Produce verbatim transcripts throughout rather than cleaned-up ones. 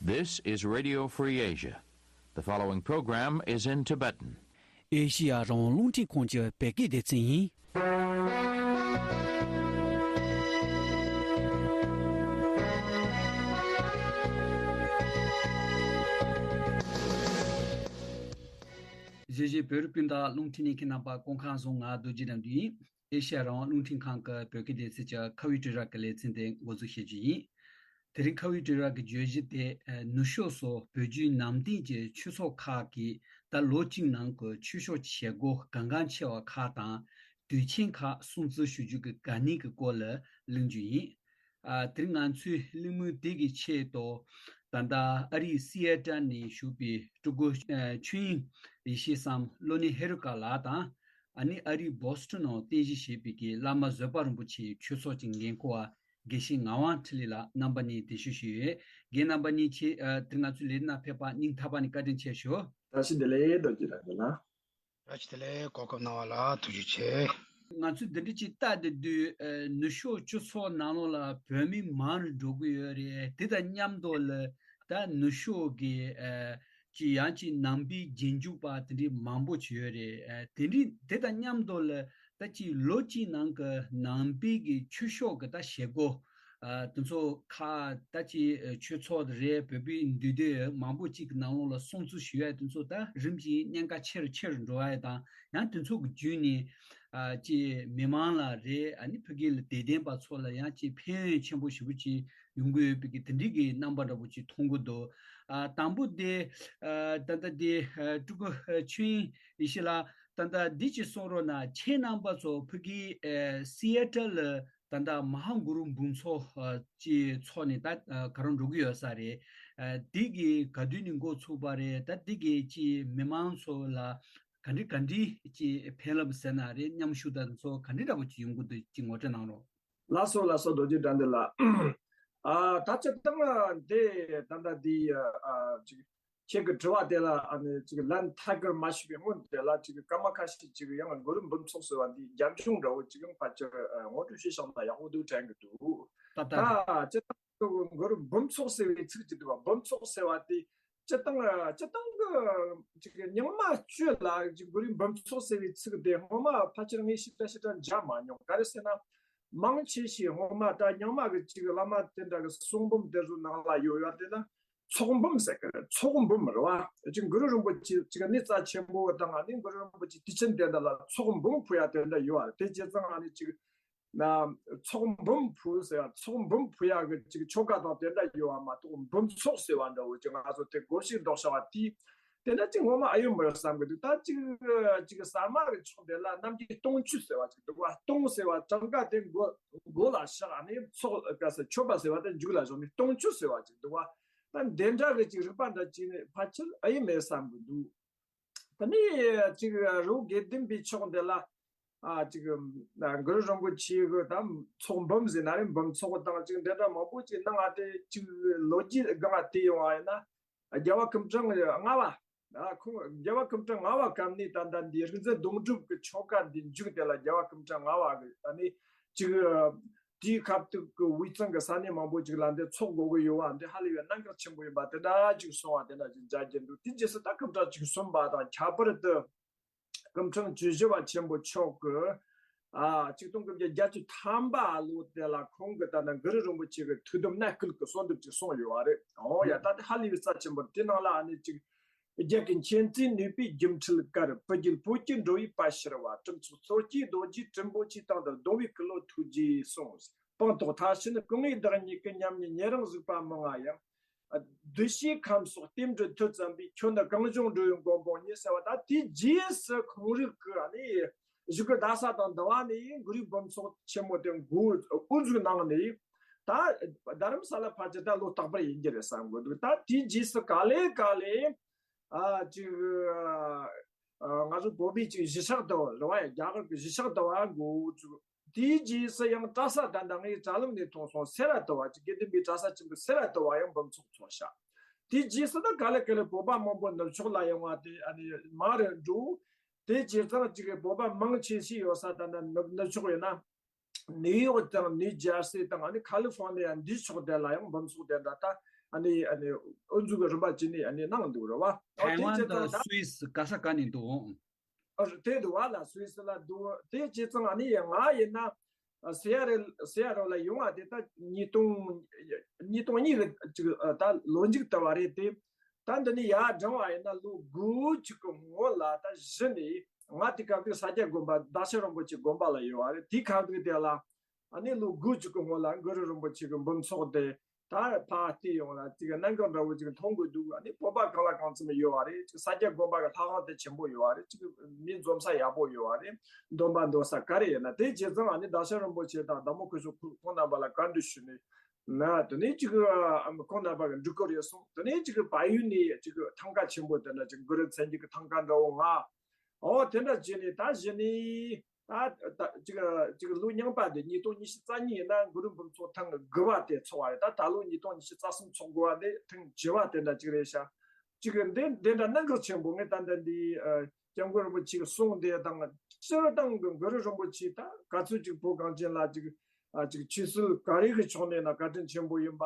This is Radio Free Asia. The following program is in Tibetan. ཨེ་ཤི་ཡ་རང་དབང་རླུང་འཕྲིན་ཁང་གི་བོད་སྐད་སྡེ་ཚན་ཡིན། གཞིས་བྱེས་བོད་རིགས་སྤུན་ཟླ་རླུང་འཕྲིན་ལྷན་རྒྱས་རྣམ་པ་སྐུ་ཁམས་བཟང་། ང་རྡོ་རྗེ་དགྲ་འདུལ་ཡིན། ཨེ་ཤ་ཡ་རང་དབང་རླུང་འཕྲིན་ཁང་གི་བོད་སྐད་སྡེ་ཚན་གྱི་ཁ་བའི་དྲིལ་བསྒྲགས་ཀྱི་ལེ་ཚན་དེ་འགོ་འཛུགས་བྱེད་རྒྱུ་ཡིན། དེ་རིང་ཁ་བའི་དྲིལ་བསྒྲགས་ཀྱི་བརྗོད་གཞི་དེ་ནུབ་ཕྱོགས་སུ་བོད་བརྒྱུད་ནང་བསྟན་གྱི་ཆོས་ཚོགས་ཁག་གིས་ད་ལོ་གཅིག་ནང་གི་ཆོས་ཕྱོགས་བྱེད་སྒོ་གལ་འགངས་ཆེ་བ་ཁག་དང་དུས་ཆེན་ཁག་སྲུང་བརྩི་ཞུ་རྒྱུ་གི་གལ་གནད་ཀྱི་སྐོར་ལ་གླེང་རྒྱུ་ཡིན། ཨ། དེ་རིང་ང་ཚོའི་གླེང་མོལ་དེ་གི་ཆེད་དུ་ད་ལྟ་ཨ་རིའི་སི་ཨེ་ཏལ་ནས་བཞུགས་པའི་སྤྲུལ་སྐུ་ཆོས་དབྱིངས་ཡེ་ཤེས་བསམ་གློ་ནས་ཧེ་རུ་ཀ་ལགས་དང་། ཨ་ནི་ཨ་རིའི་བོ་སི་ཊོན་ནང་རྟེན་གཞི་བྱས་པའི་གི་བླ་མ་བཟོད་པ་རིན་པོ་ཆེའི་ཆོས་ཚོགས་ཀྱི་འགན་འཁུར་བ་དགེ་བཤེས་ངག་དབང་འཕྲིན་ལས་ལགས་རྣམ་པ་གཉིས་བདེ་ཞུ་ཞུས་ཡོད། རྒན་རྣམ་པ་གཉིས་ཀྱིས་ཨ་དེ་ང་ཚོའི་ལས་རིམ་ནང་ཕེབས་པར་སྙིང་ཐག་པ་ནས་བཀའ་དྲིན་ཆེ་ཞུ། བཀྲ་ཤིས་བདེ་ལེགས། རྡོ་རྗེ་དགྲ་འདུལ་ལགས། བཀྲ་ཤིས་བདེ་ལེགས། གོ་སྐབས་གནང་བ་ལ་ཐུགས་རྗེ་ཆེ། ང་ཚོས་འདི་འདྲ་ཅིག་བལྟ་བསྡད་དུས་ཨ་ནུབ་ཕྱོགས་སྤྱི་ཚོགས་ནང་ལོགས་ལ་བོད་མི་མང་རུ་འགྲོ་གི་ཡོད་རེད། དེ་དང་མཉམ་དུ་ལ་ད་ནུབ་ཕྱོགས་ཀྱི་ཨ་ཅིག་ཡང་ཅིག་ནང་པའི་རྗེས་འཇུག་པ་དེ་འདྲའི་མང་པོ་ཅིག་ཡོད་རེད། ཨ་དེ་འདྲའི་དེ་དང་མཉམ་དུ་ལ་ད་ཅིག་ལོ་གཅིག་ནང་གི་ནང་པའི་གི་ཆོས་ཕྱོགས་ཀྱི་ད་བྱེད་སྒོ་ཨ་དེ་ཚོ་ཁག་ད་ཅིག་ཨ་ཆོས་ཚོགས་རེད། བོད་པའི་འདུས་སྡེ་མང་པོ་ཅིག་གི་ནང་ལོགས་ལ་སྲུང་བརྩི་ཞུ་ཡ་དེ་ཚོ་ད་རིམ་གྱིས་གནད་འགག་ཆེ་རུ་ཆེ་རུ་འགྲོ་ཡ་དང་། ཡང་དེ་ཚོ་གི་བརྒྱུད་ནས་ཨ་ཅིག་མི་མང་ལ་རེད། ཨ་ནི་ཕ་གི་ལ་དད་ལྡན་པ་ཚོ་ལ་ཡང་ཅིག་ཕན་ཡོན་ཆེན་པོ་ཞེ་པོ་ཅིག་ཡོང་གི་ཡོད་པའི་གི་དེ་འདྲའི་གི་རྣམ་པ་འདྲ་པོ་ཅིག་མཐོང་གི་འདུག་ཨ་དང་པོ་དེ་ཨ་ད་ལྟ་དེ་ཨ་སྤྲུལ་སྐུ་ཨ་ཆོས་དབྱིངས་ཡེ་ཤེས་ལགས། ད་ལྟ་འདི་ཅིག་གསུང་རོགས་གནང་། ཁྱེད་རྣམ་པ་ཚོ་ཕ་གི་ཨ་སི་ཨེ་ཏལ་ལ་ད་ལྟ་མ་ཧཱ་གུ་རུ་འབུམ་ཚོགས་ཨ་ཅིག་ཚོགས་ནས་ད་ཨ་ག་རང་འགྲོ་གི་ཡོད་ས་རེད། ཨ་འདི་གི་ག་དུས་ནས་འགོ་ཚུགས་པ་རེད། ད་འདི་གི་ཅིག་མི་མང་ཚོ་ལ་ག་འདྲ་ག་འདྲའི་ཅིག་ཕན་རླབས་ཟེར་ན་རེད། མཉམ་ཞུགས་དང་ཚོ་ག་འདྲ་འདྲ་པོ་ཅིག་ཡོང་གི་འདུག་ཅིག་ངོ་སྤྲོད་གནང་རོགས། ལགས་སོ་ལགས་སོ། རྡོ་རྗེ་དགྲ་འདུལ་ལགས། ཨ་ད་སྤྱིར་བཏང་དེ་ད་ལྟ་འདི་ཨ་ཅིག་ཁྱེད་ཀྱི་དྲི་བ་དེ་ལ་ཨ་ནི་ཅིག་ལན་ཐད་ཀར་མ་ཞུས་པའི་སྔོན་དེ་ལ་ཅིག་སྐར་མ་ཁ་ཤས་ཅིག་ཡང་གུ་རུ་འབུམ་ཚོགས་ཟེར་བ་འདི་རྒྱབ་ལྗོངས་འདྲ་བོ་ཅིག་ཡང་ཕལ་ཆེར་ཨ་ངོ་སྤྲོད་བྱས་བཞག་ན་ཡག་པོ་འདུག་དྲན་གྱི་འདུག་ད་ལྟ་ད་སྤྱིར་བཏང་གུ་རུ་འབུམ་ཚོགས་ཟེར་བའི་ཚིག་ཅིག་འདུག་བ། འབུམ་ཚོགས་ཟེར་བ་དེ་སྤྱིར་བཏང་སྤྱིར་བཏང་གི་ཅིག་རྙིང་མ་སྤྱོད་ལ་ཅིག་གུ་རུའི་འབུམ་ཚོགས་ཟེར་བའི་ཚིག་དེ་སྔོན་མ་ཕལ་ཆེར་ངས་ཞིབ་ཕྲ་ཞིབ་ཕྲ་མཇལ་མ་མྱོང་། ག་རེ་ཟེར་ན། མང་ཆེ་ཤས་སྔོན་མ་ད་རྙིང་མ་གི་ཅིག་བླ་མ་དེ་འདྲ་གི་གསུང་འབུམ་དེ་ཚོ་ནང་ལ་ཡོད་ཡ་དེ་ལ་ཚོགས་འབུམ་ཟེར་གི་རེད། ཚོགས་འབུམ་རེད་བ། ཅིག་གུ་རུ་རིན་པོ་ཆེ་ཅིག་གནས་རྩ་ཆེན་པོ་དང་ཨ་ནི་གུ་རུ་རིན་པོ་ཆེ་དུས་ཆེན་དེ་འདྲ་ལ་ཚོགས་འབུམ་ཕུལ་ཡ་དེ་འདྲ་ཡོད་བ། དེ་བྱས་ཙང་ཨ་ནི་ཅིག་ན་ཚོགས་འབུམ་ཕུལ་ཟེར་ཡ། ཚོགས་འབུམ་ཕུལ་ཡ་གི་ཅིག་ཆོ་ག་དང་དེ་འདྲ་ཡོད་བ་མ་གཏོགས་འབུམ་ཚོགས་ཟེར་བ་འདྲ་བོ་ཅིག་ང་ཚོ་དེ་གོ་ཞིག་འདོགས་བྱ་བ་དེ། དེ་འདྲ་ཅིག་ངོ་མ་ཨེ་ཡོད་མ་རེད་བསམ་གི་འདུག་ད་ཅིག་ཅིག་གསར་མ་གི་ཕྱོགས་དེ་ལ་རྣམ་རྒྱལ་སྟོང་མཆོད་ཟེར་བ་ཅིག་འདུག་བ། སྟོང་ཟེར་བ་གྲངས་ཀ་དེ་མགོ་མགོ་ལ་བཞག་ནས་ཚོགས་ག་ཟེར་མཆོད་པ་ཟེར་བ་དེ་མཇུག་ལ་བཞག་ནས་སྟོང་མཆོད་ཟེར་བ་ཅིག་འདུག་བ། ད་འདི་འདྲ་གི་ཅིག་རིག་པ་འདྲ་ཅིག་ནི་ཕལ་ཆེར་ཨེ་ཡོད་མེད་བསམ་གི་འདུག་ད་ནི་ཅིག་རི་བོ་དགེ་ལྡན་པའི་ཕྱོགས་འདི་ལ་ཨ་ཅིག་གུ་རུ་རིན་པོ་ཆེ་གི་ད་ཚོགས་འབུམ་ཟེར་ན་རེད། འབུམ་ཚོགས་དང་ཅིག་འདི་འདྲ་མང་པོ་ཅིག་གནང་བ་དེ་ཅིག་ལོ་རྒྱུས་སྒང་ལ་བལྟས་ཡོང་བ་ཡིན་ན། རྒྱལ་བ་སྐུ་ཕྲེང་ལྔ་པ། ཨ་ཁོང་རྒྱལ་བ་སྐུ་ཕྲེང་ལྔ་པ་སྐབས་ནས་ད་ལྟ་འདི་རིག་འཛིན་སྡོང་གྲུབ་ཀྱི་ཆོ་ག་འདི་མཇུག་དེ་ལ་རྒྱལ་བ་སྐུ་ཕྲེང་ལྔ་པ་གི་ཨ་ནི་ཅིག་དེའི་སྐབས་དུས་ཀྱི་དབུས་གཙང་གི་ས་གནས་མང་པོ་ཅིག་ལ་འདི་ཚོགས་དགོས་ཀྱི་ཡོད་པ་འདི་ཧ་ལས་པའི་གནད་འགག་ཆེན་པོ་ཡིན་པ་དེ་འདྲ་ཅིག་གསུངས་པ་དེ་འདྲ་ཅིག་མཇལ་རྒྱུ་འདུག་དེ་རྗེས་སུ་ད་སྐུ་ཕྲེང་བཅུ་གསུམ་པ་དང་ཁྱད་པར་དུ། སྐུ་ཕྲེང་བཅུ་བཞི་པ་ཆེན་པོ་མཆོག་གིས་ཨ་ཆིག་སྟོང་དགུ་བརྒྱ་བརྒྱད་ཅུ་ཐམ་པ་ལོ་དེ་ལ་ཁོང་གིས་ད་ནི་གུ་རུ་རིན་པོ་ཆེ་གི་ཐུགས་དམ་གནས་སྐུལ་གྱི་གསོལ་འདེབས་ཅིག་གསུངས་ཡོད་པ་རེད། འོ་ཡ་ད་དེ་ཧ་ལས་པའི་རྩ་ཆེན་པོ་རེད། དེ་ནང་ལ་ཨ་ནི་ཅིག་རྒྱལ་ཀུན་མཁྱེན་བརྩེ་ནུས་པའི་སྒྱུ་འཕྲུལ་དཀར། བུ་རྒྱུད་བོད་ཀྱི་འགྲོ་བའི་པད་ཕྱུར་བ། གྲུབ་ཚོགས་མཚོ་སྐྱེས་རྡོ་རྗེ་དྲིན་པོ་ཆེ། དང་དུ་གདུང་བའི་ཀུན་སློང་ཐུགས་རྗེས་གསུངས། སྤངས་རྟོགས་མཐར་ཕྱིན་སྐུ་ལྔའི་བདག་ཉིད་ཀྱི། མཉམ་ཉིད་ཉེ་རིང་གཟིགས་པ་མི་མངའ་ཡང་། གདུལ་བྱའི་ཁམས་སོགས་རྟེན་འབྲེལ་མཐུ་བརྩམས་པའི། ཁྱོད་ནི་གངས་ལྗོངས་འགྲོ་བའི་མགོན་པོ་ཉིད། ཟེར་བ་ད་དེའི་རྗེས་སུ་ཁོང་རིགས་ཀྱི་ཨ་ནི་བཞུགས་སྒར་རྡ་ས་དང་འདི་བ་ནས་གུ་རུའི་འབུམ་ཚོགས་ཆེན་མོ་དེ་འགོ་དབུ་འཛུགས་གནང་ནས་ད་རྡ་རམ་ས་ལ་ཕལ་ཆེར་ད་ལོ་རྟག་པར་ཡིན་གྱི་རེད་བསམ་གི་འདུག་ད་དེའི་རྗེས་སུ་ག་ལེ་ག་ལེ་ཨ་ཅིག་ཨ་ང་ཚོ་བོད་པའི་ཅིག་གཞིས་ཆགས་འདི་བ་རེད་བ། རྒྱ་གར་གྱི་གཞིས་ཆགས་འདི་བ་འགོ་བཙུགས། དེའི་རྗེས་སུ་ཡང་གྲྭ་ས་ད་ལྟ་ངའི་དྲ་ལམ་ནས་མཐོང་སོང་། སེ་ར་དུ་བ་ཅིག་དགེ་ལྡན་པའི་གྲྭ་ས་ཆེན་པོ་སེ་ར་དུ་བ་ཡང་འབུམ་ཚོགས་ཚོགས་ཤག་དེའི་རྗེས་སུ་ད་ག་ལེ་ག་ལེ་བོད་པ་མང་པོ་ནུབ་ཕྱོགས་ལ་ཡོང་བ་དེ་ཨ་ནི་མང་རུ་འགྲོ། དེ་བྱས་ཙང་ཅིག་བོད་པ་མང་ཆེ་ཤོས་ཡོད་ས་ད་ལྟ་ནུབ་ནུབ་ཕྱོགས་ཡིན་ན་ནིའུ་ཡོག་དང་ནིའུ་ཇར་སི་དང་ཨ་ནི་ཁ་ལི་ཧྥོ་ནི་ཡ་འདིའི་ཕྱོགས་དེ་ལ་ཡང་འབུམ་ཚོགས་དེ་འདྲ་ད་ ཨ་ནི་ཨ་ནི་དབུ་འཛུགས་ཀྱི་རིམ་པ་བྱས་ནས་ཨ་ནི་གནང་འདུག་རེད་བ། ཨོ་ཐའེ་ཝན་དང་སུད་སི་ག་ས་ག་ནས་འདུག་ཨང་། ཨ་རེད། དེ་འདུག་བ་ལ། སུད་སི་ལ་འདུག་དེ་བྱས་ཙང་ཨ་ནི་ང་ཡིན་ན་སི་ཡ་རེ་སི་ཡ་རོ་ལ་ཡོང་བ་དེ་ད་ཉིས་སྟོང་ཉིས་སྟོང་གཉིས་ཀྱི་ཅིག་ད་ལོ་མཇུག་ལྟ་བ་རེད་དེ། ད་འདི་ནས་ཡར་འབྲང་བ་ཡིན་ན་ལོ་དགུ་ཅིག་གི་སྔོན་ལ་ད་གཞི་ནས་ང་དེ་སྐབས་དུས་ས་སྐྱ་དགོན་པ་རྡ་ཤ་རིན་པོ་ཆེ་དགོན་པ་ལ་ཡོད་བ་རེད། དེ་སྐབས་དུས་དེ་ལ་ཨ་ནི་ལོ་དགུ་ཅིག་གི་སྔོན་ལ་གུ་རུ་རིན་པོ་ཆེ་གི་འབུམ་ཚོགས་དེ། ད་ཕར་བལྟས་ཡོང་ལ་ཅིག་གནད་འགག་འདྲ་བོ་ཅིག་མཐོང་དགོས་འདུག་ཨ་ནི་བོད་པ་གང་ལ་གང་འཚམ་ཡོད་བ་རེད། ཅིག་ས་སྐྱ་དགོན་པ་གི་ལྷ་ཁང་དེ་ཆེན་པོ་ཡོད་བ་རེད། ཅིག་མི་འཛོམས་ས་ཡག་པོ་ཡོད་བ་རེད། འདོན་པ་འདོན་ས་ག་རེ་ཡིན་ན་དེ་བྱས་ཙང་ཨ་ནི་རྡ་ཤ་རིན་པོ་ཆེ་དང་བདག་མོ་ཁོ་ཚོ་ཁོང་རྣམ་པ་ལ་བཀའ་འདྲི་ཞུས་ནས་ན། དེ་ནས་ཅིག་ཁོང་རྣམ་པ་གི་འགྲུལ་སྐོར་ཡོད་སོང་། དེ་ནས་ཅིག་བལ་ཡུལ་ནས་ཅིག་ཐང་ག་ཆེན་པོ་དེ་འདྲ་ཅིག་གུ་རུ་མཚན་བརྒྱད་ཀྱི་ཐང་ག་འདྲ་བོ་ལྔ། ཨོ་དེ་འདྲ་བྱས་ནས་ད་གཞི་ནས། ད་ད་ཅིག་ཅིག་ལོ་རྙིང་པ་དེ་ཉིས་སྟོང་ཉི་ཤུ་རྩ་གཉིས་ཡིན་ན་གུ་རུ་འབུམ་ཚོགས་ཐེངས་དགུ་པ་དེ་ཚོགས་པ་རེད། ད་ད་ལོ་ཉིས་སྟོང་ཉི་ཤུ་རྩ་གསུམ་ཚོགས་དགུ་པ་དེ་ཐེངས་བཅུ་པ་དེ་འདྲ་ཅིག་རེད་ཤག་ཅིག་འདི་འདི་འདྲ་གནད་འགག་ཆེན་པོ་ངས་ད་ལྟ་འདི་ཨ་སྐྱབས་མགོན་རིན་པོ་ཆེ་གི་གསུང་དེ་དང་སྤྱིར་བཏང་གི་གུ་རུ་རིན་པོ་ཆེ་ད་ག་ཚོད་ཅིག་བོད་གངས་ཅན་ལ་ཅིག་ཨ་ཅིག་ཆོས་སྲིད་ག་རེ་གི་ཕྱོགས་ནས་ན་བཀའ་དྲིན་ཆེན་པོ་ཡིན་པ།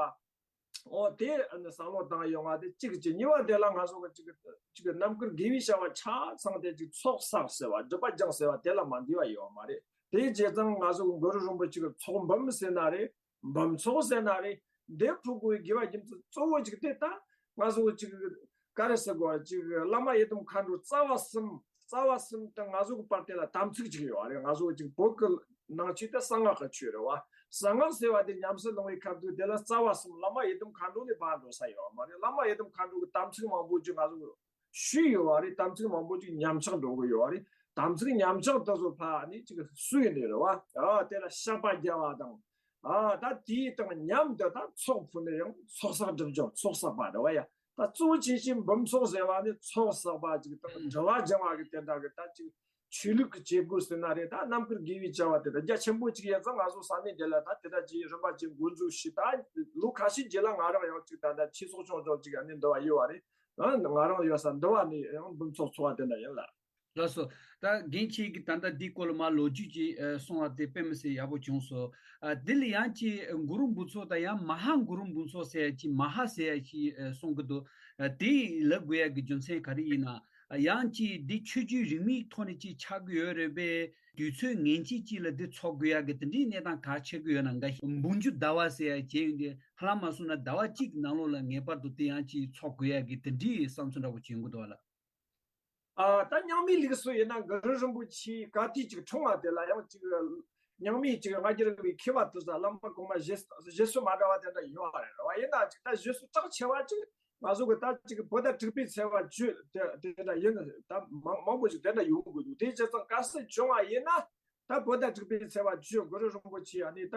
ཨོ་དེ་ཨ་ནི་བསམ་བློ་བཏང་ཡོང་བ་དེ་གཅིག་བྱས། གཉིས་པ་དེ་ལ་ང་ཚོ་གི་གཅིག་གཅིག་རྣམ་དཀར་དགེ་བའི་བྱ་བ་ཆ་ཚང་དེ་གཅིག་ཚོགས་བསགས་ཟེར་བ་སྒྲིབ་པ་སྦྱངས་ཟེར་བ་དེ་ལ་མ་འདི་བ་ཡོད་མ་རེད། དེའི་བྱས་ཙང་ང་ཚོ་གི་གུ་རུ་རིན་པོ་ཆེ་གི་ཚོགས་འབུམ་ཟེར་ན་རེད། འབུམ་ཚོགས་ཟེར་ན་རེད། འདི་ཕུལ་དགོས་དགེ་བ་རྒྱུ་མཚན་གཙོ་བོ་གཅིག་དེ་ད་ང་ཚོ་གི་གཅིག་ག་རེ་ཟེར་དགོས་ཅིག་བླ་མ་ཡི་དམ་མཁའ་འགྲོ་རྩ་བ་གསུམ། རྩ་བ་གསུམ་དང་ང་ཚོ་གི་བར་དེ་ལ་དམ་ཚིག་ཅིག་ཡོད་རེད། ང་ཚོ་གི་ཅིག་བོད་ཀྱི་ནང་ཆོས་དེ་གསང་སྔགས་ཀྱི་ཆོས་རེད་བ། གསང་སྔགས་ཟེར་བ་དེ་ཉམས་སུ་བླང་བའི་སྐབས་དུས་དེ་ལ་རྩ་བ་གསུམ་བླ་མ་ཡི་དམ་མཁའ་འགྲོ་ནས་ཕར་འགྲོ་ས་ཡོད་མ་རེད། བླ་མ་ཡི་དམ་མཁའ་འགྲོ་གི་དམ་ཚིག་མང་པོ་ཅིག་ང་ཚོ་ཞུས་ཡོད་བ་རེད། དམ་ཚིག་མང་པོ་ཅིག་ཉམས་ཆག་འགྲོ་གི་ཡོད་བ་རེད། དམ་ཚིག་ཉམས་ཆག་དེ་ཚོ་ཕར་ནས་ཅིག་སུས་ནས་རེད་བ། ཨ་དེ་ལ་བཤགས་པ་རྒྱག་པ་དང་། ཨ་ད་དེའི་དང་མཉམ་དུ་ད་ཚོགས་ཕུལ་ནས་ཡང་ཚོགས་བསགས་སྒྲིབ་སྦྱོང་ཚོགས་བསགས་པ་རེད་བ་ཡ། ད་གཙོ་བོ་ཆེ་ཤོས་འབུམ་ཚོགས་ཟེར་བ་ནི་ཚོགས་བསགས་པ་ཅིག་དང་དྲི་བ་སྦྱང་བ་གི་དེ་འདྲ་གི་ད་ཅིག་ཆོས་ལུགས་ཀྱི་བྱེད་སྒོ་ཟེར་ན་རེད། ད་རྣམ་དཀར་དགེ་བའི་བྱ་བ་དེ་ད་རྒྱ་ཆེན་པོ་ཅིག་ཡིན་ཙང་ང་ཚོ་ས་གནས་འདི་ལ་ད་དེ་འདྲ་ཅིག་རིམ་པ་ཅིག་འགོ་འཛུགས་ཤིག་ད་ལོ་ཁ་ཤས་རྗེས་ལ་ང་རང་ཡང་ཅིག་ད་ད་ཆོས་ཚོགས་ཆུང་ཆུང་ཅིག་ཨ་ནི་འདི་བ་ཡོད་བ་རེད། ང་རང་ཡོད་ས་འདི་བ་ནི་ཡང་འབུམ་ཚོགས་ཚོགས་པ་དེ་འདྲ་ཡིན་ལ། ལགས་སོ། ད་རྒན་ཁྱེད་ཀྱིས་ད་ལྟ་འདིའི་སྐོར་ལ་མར་ལོ་རྒྱུས་ཀྱི་ཨ་གསུང་བ་དེ་དཔེ་མི་སྲིད་ཡག་པོ་བྱུང་སོང་། ཨ་འདི་ལ་ཡང་ཅིག་གུ་རུ་འབུམ་ཚོགས་དང་ཡང་མ་ཧཱ་གུ་རུ་འབུམ་ཚོགས་ཟེར་ཡ་ཅིག་མ་ཧཱ་ཟེར་ཡ་ཅིག་ཨ་གསུང་གི་འདུག་ཨ་དེ་ལབ་དགོས་ཡ་གི་རྒྱུ་མཚན་ག་རེ་ཡིན་ན། ཨ་ཡང་ཅིག་འདི་ཆོས་བརྒྱུད་རིས་མེད་ཐོག་ནས་ཅིག་ཆགས་ཀྱི་ཡོད་རེད་པས། དུས་ཚོད་ངན་ཅིག་ཅིག་ལ་འདི་ཚོགས་དགོས་ཡ་གི་དེ་འདྲའི་གནས་སྟངས་ག་ཆགས་ཀྱི་ཡོད་ན། འགའ་ཞིག་འབུམ་འགྱུར་ཟླ་བ་ཟེར་ཡ་བྱས་ཡོང་དུས་ཧ་ལམ་མ་སོང་ན་ཟླ་བ་གཅིག་གི་ནང་ལོགས་ལ་ངེས་པར་དུ་དེ་ཡང་ཅིག་ཚོགས་དགོས་ཡ་གི་དེ་འདྲའི་བསམ་ཚུལ་འདྲ་པོ་བྱུང་གི་འདུག་ལ། ཨ་ད་རྙིང་མའི་ལུགས་སྲོལ་ཡིན་ན་གུ་རུ་རིན་པོ་ཆེའི་བཀའ་ཐུག་ཅིག་འཁྲུངས་པ་དེ་ལ་ཡང་ཅིག་རྙིང་མའི་ཅིག་སྔ་འགྱུར་བའི་མཁས་པ་དེ་ཚོ་བླ་མ་གོང་མ་བཞེས་བཞེས་སྲོལ་མ་འདྲ་བ་དེ་འདྲ་ཡོད་རེད། རེད་བ། ཡིན་ན་ཅིག་ད་བཞེས་སྲོལ་གྲགས་ཆེ་བ་ཅིག་ང་ཚོ་གི་ད་ཅིག་བོད་ཟླ་དྲུག་པའི་ཚེས་པ་བཅུ་དེ་དེ་འདྲ་ཡིན། ད་མང་མང་པོ་ཅིག་དེ་འདྲ་ཡོང་དགོས་འདུག་དེ་བྱས་ཙང་གལ་སྲིད་བྱུང་བ་ཡིན་ན་ད་བོད་ཟླ་དྲུག་པའི་ཚེས་པ་བཅུ་གུ་རུ་རིན་པོ་ཆེ་ཨ་ནི་ད།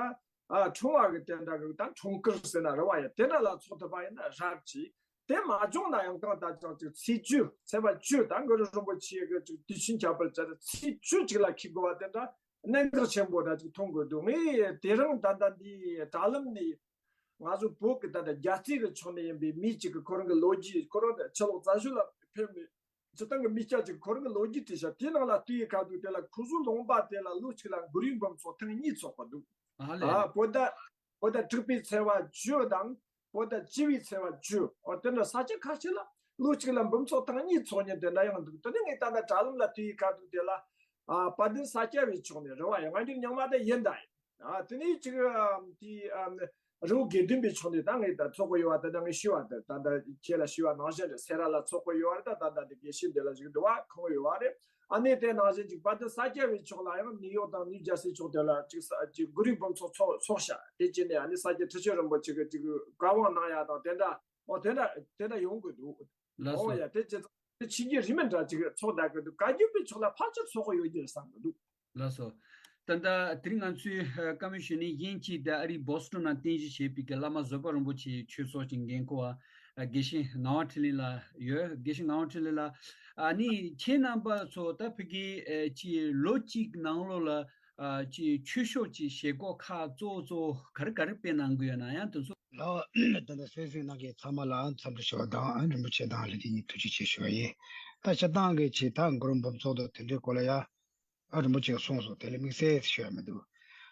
ཨ་འཁྲུངས་པ་གི་དེ་འདྲ་གི་ད་འཁྲུངས་སྐར་ཟེར་ན་རེད་བ་ཡ། དེ་འདྲ་ལ་ཚོགས་ཐུབ་པ་ཡིན་ན་རབ་ཅིག་དེ་མ་བྱུང་ན་ཡང་གང་ལྟར་ཀྱང་ཅིག་ཚེས་བཅུ་ཚེས་པ་བཅུ་ད་གུ་རུ་རིན་པོ་ཆེ་གི་ཅིག་དུས་ཆེན་ཁྱབ་སྤེལ་བྱས་ཏེ་ཚེས་བཅུ་ཅིག་ལ་འཁེལ་དགོས་པ་དེ་འདྲ་གནད་འགག་ཆེན་པོ་འདྲ་ཅིག་མཐོང་དགོས་འདུག་ངས་དེ་རིང་ད་ལྟ་འདི་དྲ་ལམ་ནས་ང་ཚོ་བོད་ཀྱི་ད་ལྟ་རྒྱལ་རྩེ་གི་ཕྱོགས་ནས་ཡིན་པའི་མི་གཅིག་གི་ཁོ་རང་གི་ལོ་རྒྱུས། ཁོ་རང་ཕྱི་ལོགས་བཙན་བྱོལ་ལ་ཕེབས་ནས། སྤྱིར་བཏང་གི་མི་སྐྱ་ཅིག་ཁོ་རང་གི་ལོ་རྒྱུས་བྲིས་ཤག་དེའི་ནང་ལ་ལྟོས་ཡི་ཁ་ཐུག་དེ་ལ་ཁོ་ཚོའི་ལུང་པ་དེ་ལ་ལོ་གཅིག་ལ་གུ་རུའི་འབུམ་ཚོགས་ཐེངས་གཉིས་ཚོགས་པ་འདུག་ཨ་ལས། ཨ་བོད་ཟླ་བོད་ཟླ་དྲུག་པའི་ཚེས་པ་བཅུ་དང་བོད་ཟླ་བཅུ་པའི་ཚེས་པ་བཅུ། ཨོ་དེ་འདྲ་ས་ཆ་ཁ་ཤས་ལ་ལོ་གཅིག་ལ་འབུམ་ཚོགས་ཐེངས་གཉིས་ཚོགས་མཁན་དེ་འདྲ་ཡང་འདུག་དེ་ནས་ངས་ད་ལྟ་དྲ་ལམ་ལ་ལྟོས་ཡི་ཁ་ཐུག་དེ་ལ་ཨ་དཔལ་ལྡན་ས་སྐྱ་པའི་ཕྱོགས་ནས་རེད་བ་ཡ། སྔ་འགྱུར་རྙིང་མ་དེ་ཡིན་ད་ཡིན། ཨ་དེ་ནས་ཅིག་ཨ་དེ་ཨ་རི་བོ་དགེ་ལྡན་པའི་ཕྱོགས་ནས་ད་ངས་ད་ཚོགས་པ་ཡོད་བ་དེ་ད་ངས་ཞུས་པ་དེ་ད་ད་ཁྱེད་ལ་ཞུས་པ་ནང་བཞིན་རེད། སེ་ར་ལ་ཚོགས་པ་ཡོད་བ་རེད། ད་ད་ད་དེ་དགེ་བཤེས་འདི་ལ་ཞིག་འདུག་བ་ཁོང་ཡོད་བ་རེད། ཨ་ནེ་དེ་ནང་བཞིན་ཅིག་དཔལ་ལྡན་ས་སྐྱ་པའི་ཕྱོགས་ལ་ཡང་ནིའུ་ཡོག་དང་ནིའུ་ཇར་སི་ཕྱོགས་དེ་ལ་ཅིག་ས་ཅིག་གུ་རུའི་འབུམ་ཚོགས་ཚོགས་ཚོགས་ཤག་དེ་བྱས་ནས་ཨ་ནེ་ས་སྐྱ་ཁྲི་ཆེན་རིན་པོ་ཆེ་གི་ཅིག་བཀའ་དབང་གནང་ཡ་དང་དེ་འདྲ་ཨོ་དེ་འདྲ་དེ་འདྲ་ཡོང་གི་འདུག་ལགས་སོ། ཨོ་ཡ་དེ་བྱས་ཙང་། ཕྱི་རྒྱལ་རིས་མེད་འདྲ་ཅིག་ཚོགས་བསྡད་ཀྱི་འདུག་བཀའ་བརྒྱུད་པའི་ཕྱོགས་ལ་ཕལ་ཆེར་ཚོགས་ཀྱི་ཡོད་ཀྱི་རེད་བསམ་གྱི་འདུག་ལགས་སོ། ད་ལྟ་དེ་རིང་ང་ཚོའི་ཨ་བཀའ་མོལ་ཞུ་མཁན་ཡིན་གཅིག་ད་ཨ་རིའི་བོ་སི་ཊོན་ནང་རྟེན་གཞི་བྱས་པའི་གི་བླ་མ་བཟོད་པ་རིན་པོ་ཆེའི་ཆོས་ཚོགས་ཀྱི་འགན་འཁུར་བ་ཨ་དགེ་བཤེས་ངག་དབང་འཕྲིན་ལས་ལགས་ཡོད། དགེ་བཤེས་ངག་དབང་འཕྲིན་ལས་ལགས། ཨ་ནི་ཁྱེད་རྣམ་པ་ཚོ་ད་ཕ་གི་ཨ་ཅིག་ལོ་གཅིག་ནང་ལོགས་ལ་ཨ་ཅིག་ཆོས་ཕྱོགས་ཀྱི་བྱེད་སྒོ་ཁག་གཙོ་བོ་གཙོ་བོ་ག་རེ་ག་རེ་སྤེལ་གནང་གི་ཡོད་ན་ཡང་དེ་ཚོ། ལགས། ད་ལྟ་གསན་གཟིགས་གནང་མཁན་ཚང་མ་ལ་འཚམས་འདྲི་ཞུ་བ་དང་རིན་པོ་ཆེ་དང་ལྷན་རྒྱས་གཉིས་ཐུགས་རྗེ་ཆེ་ཞུ་བ་ཡིན། ད་སྤྱིར་བཏང་གི་ཆེ་ད་གུ་རུ་འབུམ་ཚོགས་དང་དེ་འདྲའི་སྐོར་ལ་ཡ་ཨ་རིན་པོ་ཆེས་གསུངས་སོང་། དེ་ལ་དམིགས་བསལ་ཞུ་ཡ་མི་འདུག་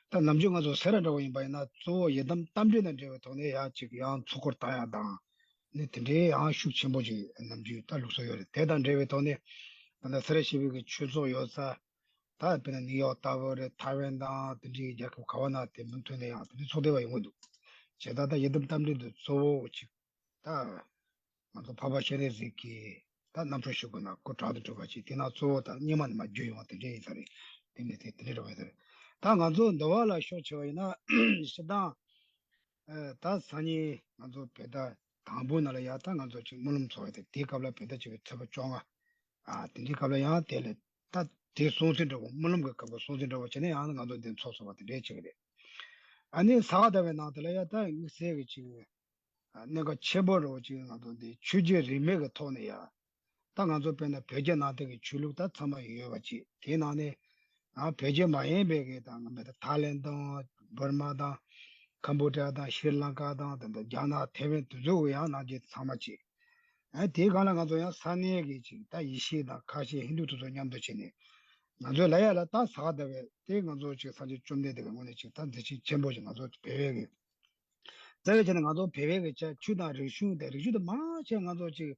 ད་ནམ་རྒྱུན་ང་ཚོ་སེ་ར་འདྲ་བོ་ཡིན་པ་ཡིན་ན་གཙོ་བོ་ཡི་དམ་རྟ་མགྲིན་དང་འབྲེལ་བའི་ཐོག་ནས་ཡ་ཅིག་ཡང་ཚོགས་འཁོར་བཏང་ཡ་དང་ ནི་དེ་འདྲའི་ཡང་ཤུགས་ཆེན་པོ་ཅིག་ནམ་རྒྱུན་ད་ལུགས་སྲོལ་ཡོད་རེད། དེ་དང་འབྲེལ་བའི་ཐོག་ནས་ད་ལྟ་སེ་ར་བྱེས་པའི་གི་ཆོས་ཚོགས་ཡོད་ས། ད་དཔེར་ན་ནིའུ་ཡོག་ལྟ་བུ་རེད། ཐའེ་ཝན་དང་དེ་འདྲའི་རྒྱལ་ཁབ་ག་བ་ན་དེ་མུ་མཐུད་ནས་ཡང་དེ་འདྲའི་ཚོགས་སྡེ་བ་ཡོང་གི་འདུག་བྱས་ཙང་ད་ཡི་དམ་རྟ་མགྲིན་དུ་གཙོ་བོ་ཅིག་ད་ང་ཚོ་འཕགས་པ་སྤྱན་རས་གཟིགས་ཀྱི་ད་རྣམ་འཕྲུལ་ཞུ་དགོས་ན་སྐུ་དྲག་ཏུ་གྲུབ་པ་ཅིག་དེ་ན་གཙོ་བོ་ད་སྙེ་མ་ནས་མར་བརྒྱུད་ཡོང་བ་དེ་འདྲ་ཡིན་ས་རེད། དེ་ནས་དེ་དེ་འདྲ་རེད་པ་ཟེར། ད་ང་ཚོ་འདི་བ་ལ་ཕྱོགས་ཆེ་བ་ཡིན་ན་སྤྱིར་བཏང་ཨ་ད་སང་ཉིན་ང་ཚོ་བོད་ཟླ་དང་པོའི་ནང་ལ་ཡ་ད་ང་ཚོ་ཅིག་སྨོན་ལམ་ཚོགས་ཡ་དེ་དེའི་སྐབས་ལ་བོད་ཟླ་བཅུ་པའི་ཚེས་པ་བཅོ་ལྔ་ཨ་དེ་འདྲའི་སྐབས་ལ་ཡང་དེ་ལ་ད་དེ་སྲུང་བརྩི་འདྲ་བོ་སྨོན་ལམ་གྱི་སྐབས་ལ་སྲུང་བརྩི་འདྲ་བོ་བྱས་ནས་ཡང་ང་ཚོ་འདི་ཚོགས་ཚོགས་པ་དེ་འདྲའི་བྱེད་ཀྱི་རེད། ཨ་ནི་ས་ག་ཟླ་བའི་ནང་དེ་ལ་ཡ་ད་དམིགས་བསལ་གྱི་ཅིག་གནད་འགག་ཆེན་པོ་རེད་བ། ཅིག་ང་ཚོ་འདི་ཆོས་བརྒྱུད་རིས་མེད་ཀྱི་ཐོག་ནས་ཡ། ད་ང་ཚོ་དཔེར་ན་བོད་རྒྱ་ནང་བསྟན་གྱི་ཆོས་ལུགས་ད་ཚང་མ་ཡོད་པ་ཅིག་དེའི་ནང་ནས་ང་བོད་རྒྱ་མ་ཡིན་པའི་གི་ད་ང་མི་ད་ཐའི་ལེན་དང་འབར་མ་དང་ཁམ་བྷོ་ཌ་དང་ཤྲི་ལང་ཀ་དང་དེ་འདྲ་རྒྱ་ནག་ཐའེ་ཝན་དེ་ཚོ་གི་ཡང་ནང་བཞིན་ཚང་མ་ཅིག་ཨ་དེའི་སྒང་ལ་ང་ཚོ་ཡང་ས་གནས་ཀྱི་ཅིག་ད་ཡེ་ཤུ་དང་ཁ་ཆེ་ཧིན་དུ་དེ་ཚོ་མཉམ་དུ་བྱས་ནས་ང་ཚོའི་ལ་ཡ་ལ་ད་ས་ག་ཟླ་བའི་དེ་ང་ཚོ་ཅིག་སངས་རྒྱས་བཅོམ་ལྡན་འདས་ཀྱི་ངོས་ནས་ཅིག་ད་མཛད་འཕྲིན་ཆེན་པོ་ཞིག་ང་ཚོ་བོད་པའི་གི་རྩ་བའི་ཆ་ནས་ང་ཚོ་བོད་པའི་གི་ཆ་ཆོས་དང་རིག་གཞུང་དེ་རིག་གཞུང་དེ་མང་ཆེ་ང་ཚོ་ཅིག་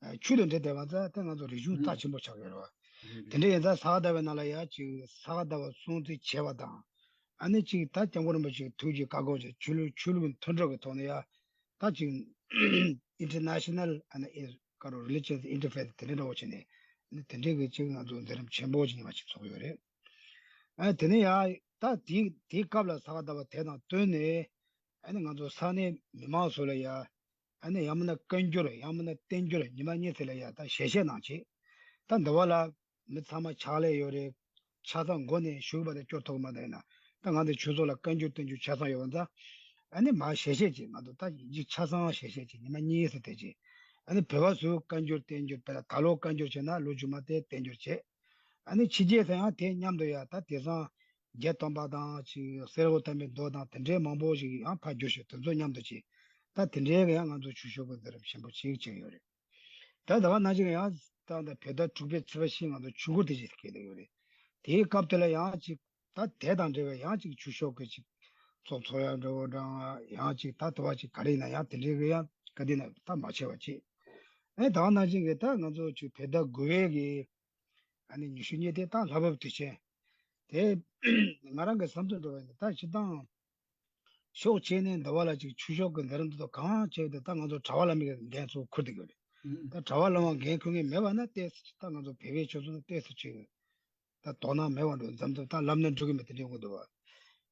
ཨ་ཆོས་དང་འབྲེལ་བསྡད་པ་ཙང་དེ་ང་ཚོ་རིག་གཞུང་རྩ་ཆེན་པོ་ཆགས་ཡོད་རེད་བ། དེ་འདྲ་ཡིན་ཙང་ས་ག་ཟླ་བའི་ནང་ལ་ཡ་ཅིག་ས་ག་ཟླ་བ་སྲུང་བརྩི་བྱས་པ་དང་། ཨ་ནི་ཅིག་ད་སྐྱབས་མགོན་རིན་པོ་ཆེའི་ཐུགས་ཀྱི་བཀའ་དགོངས་ཅིག་ཆོས་ལུགས་ཆོས་ལུགས་མཐུན་གྲོགས་ཀྱི་ཐོག་ནས་ཡ་ད་ཅིག་International ཨ་ནི་ཨེ་ཀ་རོ་Religious Interfaith དེ་འདྲ་འདྲ་བོ་བྱས་ནས་ཨ་ནི་དེ་འདྲའི་གི་ཅིག་ང་ཚོ་མཛད་རིམ་ཆེན་པོ་ཅིག་ཉི་མ་ཅིག་ཚོགས་ཡོད་རེད། ཨ་དེ་ནས་ཡ་ད་དེའི་དེའི་སྐབས་ལ་ས་ག་ཟླ་བ་དེ་དང་བསྟུན་ནས་ཨ་ནི་ང་ཚོ་ས་གནས་མི་མང་ཚོ་ལ་ཡ། ཨ་ནི་ཡང་མིན་ན་བཀའ་འགྱུར་ཡང་མིན་ན་བསྟན་འགྱུར་ཉི་མ་གཉིས་ཚེ་ལ་ཡ་ད་ཞལ་བཞེས་གནང་བྱས། ད་འདི་བ་ལ་མི་ཚང་མ་ཕྱག་ལས་ཡོད་རེད། ཆ་ཚང་མགོ་ནས་གཞུག་བར་དུ་སྐྱོར་ཐུབ་ཀྱི་མ་རེད་ན། ད་ང་ཚོ་ཆོས་ཚོགས་ལ་བཀའ་འགྱུར་བསྟན་འགྱུར་ཆ་ཚང་ཡོད་པ་འདྲ། ཨ་ནི་མར་ཞལ་བཞེས་བྱས་ང་ཚོ་ད་ཡིན་གཅིག་ཆ་ཚང་ཞལ་བཞེས་བྱས་ཉི་མ་གཉིས་ཚེ་དེ་བྱས། ཨ་ནི་བོད་པ་ཚོས་བཀའ་འགྱུར་བསྟན་འགྱུར་དཔེར་ན་ད་ལོ་བཀའ་འགྱུར་བྱས་ན་ལོ་རྗེས་མ་དེ་བསྟན་འགྱུར་བྱས། ཨ་ནི་ཕྱི་རྒྱལ་ཚོ་ཡང་དེ་མཉམ་དུ་ཡ་ད་དེང་སང་བརྒྱད་སྟོང་པ་དང་ཅིག་གསེར་འོད་དམ་པའི་མདོ་དང་དེ་འདྲའི་མང་པོ་ཞིག་ཡང་ཕར་བསྒྱུར་ཞིང་དེ་ཚོ་མཉམ་དུ་ཅིག་ད་དེ་འདྲའི་གི་ཡང་ང་ཚོ་ཆོས་ཕྱོགས་ཀྱི་མཛད་རིམ་ཆེན་པོ་ཅིག་བྱས་ཡོད་རེད། ད་ད་བར་ནང་བཞིན་ཡང་ད་ལྟ་བོད་ཟླ་དྲུག་པའི་ཚེས་པ་བཞི་ང་ཚོ་ཆོས་འཁོར་དེ་ཅིག་སྐྱེལ་གྱི་ཡོད་རེད། དེའི་སྐབས་དེ་ལ་ཡང་ཅིག་ད་དེ་དང་འབྲེལ་བའི་ཡང་ཅིག་ཆོས་ཕྱོགས་ཀྱི་ཅིག་ཚོགས་འཚོགས་ཡ་འདྲ་བོ་འདྲ་ཡང་ཅིག་ད་དུ་བ་ཅིག་ག་རེ་ཡིན་ན་ཡང་དེ་འདྲའི་གི་ཡང་ག་དེ་ན་ད་མ་བྱས་པ་ཅིག་ཨེ་ད་བར་ནང་བཞིན་གི་ད་ང་ཚོ་ཅིག་བོད་ཟླ་དགུ་པའི་གི་ཨ་ནི་ཉི་ཤུ་གཉིས་དེ་ད་ལྷ་བབས་དུས་ཆེན། དེ་ང་རང་གི་བསམ་ཚུལ་འགྲོ་བ་ཡིན་ན་ད་སྤྱིར་བཏང་ཕྱོགས་གཅིག་ནས་འདི་བ་ལ་ཅིག་ཆོས་ཕྱོགས་ཀྱི་མཛད་རིམ་དེ་ཚོ་གང་བྱས་ཏེ་ད་ང་ཚོ་གྲྭ་པ་བླ་མའི་འགན་ཚུར་འཁུར་བསྡད་ཡོད་རེད། ད་གྲྭ་པ་བླ་མ་འགན་འཁུར་མཁན་མེད་པ་ན་ཏོག་ཙམ་ད་ང་ཚོ་བོད་པའི་ཆོས་ཚོགས་ནང་ཏོག་ཙམ་ཅིག་ད་དོ་སྣང་མེད་པ་འགྲོ་མཚམས་མཚམས་ད་ལམ་ནས་འགྲོ་གི་མེད་དེ་འདྲ་ཡོང་གི་འདུག་བ།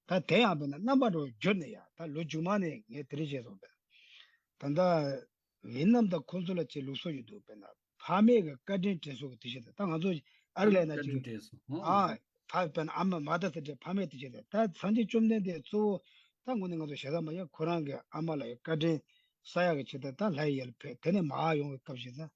ད་དེ་ཡང་དཔེར་ན་རྣམ་པ་འགྲོ་བསྒྱུར་ནས་ཡ་ད་ལོ་མཇུག་མ་ནས་ངས་དེ་རིང་བཤད་སོང་བས། ད་ལྟ་ཝེ་ནམ་དང་ཁོང་ཚོ་ལ་ཅིག་ལུགས་སྲོལ་ཡོད་འདུག་དཔེར་ན་ཕ་མེས་ཀྱི་བཀའ་དྲིན་དྲན་གསོ་གི་དུས་ཆེན་དེ་ད་ང་ཚོ་ཨ་རི་ལ་ཡིན་ན་བཀའ་དྲིན་ཅིག་དྲན་གསོ། ཨ་ཕ་དཔེར་ན་ཨ་མ་མ་ད་ཟེར་ཏེ་ཕ་མེས་དུས་ཆེན་དེ་ད་སངས་རྒྱས་བཅོམ་ལྡན་འདས་གཙོ་བོ་ད་དངོས་གནས་ང་ཚོ་ཞེ་ས་མ་ཡ་ཁོ་རང་གི་ཨ་མ་ལ་ཡ་བཀའ་དྲིན་གསོ་ཡག་གི་ཆེད་དུ་ད་ལྷ་ཡི་ཡུལ་ཕེབས་དེ་ནས་མར་ཡོང་བའི་སྐབས་ཤིག་ད།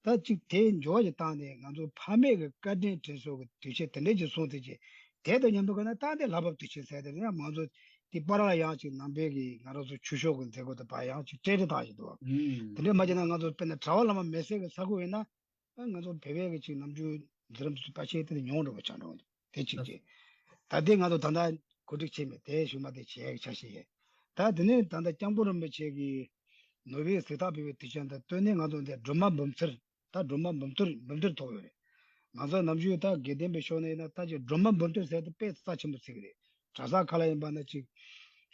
ད་ཅིག་དེའི་འགྱུར་བ་ཞིག་བཏང་ནས་ང་ཚོ་ཕ་མེས་ཀྱི་བཀའ་དྲིན་དྲན་གསོ་གི་དུས་ཆེན་དེ་འདྲས་ཀྱི་སོང་ཚེ་ཅིག་དེ་དང་མཉམ་དུ་ག་ན་ད་འདི་ལྷ་བབས་དུས་ཆེན་ཟེར་དེ་ཡང་ང་ཚོ་དེ་པར་ལ་ཡང་ཅིག་ནང་པའི་གི་ང་རང་ཚོ་ཆོས་ཕྱོགས་ཀྱི་མཛད་སྒོ་དེ་ཕར་ཡང་ཅིག་སྤྲད་རེས་བཏང་བཞིན་འདུག་བ། དེ་འདྲས་མ་བྱས་ན་ང་ཚོ་དཔེར་ན་གྲྭ་པ་བླ་མ་མེད་སའི་གི་ས་ཁུལ་ཡིན་ན་ང་ཚོ་བོད་པའི་གི་ཅིག་ནམ་རྒྱུན་མཛད་རིམ་དེ་ཚོ་ཕལ་ཆེར་དེ་ཉུང་འགྲོ་བ་ཆགས་འགྲོ་གི་འདུག་དེ་གཅིག་བྱས། ད་ལྟའི་ང་ཚོ་ད་ལྟ་གོ་སྒྲིག་བྱས་མེད་དེ་གཞུག་མ་དེ་བྱེད་ཡག་ཆ་ཤས་ཡོད། ད་དེ་ནས་ད་ལྟ་སྐྱབས་མགོན་རིན་པོ་ཆེ་གིས་ནོ་བྷེལ་གཟེངས་རྟགས་ཕུལ་བའི་དུས་ཆེན་དང་བསྟུན་ནས་ང་ཚོ་འདིར་སྒྲོལ་མ་འབུམ་ཚར་ད་སྒྲོལ་མ་འབུམ་ཐུར་འབུམ་ཐུར་ཐོབ་ཡོད་རེད། ང་ཚོ་ནམ་རྒྱུན་ད་དགེ་ལྡན་པའི་ཕྱོགས་ནས་ཡིན་ན་ད་ཅིག་སྒྲོལ་མ་འབུམ་ཐུར་ཟེར་དེ་དཔེ་རྩ་ཆེན་པོ་བརྩི་གི་རེད། གྲྭ་ས་ཁག་ལ་ཡིན་པ་ན་ཅིག་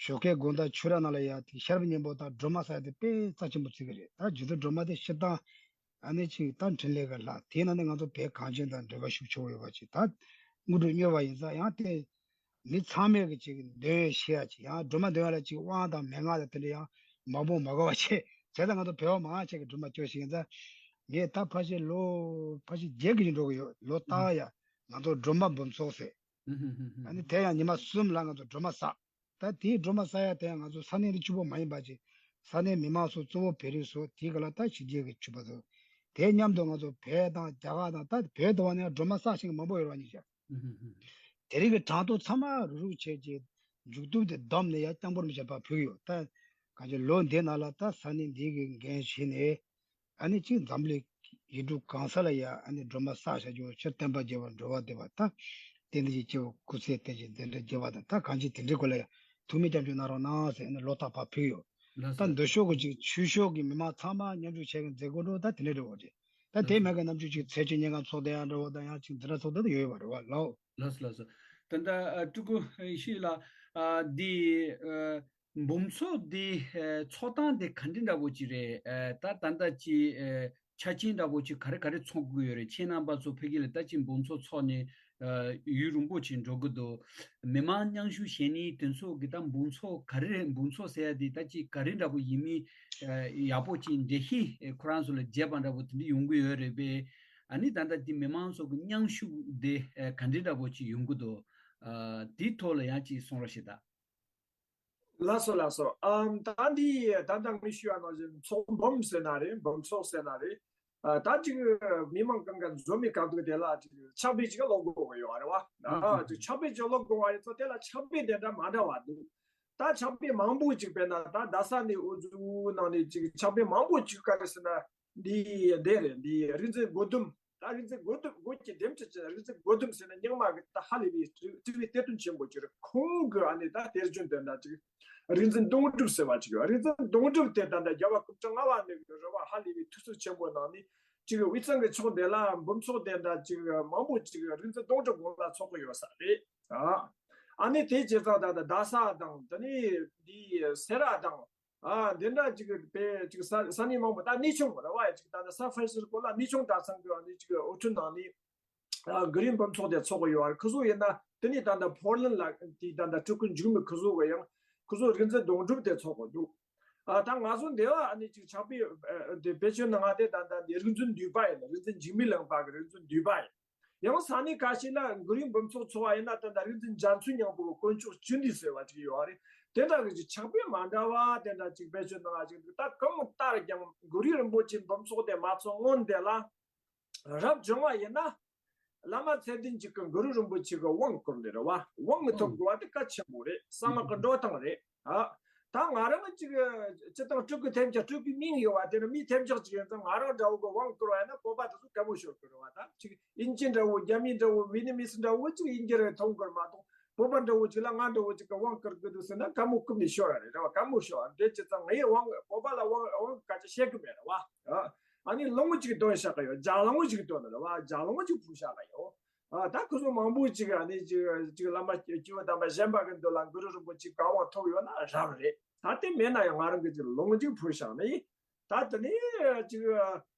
ཞོགས་ཀའི་དགོང་དག་ཆོས་ར་ནང་ལ་ཡ་དེ་ཤར་བ་གཉན་པོ་དང་སྒྲོལ་མ་ཟེར་དེ་དཔེ་རྩ་ཆེན་པོ་བརྩི་གི་རེད། ད་རྗེ་བཙུན་སྒྲོལ་མ་དེ་སྤྱིར་བཏང་ཨ་ནི་ཅིག་ད་འཕྲིན་ལས་ཀྱི་ལྷ་དེའི་ནང་ནས་ང་ཚོ་བོད་གངས་ཅན་དང་འབྲེལ་བ་ཤུགས་ཆེ་བོ་ཡོད་པ་ཅིག་ད་དངོས་གྲུབ་བསྙེལ་བ་ཡིན་ཙང་ཡང་དེ་མི་ཚང་མས་ཀྱི་ཅིག་འདོན་ཤེས་ཡ་ཅིག་ཡང་སྒྲོལ་མ་འདོན་ཡ་ལ་ཅིག་དབང་དང་མན་ངག་དང་དེ་འདྲ་ཡང་མང་པོ་མ་དགོས་པ་བྱས་བྱས་ཙང་ང་ཚོ་བོད་པ་མང་ཆེ་གི་སྒྲོལ་མ་སྐྱོར་ཞིག་ཡིན་ཙང་ངས་ད་ཕལ་ཆེར་ལོ་ཕལ་ཆེར་བརྒྱད་ཀྱི་འགྲོ་གི་ཡོད། ལོ་ལྟར་ཡ་ང་ཚོ་སྒྲོལ་མ་འབུམ་ཚོགས་ཟེར། ཨ་ནི་དེ་ཡང་ཉི་མ་གསུམ་ལ་ང་ཚོ་སྒྲོལ་མ་བསགས། ད་དེའི་སྒྲོལ་མ་བསགས་ཡ་དེ་ཡང་ང་ཚོ་ས་གནས་འདི་གཅིག་པོ་མ་ཡིན་པ་ཅིག་ས་གནས་མི་མང་ཚོ་གཙོ་བོ་བོད་རིགས་ཚོ་དེའི་སྐབས་ལ་ད་ཕྱི་རྒྱལ་གྱི་ཕྱུག་པ་ཚོ་དེ་མཉམ་དུ་ང་ཚོ་བོད་དང་རྒྱ་གར་དང་ད་བོད་དུ་བ་ནས་སྒྲོལ་མ་བསགས་ཤིང་མང་པོ་ཡོད་ར་ཉིད་ཀྱང་དེ་རིང་གི་གྲངས་ཐོ་ཚང་མ་རུག་རུག་བྱས་རྗེས་མཇུག་བསྡུ་དེ་བསྡོམས་ནས་ཡ་སྐྱབས་མགོན་རིན་པོ་ཆེ་ཕར་ཕུལ་ཡོད། ད་གང་ཅི་ལོ་འདི་ནང་ལ་ད་ས་གནས་འདི་གི་འགན་བཞེས་ནས། ཨ་ནི་གཅིག་འཛམ་གླིང་ཡུལ་གྲུ་གང་ས་ལ་ཡ་ཨ་ནི་སྒྲོལ་མ་བསགས་བྱ་རྒྱུ་ཕྱིར་བསྟན་པ་རྒྱས་པར་འགྲོ་བ་བདེ་བ་དང་། བསྟན་འཛིན་གྱི་སྐྱེས་བུ་སྐུ་ཚེ་བརྟན་ཅིང་བདེ་འབྲས་རྒྱས་པ་དང་ད་གང་ཅི་དེ་འདྲའི་སྐོར་ལ་ཡ་ཐུགས་སྨོན་སྐྱབས་འཇུག་གནང་རོགས་གནང་ཟེར་ཨ་ནི་ལོ་རྟག་པར་ཕུལ་ཡོད། ལགས་ད་སོ། འདི་ཕྱོགས་ཀྱི་ཅིག་ཆོས་ཕྱོགས་ཀྱི་མི་མང་ཚང་མ་མཉམ་ཞུགས་བྱས་ཀྱི་མཛད་སྒོ་འགྲོ་ད་དེ་འདྲ་འགྲོ་བ་རེད། ད་དེ་མེད་ཀྱི་ནམ་རྒྱུན་ཅིག་ཚེས་བཅུ་ཉིན་གང་ཚོགས་བསྡད་ཡ་འདྲ་བོ་དང་ཡང་ཅིག་འདི་འདྲ་ཚོགས་བསྡད་ཡོད་པ་རེད་བ་ལགས། ལགས་སོ་ལགས་སོ། ད་ལྟ་ཨ་སྤྲུལ་སྐུ་ཡེ་ཤེས་ལགས། ཨ་འདི་ཨ་འབུམ་ཚོགས་འདི་ཨ་ཚོགས་སྟངས་དེ་ག་འདྲ་འདྲ་བོ་ཅིག་རེད། ཨ་ད་ད་ལྟ་ཅིག་ཨ་ཆ་རྐྱེན་འདྲ་བོ་ཅིག་ག་རེ་ག་རེ་ཚོགས་དགོས་ཡོད་རེད། ཁྱེད་རྣམ་པ་ཚོ་ཕ་གི་ལ་ད་ཅིག་འབུམ་ཚོགས་ཚོགས་ནས་ཨ་ཡུན་རིང་པོ་ཅིག་འགྲོ་གི་འདུག་མི་མང་མཉམ་ཞུགས་བྱེད་ནི་དེ་ཚོ་གི་ད་འབུམ་ཚོགས་ག་རེ་རེད། འབུམ་ཚོགས་ཟེར་ཡ་དེ་ད་ཅིག་ག་རེ་འདྲ་བོ་ཡིན་མིན་ཨ་ཡག་པོ་ཅིག་འགྲེལ་བཤད་ཨ་ཁོ་རང་ཚོ་ལ་རྒྱས་པ་འདྲ་བོ་དེ་འདྲ་ཡོང་གི་ཡོད་རེད་པས། ཨ་ནི་ད་ལྟ་དེ་མི་མང་ཚོ་གི་མཉམ་ཞུགས་དེ་ཨ་ག་འདྲ་འདྲ་བོ་ཅིག་ཡོང་གི་འདུག་ཨ་དེའི་ཐོག་ལ་ཡང་ཅིག་གསུང་རོགས་ཞེས་ད། ལགས་སོ་ལགས་སོ། ཨམ་ད་འདི་ད་ལྟ་ངས་ཞུས་པ་ནང་བཞིན་ཚོགས་འབུམ་ཟེར་ན་རེད། འབུམ་ཚོགས་ཟེར་ན་རེད། ཨ་ད་ཅིག་མི་མང་གང་ག་འཛོམས་མི་གང་འདུག་དེ་ལ་ཅིག་ཕྱག་དཔེ་ཅིག་ཀློག་དགོས་ཀྱི་ཡོད་རེད་བ། ཨ་ཅིག་ཕྱག་དཔེ་ཅིག་ཀློག་དགོས་པ་ཡིན་ཙང་དེ་ལ་ཕྱག་དཔེ་དེ་འདྲ་མ་འདྲ་བ་འདུག་ད་ཕྱག་དཔེ་མང་པོ་ཅིག་དཔེར་ན་ད་རྡ་ས་ནས་འུ་ཚོའི་ནང་ནས་ཅིག་ཕྱག་དཔེ་མང་པོ་ཅིག་ག་རེ་ཟེར་ན་འདི་འདི་རེད། འདི་རིག་འཛིན་སྒོ་དུམ། ད་རིག་འཛིན་སྒོ་དུམ་སྒོ་གི་དེམ་ཅི་ཅི་རིག་འཛིན་སྒོ་དུམ་ཟེར་ན་རྙིང་མ་གི་ད་ཧ་ལས་པའི་སྤྲུལ་སྤྲུལ་པའི་གཏེར་སྟོན་ཆེན་པོ་ཅིག་རེད། ཁོང་གི་ཨ་ནི་ད་གཏེར་བྱོན་དེ་འདྲ་ཅིག་རིག་འཛིན་སྡོང་གྲུབ་ཟེར་བ་ཅིག་ཡོད། རིག་འཛིན་སྡོང་གྲུབ་དེ་ད་ད་རྒྱལ་བ་སྐུ་ཕྲེང་ལྔ་པ་ནས་རེད་བ། ཧ་ལས་པའི་ཐུགས་གསོ་ཆེན་པོ་གནང་ནས་ཅིག་དབུས་གཙང་གི་ཕྱོགས་འདི་ལ་འབུམ་ཚོགས་དེ་འདྲ་ཅིག་མང་པོ་ཅིག་རིག་འཛིན་སྡོང་གྲུབ་དགོངས་ལ་ཚོགས་ཀྱི་ཡོད་ས་རེད། ཨ་ནི་དེ་བྱས་ཙང་ད་ད་རྡ་ས་དང་དེ་ནས་འདི་སེ་ར་དང་། ཨ་འདི་འདྲ་ཅིག་པའི་ཅིག་ས་ས་གནས་མང་པོ་ད་གནས་ཆུང་རེད་བ། ཅིག་ད་ད་སན་ཧྥ་རན་སིས་ཀོ་ལ་གནས་ཆུང་གྲྭ་ཚང་གི་ཨ་ནི་ཅིག་དབུ་ཁྲིད་ནང་ནས་ཨ་གུ་རུའི་འབུམ་ཚོགས་དེ་ཚོགས་ཀྱི་ཡོད་རེད། ཁོ་ཚོ་ཡིན་ན་དེ་ནས་ད་ད་ཕོར་ལན་ལ་དེ་ད་ད་སྤྲུལ་སྐུ་འཇུག་མི་ཁོ་ཚོ་གི་ཡང་ཁོ་ཚོ་རིག་འཛིན་སྡོང་གྲུབ་དེ་ཚོགས་ཀྱི་འདུག་ཨ་ད་ང་ཚོ་འདི་བ་ཨ་ནི་ཅིག་ཕྱག་དཔེ་ཨ་དེ་བེད་སྤྱོད་ནང་ང་དེ་ད་ད་འདི་རིག་འཛིན་འདུས་པ་ཡིན། རིག་འཛིན་འཇིགས་མེད་གླིང་པ་གི་རིག་འཛིན་འདུས་པ་ཡིན། ཡང་ས་གནས་ཁ་ཤས་ལ་གུ་རུའི་འབུམ་ཚོགས་ཚོགས་པ་ཡིན་ན་དེ་འདྲ་རིག་འཛིན་འཇའ་ཚོན་སྙིང་པོ་དཀོན་མཆོག་སྤྱི་འདུས་ཟེར་བ་ཅིག་ཡོད་རེད། དེ་འདྲ་གི་ཅིག་ཕྱག་དཔེ་མ་འདྲ་བ་དེ་འདྲ་ཅིག་བེད་སྤྱོད་གནང་བ་ཅིག་འདུག་ད་གང་ལྟར་ཀྱང་གུ་རུའི་རིན་པོ་ཆེའི་འབུམ་ཚོགས་དེ་མ་ཚོགས་སྔོན་དེ་ལ་རབ་བྱུང་བ་ཡིན་ན་བླ་མ་ཚད་ལྡན་ཅིག་གི་གུ་རུ་རིན་པོ་ཆེ་གི་དབང་བསྐུར་ནས་རེད་བ། དབང་གི་ཐོབ་དགོས་པ་དེ་གལ་ཆེན་པོ་རེད། གསང་སྔགས་ཀྱི་འགྲོ་སྟངས་རེད། ཨ། ད་ང་རང་ཅིག་སྤྱི་བཏང་སྤྲུལ་སྐུ་ཐེམ་ཅག་སྤྲུལ་སྐུའི་མིང་ཡོད་བ་དེ་ནི་མི་ཐེམ་ཅག་ཅིག་ཡིན་ཙང་ང་རང་འདྲ་བོ་གི་དབང་བསྐུར་བ་ཡིན་ན་བོད་པ་དེ་ཚོ་དགའ་མོ་ཤོར་གི་རེད་བ། ད་ཅིག་དབྱིན་ཇི་འདྲ་བོ་རྒྱ་མི་འདྲ་བོ་ཝི་ནི་མི་སི་འདྲ་བོ་ཅིག་དབྱིན་ཇི་རེད་མཐོང་གི་རེད་མ་གཏོགས་བོད་པ་འདྲ་བོ་ཅིག་ལ་ང་འདྲ་བོ་ཅིག་གི་དབང་བསྐུར་གི་འདུག་ཟེར་ན་དགའ་མོ་རྐུབ་ནས་ཤོར་བ་རེད། རེད་བ། དགའ་མོ་ཤོར་བ་འདྲ་ཅི་ཙང་ངས་དབང་བོད་པ་ལ་དབང་དབང་སྐད་ཆ་བཤད་གི་མེད་རེད་བ། ཨ་ནི་ལོང་ཅིག་འདོན་བཞག་གི་ཡོད། ལྗགས་ལོང་ཅིག་འདོན་རེད་བ། ལྗགས་ལོང་ཅིག་ཕུལ་བཞག་གི་ཡོད། ཨ་ད་ཁོ་ཚོ་མང་པོ་ཅིག་ཨ་ནི་ཅིག་ཅིག་བླ་མ་སྐྱེས་བུ་དམ་པ་གཞན་པ་གི་མདུན་ལ་གུ་རུ་རིན་པོ་ཆེ་གི་དབང་ཐོབ་ཡོད་ན་རབ་རེད། ད་དེ་མེད་ན་ཡང་ང་རང་གི་ཅིག་ལོང་ཅིག་ཕུལ་བཞག་ནི། ད་དེ་ནས་ཅིག་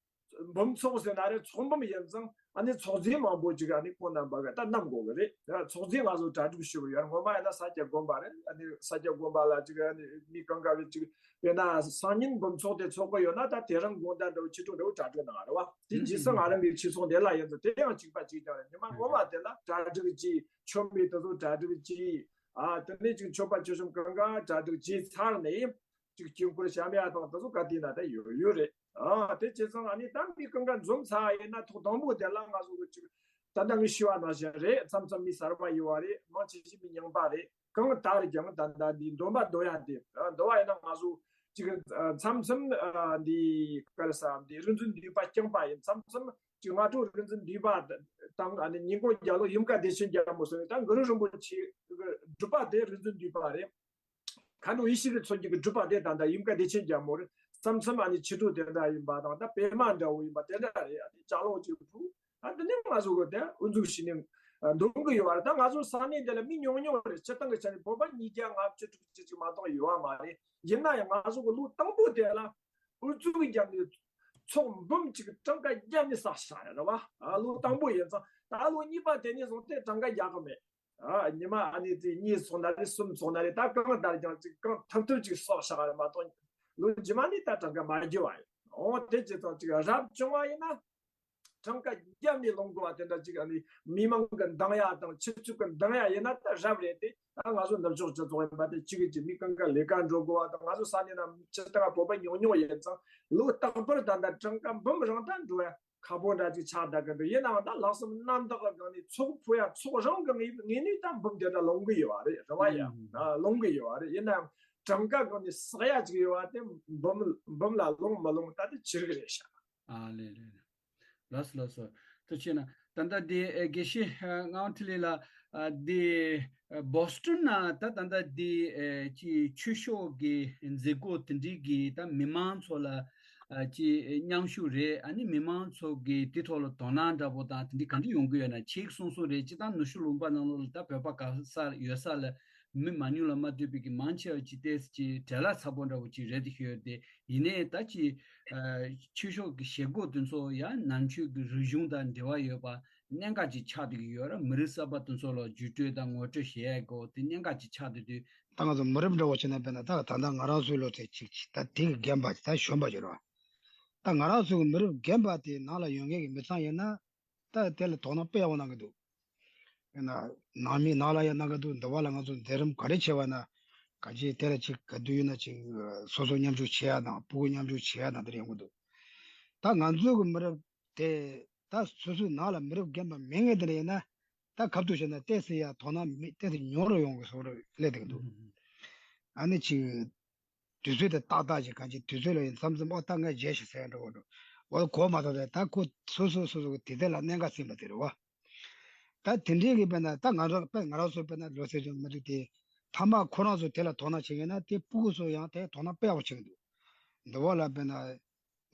འབུམ་ཚོགས་ཟེར་ན་རེད། ཚོགས་འབུམ་ཡིན་ཙང་ཨ་ནི་ཚོགས་རྫས་མང་པོ་ཅིག་ཨ་ནི་ཁོང་རྣམ་པ་གི་ད་བསྣམས་དགོས་གི་རེད། ཚོགས་རྫས་ང་ཚོ་གྲ་སྒྲིག་ཞུ་གི་ཡོད། ངོ་མ་ཡིན་ན་ས་སྐྱ་དགོན་པ་རེད། ཨ་ནི་ས་སྐྱ་དགོན་པ་ལ་ཅིག་ཨ་ནི་མི་གང་ག་གི་ཅིག་དཔེར་ན་སང་ཉིན་འབུམ་ཚོགས་དེ་ཚོགས་གི་ཡོད་ན་ད་དེ་རིང་དགོང་དག་འདྲ་བོ་ཕྱི་དྲོ་འདྲ་བོ་གྲ་སྒྲིག་གནང་རེད་བ། དེ་རྗེས་སུ་ང་རང་གི་ཆོས་ཚོགས་འདི་ལ་ཡིན་ཙང་དེ་ཡང་གཅིག་པ་གཅིག་རྐྱང་རེད། ཉི་མ་ངོ་མ་དེ་ལ་གྲ་སྒྲིག་གྱིས་མཆོད་མེ་དེ་ཚོ་གྲ་སྒྲིག་གྱིས། ཨ་དེ་ནས་ཅིག་མཆོད་པ་མཆོད་གཤོམ་གང་ག་གྲ་སྒྲིག་བྱས་ཚར་ནས་ཅིག་དཀྱིལ་འཁོར་བཤམ་ཡ་དང་དེ་ཚོ་ག་དུས་ན་ད་ཡོད་ཡོད་རེད། ཨ་དེ་བྱས་ཙང་ཨ་ནི་ད་མི་གང་ག་འཛོམས་ཚར་ཡིན་ན་ཐོག་དང་པོ་དེ་ལ་ང་ཚོ་གི་ཅིག་ད་ལྟ་ངས་ཞུས་པ་ནང་བཞིན་རེད། མཚམས་མཚམས་མི་གསར་པ་ཡོད་པ་རེད། མང་ཆེ་ཤོས་མི་རྙིང་པ་རེད། གང་ལྟར་ཀྱང་ད་ལྟ་འདི་འདོན་པ་འདོན་ཡ་དེ་འདོན་པ་ཡིན་ན་ང་ཚོ་ཅིག་མཚམས་མཚམས་འདི་ག་རེ་ཟ་འདི་རིག་འཛིན་འདུས་པ་རྐྱང་པ་ཡིན། མཚམས་མཚམས་ཅིག་སྔ་དྲོ་རིག་འཛིན་འདུས་པ་དང་ཨ་ནི་ཉིན་གུང་རྒྱལ་ལོ་ཡུམ་བཀའ་བདེ་ཆེན་རྒྱལ་མོ་སོགས་ནས་ད་གུ་རུ་རིན་པོ་ཆེ་སྒྲུབ་པ་དེ་རིག་འཛིན་འདུས་པ་རེད། མཁའ་འགྲོ་ཡེ་ཤེས་ཀྱི་མཚོན་བརྒྱུད་ཀྱི་སྒྲུབ་པ་དེ་ད་ལྟ་ཡུམ་བཀའ་བདེ་ཆེན་རྒྱལ་མོ་རེད། མཚམས་མཚམས་ཨ་ནི་ཕྱི་དྲོ་དེ་འདྲ་ཡིན་པ་དང་ད་པད་མ་འདྲ་བོ་ཡིན་པ་དེ་འདྲ་རེད། ཨ་ནི་ལྗགས་ལོང་ཅིག་ཕུལ། ཨ་དེ་ནས་ང་ཚོ་གི་དེ་དབུ་འཛུགས་བྱས་ནས་འདོན་གི་ཡོད་རེད། ད་ང་ཚོ་ས་གནས་འདི་ལ་མི་ཉུང་ཉུང་རེད། སྤྱིར་བཏང་གི་ཆ་ནས་བོད་པ་ཉིས་བརྒྱ་ལྔ་བཅུ་དྲུག་ཅུ་ཅིག་མ་གཏོགས་ཡོད་པ་མ་རེད། ཡིན་ན་ཡང་ང་ཚོ་གི་ལོ་དང་པོ་དེ་ལ་དབུ་འཛུགས་བརྒྱབ་ནས་ཚོགས་འབུམ་གཅིག་གྲངས་ཀ་བརྒྱབ་ནས་བསགས་བཞག་རེད་བ། ཨ་ལོ་དང་པོ་ཡིན་ཙང་ད་ལོ་གཉིས་པ་དེ་ནས་བཟུང་སྟེ་གྲངས་ཀ་རྒྱག་གི་མེད། ཨ་ཉི་མ་ཨ་ནི་དེ་གཉིས་སོང་ན་རེད། གསུམ་སོང་ན་རེད། ད་གང་ལྟར་ཀྱང་ཅིག་གང་ཐུབ་ཐུབ་ཅིག་བསགས་བཞག་རེད་མ་གཏོགས་ལོ་རྗེས་མ་ནས་ད་གྲངས་ཀ་མ་རྒྱུ་བ་ཡིན། འོ་དེ་ཅི་ཙང་ཅིག་རབ་བྱུང་བ་ཡིན་ན་གྲངས་ཀ་བརྒྱབ་ནས་ལོང་དགོས་པ་དེ་འདྲ་ཅིག་ཨ་ནི་མི་མང་གི་འདང་ཡ་དང་ཆུ་ཚོད་ཀྱི་འདང་ཡ་ཡིན་ན་ད་རབ་རེད་དེ། ད་ང་ཚོ་ནུབ་ཕྱོགས་སྤྱི་ཚོགས་ཡིན་པ་དེ་གཅིག་གིས་གཅིག་མི་གང་ག་ལས་ཀ་འགྲོ་དགོས་པ་དང་ང་ཚོ་ས་གནས་ན་སྤྱིར་བཏང་བོད་པ་ཉུང་ཉུང་ཡིན་ཙང་ལོ་རྟག་པར་ད་ལྟ་གྲངས་ཀ་འབུམ་རང་ད་འགྲོ་ཡ་ཁག་པོ་འདྲ་ཅིག་ཆགས་བསྡད་ཀྱི་འདུག་ཡིན་ནའང་ད་ལྷག་བསམ་རྣམ་དག་གི་སྒང་ནས་ཚོགས་ཕུལ་ཡ་ཚོགས་རང་གི་ངོས་ངོས་ནས་ད་འབུམ་དེ་འདྲ་ལོང་གི་ཡོད་པ་རེད། རེད་བ་ཡ། ཨ་ལོང་གི་ཡོད་པ་རེད། ཡིན་ནའང་གྲངས་ཀ་སྒང་ནས་བསགས་ཡ་ཅིག་ཡོད་པ་དེ་འབུམ་འབུམ་ལ་ལོང་མི་ལོང་ད་དེ་ཕྱི་རིགས་རེད་ཤག་ཨ་ལེ་ལེ་ལེ། ལགས་སོ་ལགས་སོ། ཐུགས་རྗེ་གནང་། ད་ལྟ་དེ་ཨེ་དགེ་བཤེས་ཨེ་ངག་དབང་འཕྲིན་ལས་ལགས་ ཨ་འདི་ཨ་བོ་སི་ཊོན་ན་ད་ད་ལྟ་འདི་ཨ་ཅི་ཆོས་ཕྱོགས་ཀྱི་མཛད་སྒོ་དེ་འདྲའི་གི་ད་མི་མང་ཚོ་ལ་ཨ་ཅི་མཉམ་ཞུགས་རེད། ཨ་ནི་མི་མང་ཚོ་གི་དེ་ཐོག་ལ་དོ་སྣང་འདྲ་པོ་དང་དེ་འདྲའི་ག་འདྲ་ཡོང་གི་ཡོད་ན། ཁྱེད་ཀྱིས་གསུངས་གསུངས་རེད། སྤྱིར་བཏང་ནུབ་ཕྱོགས་ལུང་པ་ནང་ལོགས་ལ་ད་བོད་པ་ག་ས་ཡོད་ས་ལ་མི་མང་ཉུང་ལ་མ་ལྟོས་པའི་གི་མང་ཆེ་བ་ཅིག་ཏོག་ཙམ་ཅིག་བྲེལ་བ་ཚ་པོ་འདྲ་པོ་ཅིག་རེད་ཤོད་དེ། ཡིན་ནའི་ད་ཅི་ཨ་ཆོས་ཕྱོགས་ཀྱི་བྱེད་སྒོ་དེ་ཚོ་ཡང་ནང་ཆོས་ཀྱི་རིག་གཞུང་དང་འབྲེལ་བ་ཡོད་པ་གནད་འགག་ཅིག་ཆགས་བསྡད་ཀྱི་ཡོད་ར། མི་རབས་གསར་པ་དེ་ཚོ་ལ་བརྒྱུད་སྤྲོད་དང་ངོ་སྤྲོད་བྱེད་ཡས་སྐོར་དེ་གནད་འགག་ཅིག་ཆགས་བསྡད་དུས། ད་ང་ཚོ་མི་རབས་འདྲ་བོ་བྱས་ན་དཔེར་ན་ད་ད་ལྟ་ང་རང་ཚོའི་ལོ་ཚད་ཅིག་ཅིག་ད་དེ་གི་རྒན་པ་ཅིག་ད་གཞོན་པ་ཅིག་རེད་བ། ད་ང་རང་ཚོ་གི་མི་རབས་རྒན་པ་དེ་ནང་ལ་ཡོད་མཁན་གྱི་མི་ཚང་ཡིན་ན། ད་དེ་ལ་དོ་སྣང་དཔེ་ཡག་པོ་གནང་གི་འདུག་ཡིན་ན་ནང་མི་ནང་ལ་ཡང་གནང་གི་འདུག་འདི་བ་ལ་ང་ཚོ་མཛད་རིམ་ག་རེ་བྱས་པ་ན། ག་ཅི་དེ་ལ་ཅིག་ག་དུས་ཡིན་ན་ཅིག་སོ་སོ་མཉམ་ཞུགས་བྱེད་ཡ་དང་སྤུ་གུ་མཉམ་ཞུགས་བྱེད་ཡ་དང་དེ་འདྲ་ཡོང་གི་འདུག་ད་ང་ཚོ་གི་མི་རབས་དེ་ད་སོ་སོའི་ནང་ལ་མི་རབས་རྒན་པ་མེད་མཁན་དེ་འདྲ་ཡིན་ན། ད་ཁ་ཐུག་བྱས་ན་ཏོག་ཙམ་ཡ་དོ་སྣང་མེད་ཏོག་ཙམ་ཉུང་རུ་ཡོང་གི་བཟོ་འདྲ་སླེབས་བསྡད་ཀྱི་འདུག་ཨ་ནི་ཅིག་དུས་ཚོད་དེ་ཏག་ཏག་ཅིག་གང་ཅི་དུས་ཚོད་ལ་ཡིན་མཚམས་མཚམས་ཨོ་ད་ངས་བརྗེད་ཤག་ཟེར་འགྲོ་གི་འདུག་འོ་གོ་མ་ཐག་རེད། ད་ཁོ་སོ་སོ་སོ་སོ་གི་དེ་དེ་ལ་གནད་འགག་ཟིན་པ་དེ་རེད་བ། ད་དེ་འདྲའི་གི་དཔེར་ན་ད་ང་རང་དཔེ་ང་རང་ཚོ་དཔེར་ན་ལོ་ཚད་ཅུང་མི་འདུག་དེ། ཐ་མ་ཁོ་རང་ཚོ་དེ་ལ་དོ་སྣང་བྱེད་མཁན་ན་དེ་སྤུ་གུ་ཚོ་ཡང་དེ་དོ་སྣང་དཔེ་ཡག་པོ་བྱེད་ཀྱི་འདུག་འདི་བ་ལ་དཔེར་ན།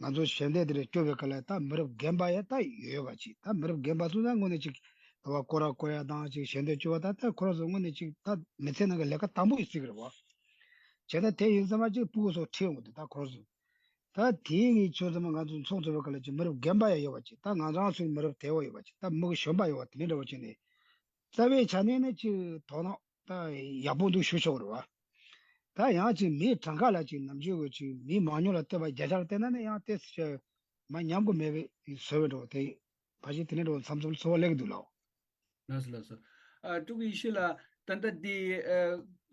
ང་ཚོ་ཞལ་འདེབས་དེ་རེ་སྐྱོར་བའི་སྐབས་ལ་ད་མི་རབས་རྒན་པ་ཡང་ད་ཡོད་པ་ཅིག་ད་མི་རབས་རྒན་པ་ཚོ་ད་དངོས་གནས་ཅིག་དེ་བ་སྐོར་ར་སྐོར་ཡ་དང་ཅིག་ཞལ་འདེབས་སྐྱོར་བ་ད་ད་ཁོ་རང་ཚོ་དངོས་གནས་ཅིག་ད་མི་ཚེ་ནང་གི་ལས་ཀ་དང་པོ་ཡིན་སྲིད་ཀྱི་རེད་བ། བྱས་ན་དེ་ཡིན་ཙམ་པ་ཅིག་སྤུ་གུ་ཚོ་ཁྲིད་ཡོང་གི་འདུག་ད་ཁོ་རང་ཚོ། ད་དེའི་ངས་ཆོས་ཚང་མ་ང་ཚོ་ཚོགས་གཙོ་བའི་སྐབས་ལ་ཅིག་མི་རབས་རྒན་པ་ཡང་ཡོད་པ་ཅིག་ད་ང་རང་ཚོའི་མི་རབས་དལ་བ་ཡོད་པ་ཅིག་ད་མི་གི་གཞོན་པ་ཡོད་པ་དེ་འདྲ་འདྲ་བོ་ཅིག་ནས། རྩ་བའི་ཆ་ནས་ནི་ཅིག་དོ་སྣང་ད་ཡག་པོ་འདུག་ཞུ་ཆོག་རེད་བ། ད་ཡང་ཅིག་མིའི་གྲངས་ཀ་ལ་ཅིག་ནམ་རྒྱུན་གྱི་ཅིག་མི་མང་ཉུང་ལ་ལྟོས་པ་བརྒྱ་ཆར་བལྟས་ན་ནི་ཡང་ཏོག་ཙམ་མ་ཉམས་དགོས་མེད་པའི་བཟོ་བའི་འགྲོ་དེ་ཕལ་ཆེར་དེ་འདྲ་འདྲ་བོ་མཚམས་མཚམས་ཚོར་བ་སླེབས་ཀྱི་འདུག་ལགས། ལགས་སོ་ལགས་སོ། ཨ་ཀྲུའུ་ཡེ་ཤེས་ལགས། ད་ལྟ་འདི་ཨ་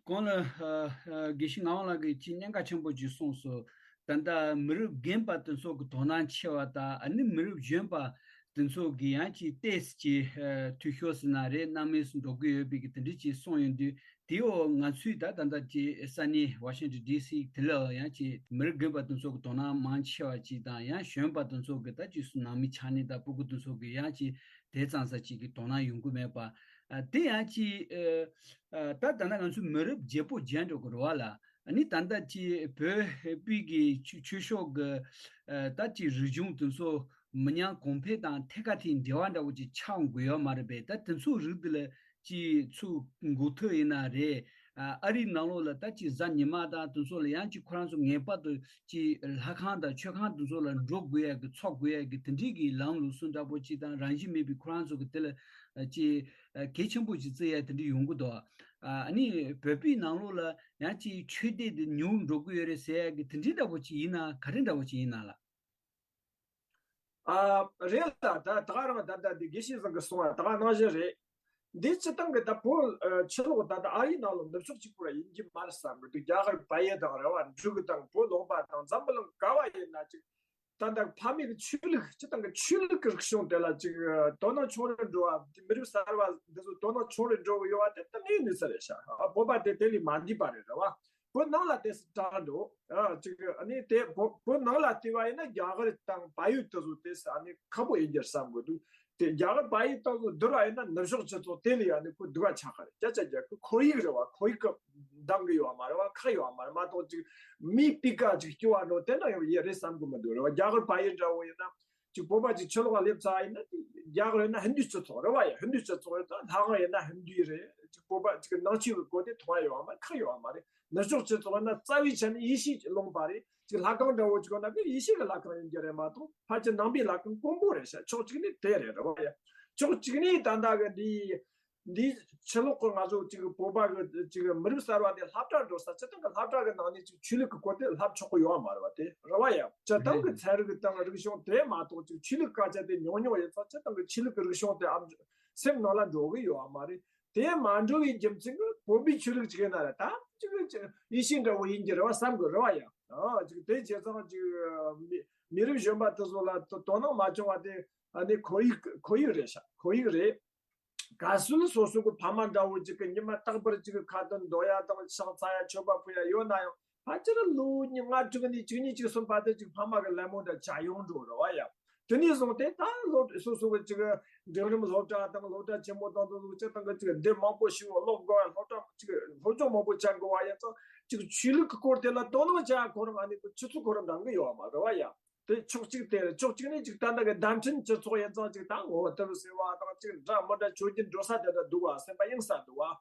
གོང་ལ་ཨ་ཨ་དགེ་བཤེས་ངག་དབང་ལགས་ཀྱིས་ཅིག་གནད་འགག་ཆེན་པོ་ཅིག་གསུངས་སོང་། ད་ལྟ་མི་རབས་རྒན་པ་དེ་ཚོ་གི་དོ་སྣང་ཆེ་བ་དང་ཨ་ནི་མི་རབས་གཞོན་པ་དེ་ཚོ་གི་ཡང་ཅིག་ཏོག་ཙམ་ཅིག་ཨ་འཐུས་ཤོར་ཟེར་ན་རེད། སྣང་མེད་སུ་འགྲོ་གི་ཡོད་པའི་གི་དེ་འདྲ་ཅིག་གསུངས་ཡོང་དུས། དེའི་འོག་ང་ཚོས་ད་ད་ལྟ་ཅིག་ས་གནས་ཝ་ཤིང་ཏོན་ཌི་སི་དེ་ལ་ཡང་ཅིག་མི་རབས་རྒན་པ་དེ་ཚོ་གི་དོ་སྣང་མང་ཆེ་བ་ཅིག་དང་ཡང་གཞོན་པ་དེ་ཚོ་གི་ད་ཅིག་སུ་ནང་མི་ཆ་ནས་ད་སྤུ་གུ་དེ་ཚོ་གི་ཡང་ཅིག་དེ་ཙམ་ཙམ་ཅིག་གི་དོ་སྣང་ཡོང་གི་མེད་པ། ཨ་དེ་ཡང་ཅིག་ཨ་ཨ་ད་ད་ལྟ་ང་ཚོ་མི་རབས་བརྗེ་པོ་བརྗེ་འགྲོ་གི་རེད་བ་ལ། ཨ་ནི་ད་ལྟ་ཅིག་བོད་པའི་གི་ཆོས་ཆོས་ཕྱོགས་གི་ཨ་ད་ཅིག་རིག་གཞུང་དེ་ཚོ་མི་ཉམས་གོང་འཕེལ་དང་ཐད་ཀ་དེའི་འབྲེལ་བ་འདྲ་བོ་ཅིག་ཆགས་འོང་གི་ཡོད་མ་རེད་པས། ད་དེ་ཚོ་རིགས་དེ་ལ་ཅིག་ཚུར་འགུག་ཐབས་ཡིན་ན་རེད། ཨ་ཨ་རིའི་ནང་ལོགས་ལ་ད་ཅིག་གཟའ་ཉི་མ་དང་དེ་ཚོ་ལ་ཡང་ཅིག་ཁོ་རང་ཚོ་ངེས་པར་དུ་ཅིག་ལྷ་ཁང་དང་མཆོད་ཁང་དེ་ཚོ་ལ་འགྲོ་དགོས་ཡ་གི་འཚོགས་དགོས་ཡ་གི་དེ་འདྲའི་གི་ལམ་ལུགས་སྲོལ་འདྲ་པོ་ཅིག་དང་རང་བཞིན་མེད་པའི་ཁོ་རང་ཚོ་གི་དེ་ལ་ཨ་ཅིག་ཨ་གལ་ཆེན་པོ་ཅིག་བརྩི་ཡ་དེ་འདྲ་ཡོང་གི་འདུག་ཨ་ནི་བོད་པའི་ནང་ལོགས་ལ་ཡང་ཅིག་ཆོས་དད་དེ་ཉུང་འགྲོ་གི་ཡོད་རེད་ཟེར་ཡ་གི་དེ་འདྲའི་འདྲ་པོ་ཅིག་ཡིན་ན་ག་རེ་འདྲ་པོ་ཅིག་ཡིན་ན་ལགས། ཨ་རེད་ལ། ད་ད་ག་རང་ད་ལྟ་འདི་དགེ་བཤེས་ཚང་གི་གསུང་བ་ད་ག་ནང་བཞིན་རེད། འདི་སྤྱི་བཏང་གི་ད་བོད་ཨ་ཕྱི་ལོགས་ད་ལྟ་ཨ་རིའི་ནང་ལོགས་ནུབ་ཕྱོགས་གཅིག་པུ་ར་ཡིན་གྱི་མ་རེད་བསམ་གི་འདུག་རྒྱ་གར་བལ་ཡུལ་དང་རེད་བ། འབྲུག་དང་བོད་ལུང་པ་དང་འཛམ་བུ་གླིང་ག་བ་ཡིན་ན་ཅིག་ད་ལྟ་ཕ་མེས་ཀྱི་ཆོས་ལུགས་སྤྱི་བཏང་གི་ཆོས་ལུགས་ཀྱི་རིག་གཞུང་དེ་ལ་ཅིག་དོ་སྣང་ཆུང་རུ་འགྲོ་བ། མི་རབས་གསར་བ་འདི་ཚོ་དོ་སྣང་ཆུང་རུ་འགྲོ་གི་ཡོད་བ་དེ་ད་ངའི་ནུས་ས་རེད་ཤག་བོད་པ་དེ་དེ་ལས་མ་འདས་པ་རེད། རེད་བ། བོད་ནང་ལ་དེ་སྲིད་དྲག་འགྲོ། ཨ་ཅིག་ཨ་ནི་དེ་བོད་བོད་ནང་ལ་བལྟས་པ་ཡིན་ན་རྒྱ་གར་དང་བལ་ཡུལ་དེ་ཚོ་དེ་ས་ཨ་ནི་ཁག་པོ་ཡིན་རྒྱུ་བསམ་གི་འདུག་དེ་རྒྱ་གར་བལ་ཡུལ་དེ་ཚོ་བསྡུར་བ་ཡིན་ན་ནུབ་ཕྱོགས་སྤྱི་ཚོགས་དེ་ལས་ཨ་ནི་ཁོ་སྡུག་པ་ཆགས་ཀ་རེད། ཅ་ཅ་རྒྱ་ཁོ་ཁོར་ཡུག་རེད་བ། ཁོར་ཡུག་གི་འདང་གི་ཡོད་མ་རེད་བ། ཁག་ཡོད་མ་རེད། མ་གཏོགས་ཅིག་མིའི་སྤུས་ཀ་ཅིག་སྐྱོ་བ་འགྲོ་དེ་འདྲ་ཡོང་ཡས་རེད་བསམ་གི་མི་འདུག་རེད་བ། རྒྱ་གར་བལ་ཡུལ་འདྲ་བོ་ཡིན་ན་ཅིག་བོད་པ་ཅིག་ཕྱི་ལོགས་ལ་སླེབས་ཚར་ཡིན་ན་རྒྱ་གར་ཡིན་ན་ཧིན་དུའི་སྤྱི་ཚོགས་རེད་བ་ཡ། ཧིན་དུའི་སྤྱི་ཚོགས་རེད། ད་ལྷ་ཁང་ཡིན་ན་ཧིན་དུའི་རེད། ཅིག་བོད་པ་ཅིག་ནང་ཆོས་ཀྱི་སྐོར་དེ་མཐོང་ཡ་ཡོད་མ་རེད། ཁག་ཡོད་མ་རེད། ནུབ་ཕྱོགས་སྤྱི་ཚོགས་ན་རྩ་བའི་ཆ་ནས་ཡེ་ཤུའི་ལུང་པ་རེད། ཅིག་ལྷ་ཁང་འདྲ་བོ་ཅིག་ཡོད་ན་ཀྱང་ཡེ་ཤུ་གི་ལྷ་ཁང་ཡིན་རྒྱུ་རེད་མ་གཏོགས་ཕལ་ཆེར་ནང་པའི་ལྷ་ཁང་དཀོན་པོ་རེད་ཤག་ཕྱོགས་གཅིག་ནས་དེ་རེད། རེད་བ་ཡ། ཕྱོགས་གཅིག་ནས་ད་ལྟ་གི་འདི་འདི་ཕྱི་ལོགས་ཀྱི་ང་ཚོ་ཅིག་བོད་པ་གི་ཅིག་མི་རབས་གསར་བ་དེ་སློབ་གྲྭ་འགྲོ་ས་སྤྱི་བཏང་གི་སློབ་གྲྭ་གི་ནང་ནས་ཅིག་ཆོས་ལུགས་ཀྱི་སྐོར་དེ་བསླབ་ཆོག་གི་ཡོད་མ་རེད་བ། དེ་རེད་བ་ཡ། སྤྱི་བཏང་གི་ཚན་རིག་དང་རིག་གཞུང་དེ་མ་གཏོགས་ཅིག་ཆོས་ལུགས་སྐད་ཆ་དེ་ཉུང་ཉུང་ཡིན་ཙང་སྤྱི་བཏང་གི་ཆོས་ལུགས་ཀྱི་རིག་གཞུང་དེ་ཨ་སེམས་ནང་ལ་འགྲོ་གི་ཡོད་མ་རེད། དེ་མ་འགྲོ་བའི་རྒྱུ་མཚན་གྱིས་བོད་པའི་ཆོས་ལུགས་ཅིག་ཡིན་ན་ར་ད་ཅིག་ཡེ་ཤུ་འདྲ་བོ་ཡིན་གྱི་རེད་བ་བསམ་གི་རེད་བ་ཡ། ཨ་ཅིག་དེ་བྱས་ཙང་ཅིག་མི་མི་རབས་གཞོན་པ་དེ་ཚོ་ལ་དོ་དོ་སྣང་མ་བྱུང་བ་དེ་ཨ་ནི་ཁོར་ཡུག་ཁོར་ཡུག་རེད་ཤག་ཁོར་ཡུག་རེད། གལ་སྲིད་སོ་སོ་གི་ཕ་མ་འདྲ་བོ་ཅིག་གི་ཉི་མ་རྟག་པར་ཅིག་གི་ཁ་ཏོན་འདོན་ཡ་དང་ཕྱག་འཚལ་ཡ་མཆོད་པ་ཕུལ་ཡ་ཡོད་ན་ཡང་ཕལ་ཆེར་ལོ་ཉི་ལྔ་དྲུག་ནས་བཅུ་གཉིས་བཅུ་གསུམ་བར་དུ་ཅིག་ཕ་མ་གི་ལད་མོ་འདྲ་བྱ་ཡོང་འགྲོ་རེད་བ་ཡ། དེ་ནས་བཟུང་སྟེ་ད་སློབ་སོ་སོ་གི་ཅིག་འབྲིང་རིམ་སློབ་གྲྭ་དང་སློབ་གྲྭ་ཆེན་མོ་དང་དེ་ཚོ་སྤྱི་བཏང་གི་ཅིག་འདི་མང་པོ་ཞིག་སློབ་དགོས་པ། སློབ་གྲྭ་ཅིག་སློབ་སྦྱོང་མང་པོ་བྱ་དགོས་པ་ཡིན་ཙང་། ཅིག་ཆོས་ལུགས་ཀྱི་སྐོར་དེ་ལ་དོ་སྣང་བྱ་ཁོ་རང་ཨ་ནི་ཆུ་ཚོད་ཁོ་རང་འདང་གི་ཡོད་མ་རེད་བ་ཡ། དེ་ཕྱོགས་གཅིག་དེ་རེད། ཕྱོགས་གཅིག་ནས་ཅིག་ད་ལྟ་གི་བརྡ་འཕྲིན་སྤྱི་ཚོགས་ཡིན་ཙང་ཅིག་ད་ངོ་བོ་དེ་རུ་ཟེར་བ་དང་ཅིག་འདྲ་མི་འདྲ་ཆོས་བརྒྱུད་འགྲོ་ས་དེ་འདྲ་འདུག་བ། སེམས་པ་གཡེང་ས་འདུག་བ།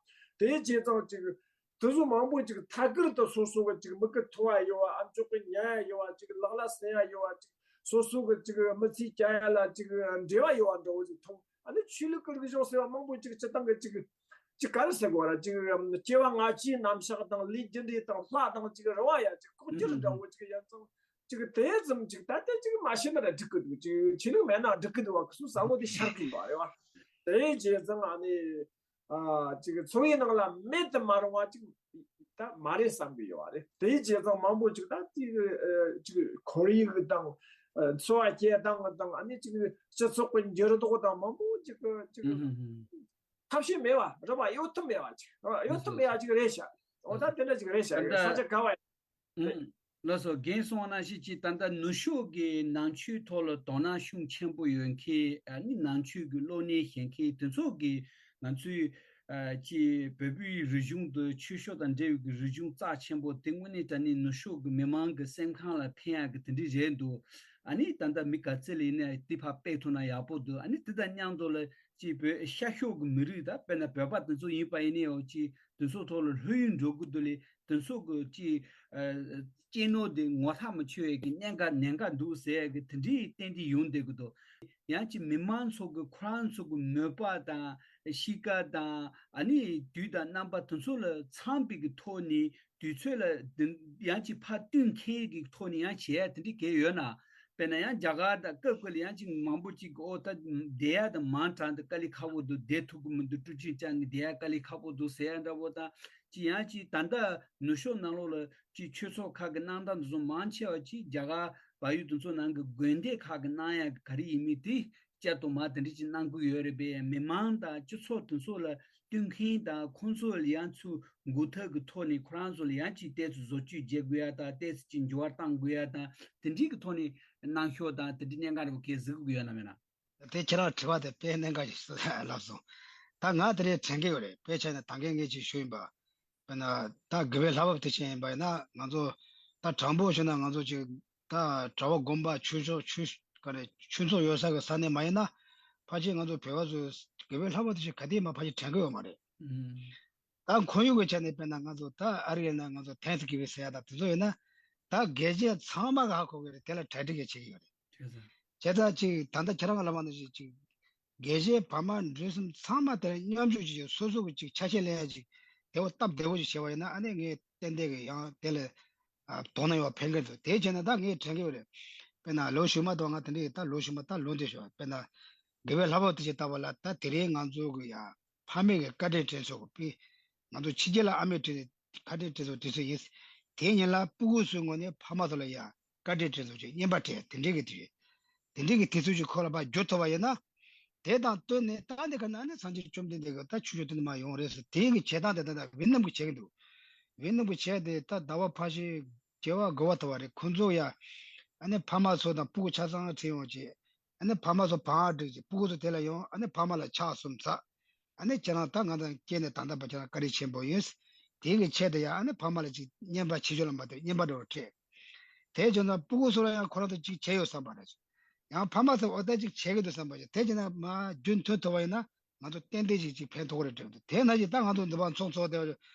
དེ་བྱས་ཙང་ཅིག་དེ་ཚོ་མང་པོ་ཅིག་ཐད་ཀར་དུ་སོ་སོ་གི་ཅིག་མིག་གིས་མཐོང་ཡ་ཡོད་བ། ཨ་མཆོག་གིས་ཉན་ཡ་ཡོད་བ། ཅིག་ལག་ལ་ཟིན་ཡ་ཡོད་བ། ཅིག་སོ་སོ་གི་ཅིག་མི་ཚེ་སྐྱེལ་ཡ་ལ་ཅིག་འབྲེལ་བ་ཡོད་བ་འདྲ་བོ་ཅིག་མཐོང་། ཨ་ནི་ཆོས་ལུགས་ཀྱི་རིག་གཞུང་ཟེར་བ་མང་པོ་ཅིག་སྤྱི་བཏང་གི་ཅིག་ཅིག་ག་རེ་ཟེར་དགོས་ར། ཅིག་སྐྱེ་བ་སྔ་ཕྱིའི་རྣམ་གཞག་དང་ལས་རྒྱུ་འབྲས་དང་ལྷ་དང་ཅིག་རེད་བ་ཡ། ཅིག་ལྐོག་གྱུར་འདྲ་བོ་ཅིག་ཡིན་ཙང་། ཅིག་དེ་ཙམ་ཅིག་ད་ལྟ་ཅིག་མ་ཤེས་ན་ར་འགྲིག་གི་འདུག་ཅིག་ཆོས་ལུགས་མེད་ན་འགྲིག་གི་འདུག་བ། ཁུ་སུ་བཟང་བོ་དེ་ཤར་གི་ཡོད་རེད་བ། དེ་བྱས་ཙང་ཨ་ནི་ཨ་ཅིག་འཚོ་བའི་ནང་ལ་མེད་དུ་མ་རུང་བ་ཅིག་ད་མ་རེད་བསམ་གི་ཡོད་རེད། དེ་བྱས་ཙང་མང་པོ་ཅིག་ད་ཅིག་ཨ་ཅིག་ཁོར་ཡུག་དང་ཨ་འཚོ་བ་སྐྱེལ་སྟངས་དང་ཨ་ནི་ཅིག་སྤྱི་ཚོགས་ཀྱི་འགྱུར་ལྡོག་དང་མང་པོ་ཅིག་ཅིག་ཐབས་ཤེས་མེད་བ་རེད་བ། གཡོལ་ཐབས་མེད་བ་ཅིག་གཡོལ་ཐབས་མེད་བ་ཅིག་རེད་ཤག་འོ་ད་དེ་འདྲ་ཅིག་རེད་ཤག་ས་ཆ་ག་བ་ཡིན། ལགས་སོ། རྒན་གསུངས་པ་ནང་བཞིན་གྱི་ད་ལྟ་ནུབ་ཕྱོགས་ཀྱི་ནང་ཆོས་ཐོག་ལ་དོ་སྣང་ཤུགས་ཆེན་པོ་ཡོད་མཁན། ཨ་ནི་ནང་ཆོས་ཀྱི་གློག་བརྙན་བཞེངས་མཁན་དེ་ཚོ་གིས་ང་ཚོའི་ཨ་ཀྱི་བོད་པའི་རིག་གཞུང་དུ་ཆོས་ཕྱོགས་དང་འབྲེལ་བའི་གི་རིག་གཞུང་རྩ་ཆེན་པོ་དེ་དངོས་གནས་དྲང་གནས་ནུབ་ཕྱོགས་ཀྱི་མི་མང་གི་སེམས་ཁམས་ལ་ཕན་ཡག་གི་དེ་འདྲ་རེད་འདུག་ཨ་ནི་ད་ལྟ་མི་ག་ཚོད་ལ་ཡིན་ནའི་དེ་ཕར་སྤེལ་ཐུབ་ན་ཡག་པོ་འདུག་ཨ་ནི་དེ་དང་མཉམ་དུ་ལ་ཀྱི་བོད་ཤར་ཕྱོགས་ཀྱི་མི་རིགས་དང་དཔེར་ན་བོད་པ་དེ་ཚོ་ཡིན་པ་ཡིན་ནའི་འོ་ཀྱི་དེ་ཚོ་ཐོག་ལ་ལྷོད་ཡངས་འགྲོ་གི་འདུག་ལས། དེ་ཚོ་གི་ཅི་ཨ་གཅེས་ནོར་དེ་ངོ་ཐག་མི་ཆོད་ཡས་ཀྱི་གནད་འགག་ནད་འགག་འདུག་ཟེར་ཡས་ཀྱི་དེ་འདྲའི་ཏན་ཏན་ཡོང་བསྡད་ཀྱི་འདུག་ཡང་ཅིག་མི་མང་ཚོ་གི་ཁོ་རང་ཚོ་གི་མོས་པ་དང་གཤིས་ཀ་དང་ཨ་ནི་དུས་དང་རྣམ་པ་དེ་ཚོ་ལ་འཚམ་པའི་གི་ཐོག་ནས་དུས་ཚོད་ལ་དེ་ཡང་ཅིག་ཕར་བསྟུན་མཁན་གྱི་ཐོག་ནས་ཡང་བྱེད་ཡས་དེ་འདྲའི་གལ་ཡོད་ན། དཔེར་ན་ཡང་རྒྱ་གར་དང་སྐབས་སྐབས་ལ་ཡང་ཅིག་མང་པོ་ཅིག་གི་ཨོ་ད་བསྡད་ཡ་དང་མང་དྲགས་འདུག་དཀའ་ལས་ཁག་པོ་འདུག་བསྡད་ཐུབ་ཀྱི་མི་འདུག་ཀྲུའུ་ཅིན་ཅང་གི་བསྡད་ཡ་དཀའ་ལས་ཁག་པོ་འདུག་ཟེར་ཡ་འདྲ་པོ་དང་། ཅིག་ཡང་ཅིག་ད་ལྟ་ནུབ་ཕྱོགས་ནང་ལོགས་ལ་ཅིག་ཆོས་ཚོགས་ཁག་གི་གནང་སྟངས་འདི་ཚོ་མང་ཆེ་བ་ཅིག་རྒྱ་གར་བལ་ཡུལ་དེ་ཚོ་ནང་གི་དགོན་སྡེ་ཁག་གི་གནང་ཡ་གི་ག་རེ་ཡིན་མིན་དེ་བཅའ་དུ་མ་དེ་འདྲ་ཅིག་གནང་གི་ཡོད་རེད་པས། མི་མང་དང་སྤྱི་ཚོགས་དེ་ཚོ་ལ་བསྟུན་མཁན་དང་ཁོང་ཚོ་ལ་ཡང་ཚུར་འགུག་ཐབས་ཀྱི་ཐོག་ནས་ཁོ་རང་ཚོ་ལ་ཡང་ཅིག་ཏོག་ཙམ་བཟོ་བཅོས་བྱེད་དགོས་ཡ་དང་ཏོག་ཙམ་ཅིག་འགྱུར་བ་གཏང་དགོས་ཡ་དང་དེ་འདྲའི་གི་ཐོག་ནས་གནང་ཤོག་དང་དེ་འདྲའི་གནད་འགག་རེ་བ་གས་གཟིགས་དགོས་ཡ་ན་མེད་ན། དེ་ཁྱེད་རང་དྲི་བ་དེ་དཔེ་གནད་འགག་ཞིག་ལབ་སོང་། ད་ང་དེ་རིང་དྲན་གྱི་ཡོད་རེད། དཔེ་བྱས་ན་ད་གིན་ངས་ཅིག་ཞུས་ཡིན་པ། དཔེར་ན་ད་དགེ་བའི་ལྷ་བབས་དེ་ཅན་ཡིན་པ་ཡིན་ན་ང་ཚོ་ད་དྲང་པོ་བཤད་ན་ང་ཚོ་ཅིག་ད་གྲྭ་པ་དགོན་པ་ཆོས་ཕྱོགས་ཆོས་ག་རེ་ཆོས་ཚོགས་ཡོད་ས་གི་ས་གནས་མ་ཡིན་ན་ཕལ་ཆེར་ང་ཚོ་བོད་པ་ཚོས་དགེ་བའི་ལྷ་བབས་དེ་ཅན་ག་དུས་མ་ཕལ་ཆེར་དྲན་གྱི་ཡོད་མ་རེད། ད་ཁོར་ཡུག་གི་ཆ་ནས་དཔེར་ན་ང་ཚོ་ད་ཨ་རི་ཡིན་ན་ང་ཚོ་ཐེངས་སི་གི་བི་ཟེར་ཡ་ད་དེ་ཚོ་ཡིན་ན་ད་དགེ་བཤེས་ཚང་མ་གི་ཧ་གོ་གི་རེད། དེ་ལ་གྲ་སྒྲིག་གི་བྱེད་ཀྱི་ཡོད་རེད། བྱས་ཙང་ཅིག་ད་ལྟ་ཁྱེད་རང་གི་ལབ་པ་ནང་བཞིན་ཅིག་དགེ་བཤེས་ཕ་མ་འགྲོ་སོང་ཚང་མ་དེ་ལ་མཉམ་ཞུགས་ཅིག་སོ་སོ་གི་ཅིག་ཆ་ཤས་ལེན་ཡ་ཅིག་བདེ་བོ་སྟབས་བདེ་བོ་ཅིག་བྱས་པ་ཡིན་ན་ཨ་ནི་ངས་ཏན་ཏན་གི་ཡང་དེ་ལ་དོ་སྣང་ཡོད་པ་ཕན་གི་འདུག་དེ་བྱས་ན་ད་ངས་དྲན་གི་ཡོད་རེད། དཔེར་ན་ལོ་གཞུག་མ་དང་ང་དེ་འདྲ་ཡིན་ད་ལོ་གཞུག་མ་ད་ལོ་འདི་ཞོག་དཔེར་ན་དགེ་བའི་ལྷ་བབས་དེ་ཅིག་ལྟ་བ་ལ་ད་དེ་རིང་ང་ཚོ་གི་ཡ་ཕ་མེས་ཀྱི་བཀའ་དྲིན་དྲན་གསོ་གི་དཔེ་ང་ཚོ་ཕྱི་རྒྱལ་ལ་ཨ་མའི་དྲིན་བཀའ་དྲིན་དྲན་གསོ་དུས་ཚོད་ཡིན། དེ་ཉིན་ལ་སྤུ་གུ་ཚོའི་ངོས་ནས་ཕ་མ་ཚོ་ལ་ཡ་བཀའ་དྲིན་དྲན་གསོ་ཅིག་རྔན་པ་སྤྲད་དེ་འདྲའི་གི་དུས། དེ་འདྲའི་གི་དུས་ཚོད་ཅིག་ཁོ་ལ་ཕར་བསྒྱུར་ཐུབ་པ་ཡིན་ན། དེ་དང་བསྟུན་ནས་ད་འདི་ག་ན་ནི་སངས་རྒྱས་བཅོམ་ལྡན་འདས་ཀྱི་ད་ཆོས་ཕྱོགས་དེ་ནས་མར་ཡོང་རེད་ཟེར་དེ་གི་བྱེད་སྟངས་དེ་ད་ད་ཝེ་ནམ་གི་བྱེད་ཀྱི་འདུག་ཝེ་ནམ་གི་བྱེད་དེ་ད་ཟླ་བ་ཕལ་ཆེར་བྱེ་བ་དགུ་པ་ཐུབ་པ་རེད། ཁོང་ཚོ་ཡ་ཨ་ནི་ཕ་མ་ཚོ་དང་སྤུ་གུ་ཆ་ཚང་ཁྲིད་ཡོང་བྱས། ཨ་ནི་ཕ་མ་ཚོ་བང་སྒྲིག་ཅིག་སྤུ་གུ་ཚོ་དེ་ལ་ཡོང་། ཨ་ནི་ཕ་མ་ལ་ཕྱག་གསུམ་འཚལ། ཨ་ནི་ཁྱེད་རང་ད་ང་དང་སྐྱེས་ནས་ད་ལྟ་བར་ཁྱེད་རང་བཀའ་དྲིན་ཆེན་པོ་ཡིན། དེ་གི་ཆེད་དུ་ཡང་ཨ་ནི་ཕ་མ་ལ་ཅིག་རྔན་པ་ཕྱི་ཕྱོགས་ལ་མ་ལྟོས་རྔན་པ་འདྲ་བོ་སྤྲད། དེ་བྱུང་ན་སྤུ་གུ་ཚོ་ལ་ཡང་ཁོ་རང་ཚོ་ཅིག་བྱས་ཡོད་བསམ་པ་རེད། ཡང་ཕ་མ་ཚོ་འོ་ད་ཅིག་བྱེད་ཀྱི་འདུག་བསམ་པ་ཅིག་དེ་བྱས་ན་མ་རྒྱུན་མཐུད་ཐུབ་པ་ཡིན་ན་ང་ཚོ་ཏན་ཏན་ཅིག་ཅིག་ཕན་ཐོགས་རེད་དྲན་འདུག་དེ་ན་ཅིག་ད་ང་ཚོ་འདི་བ་ཚོགས་ཚོགས་དེ་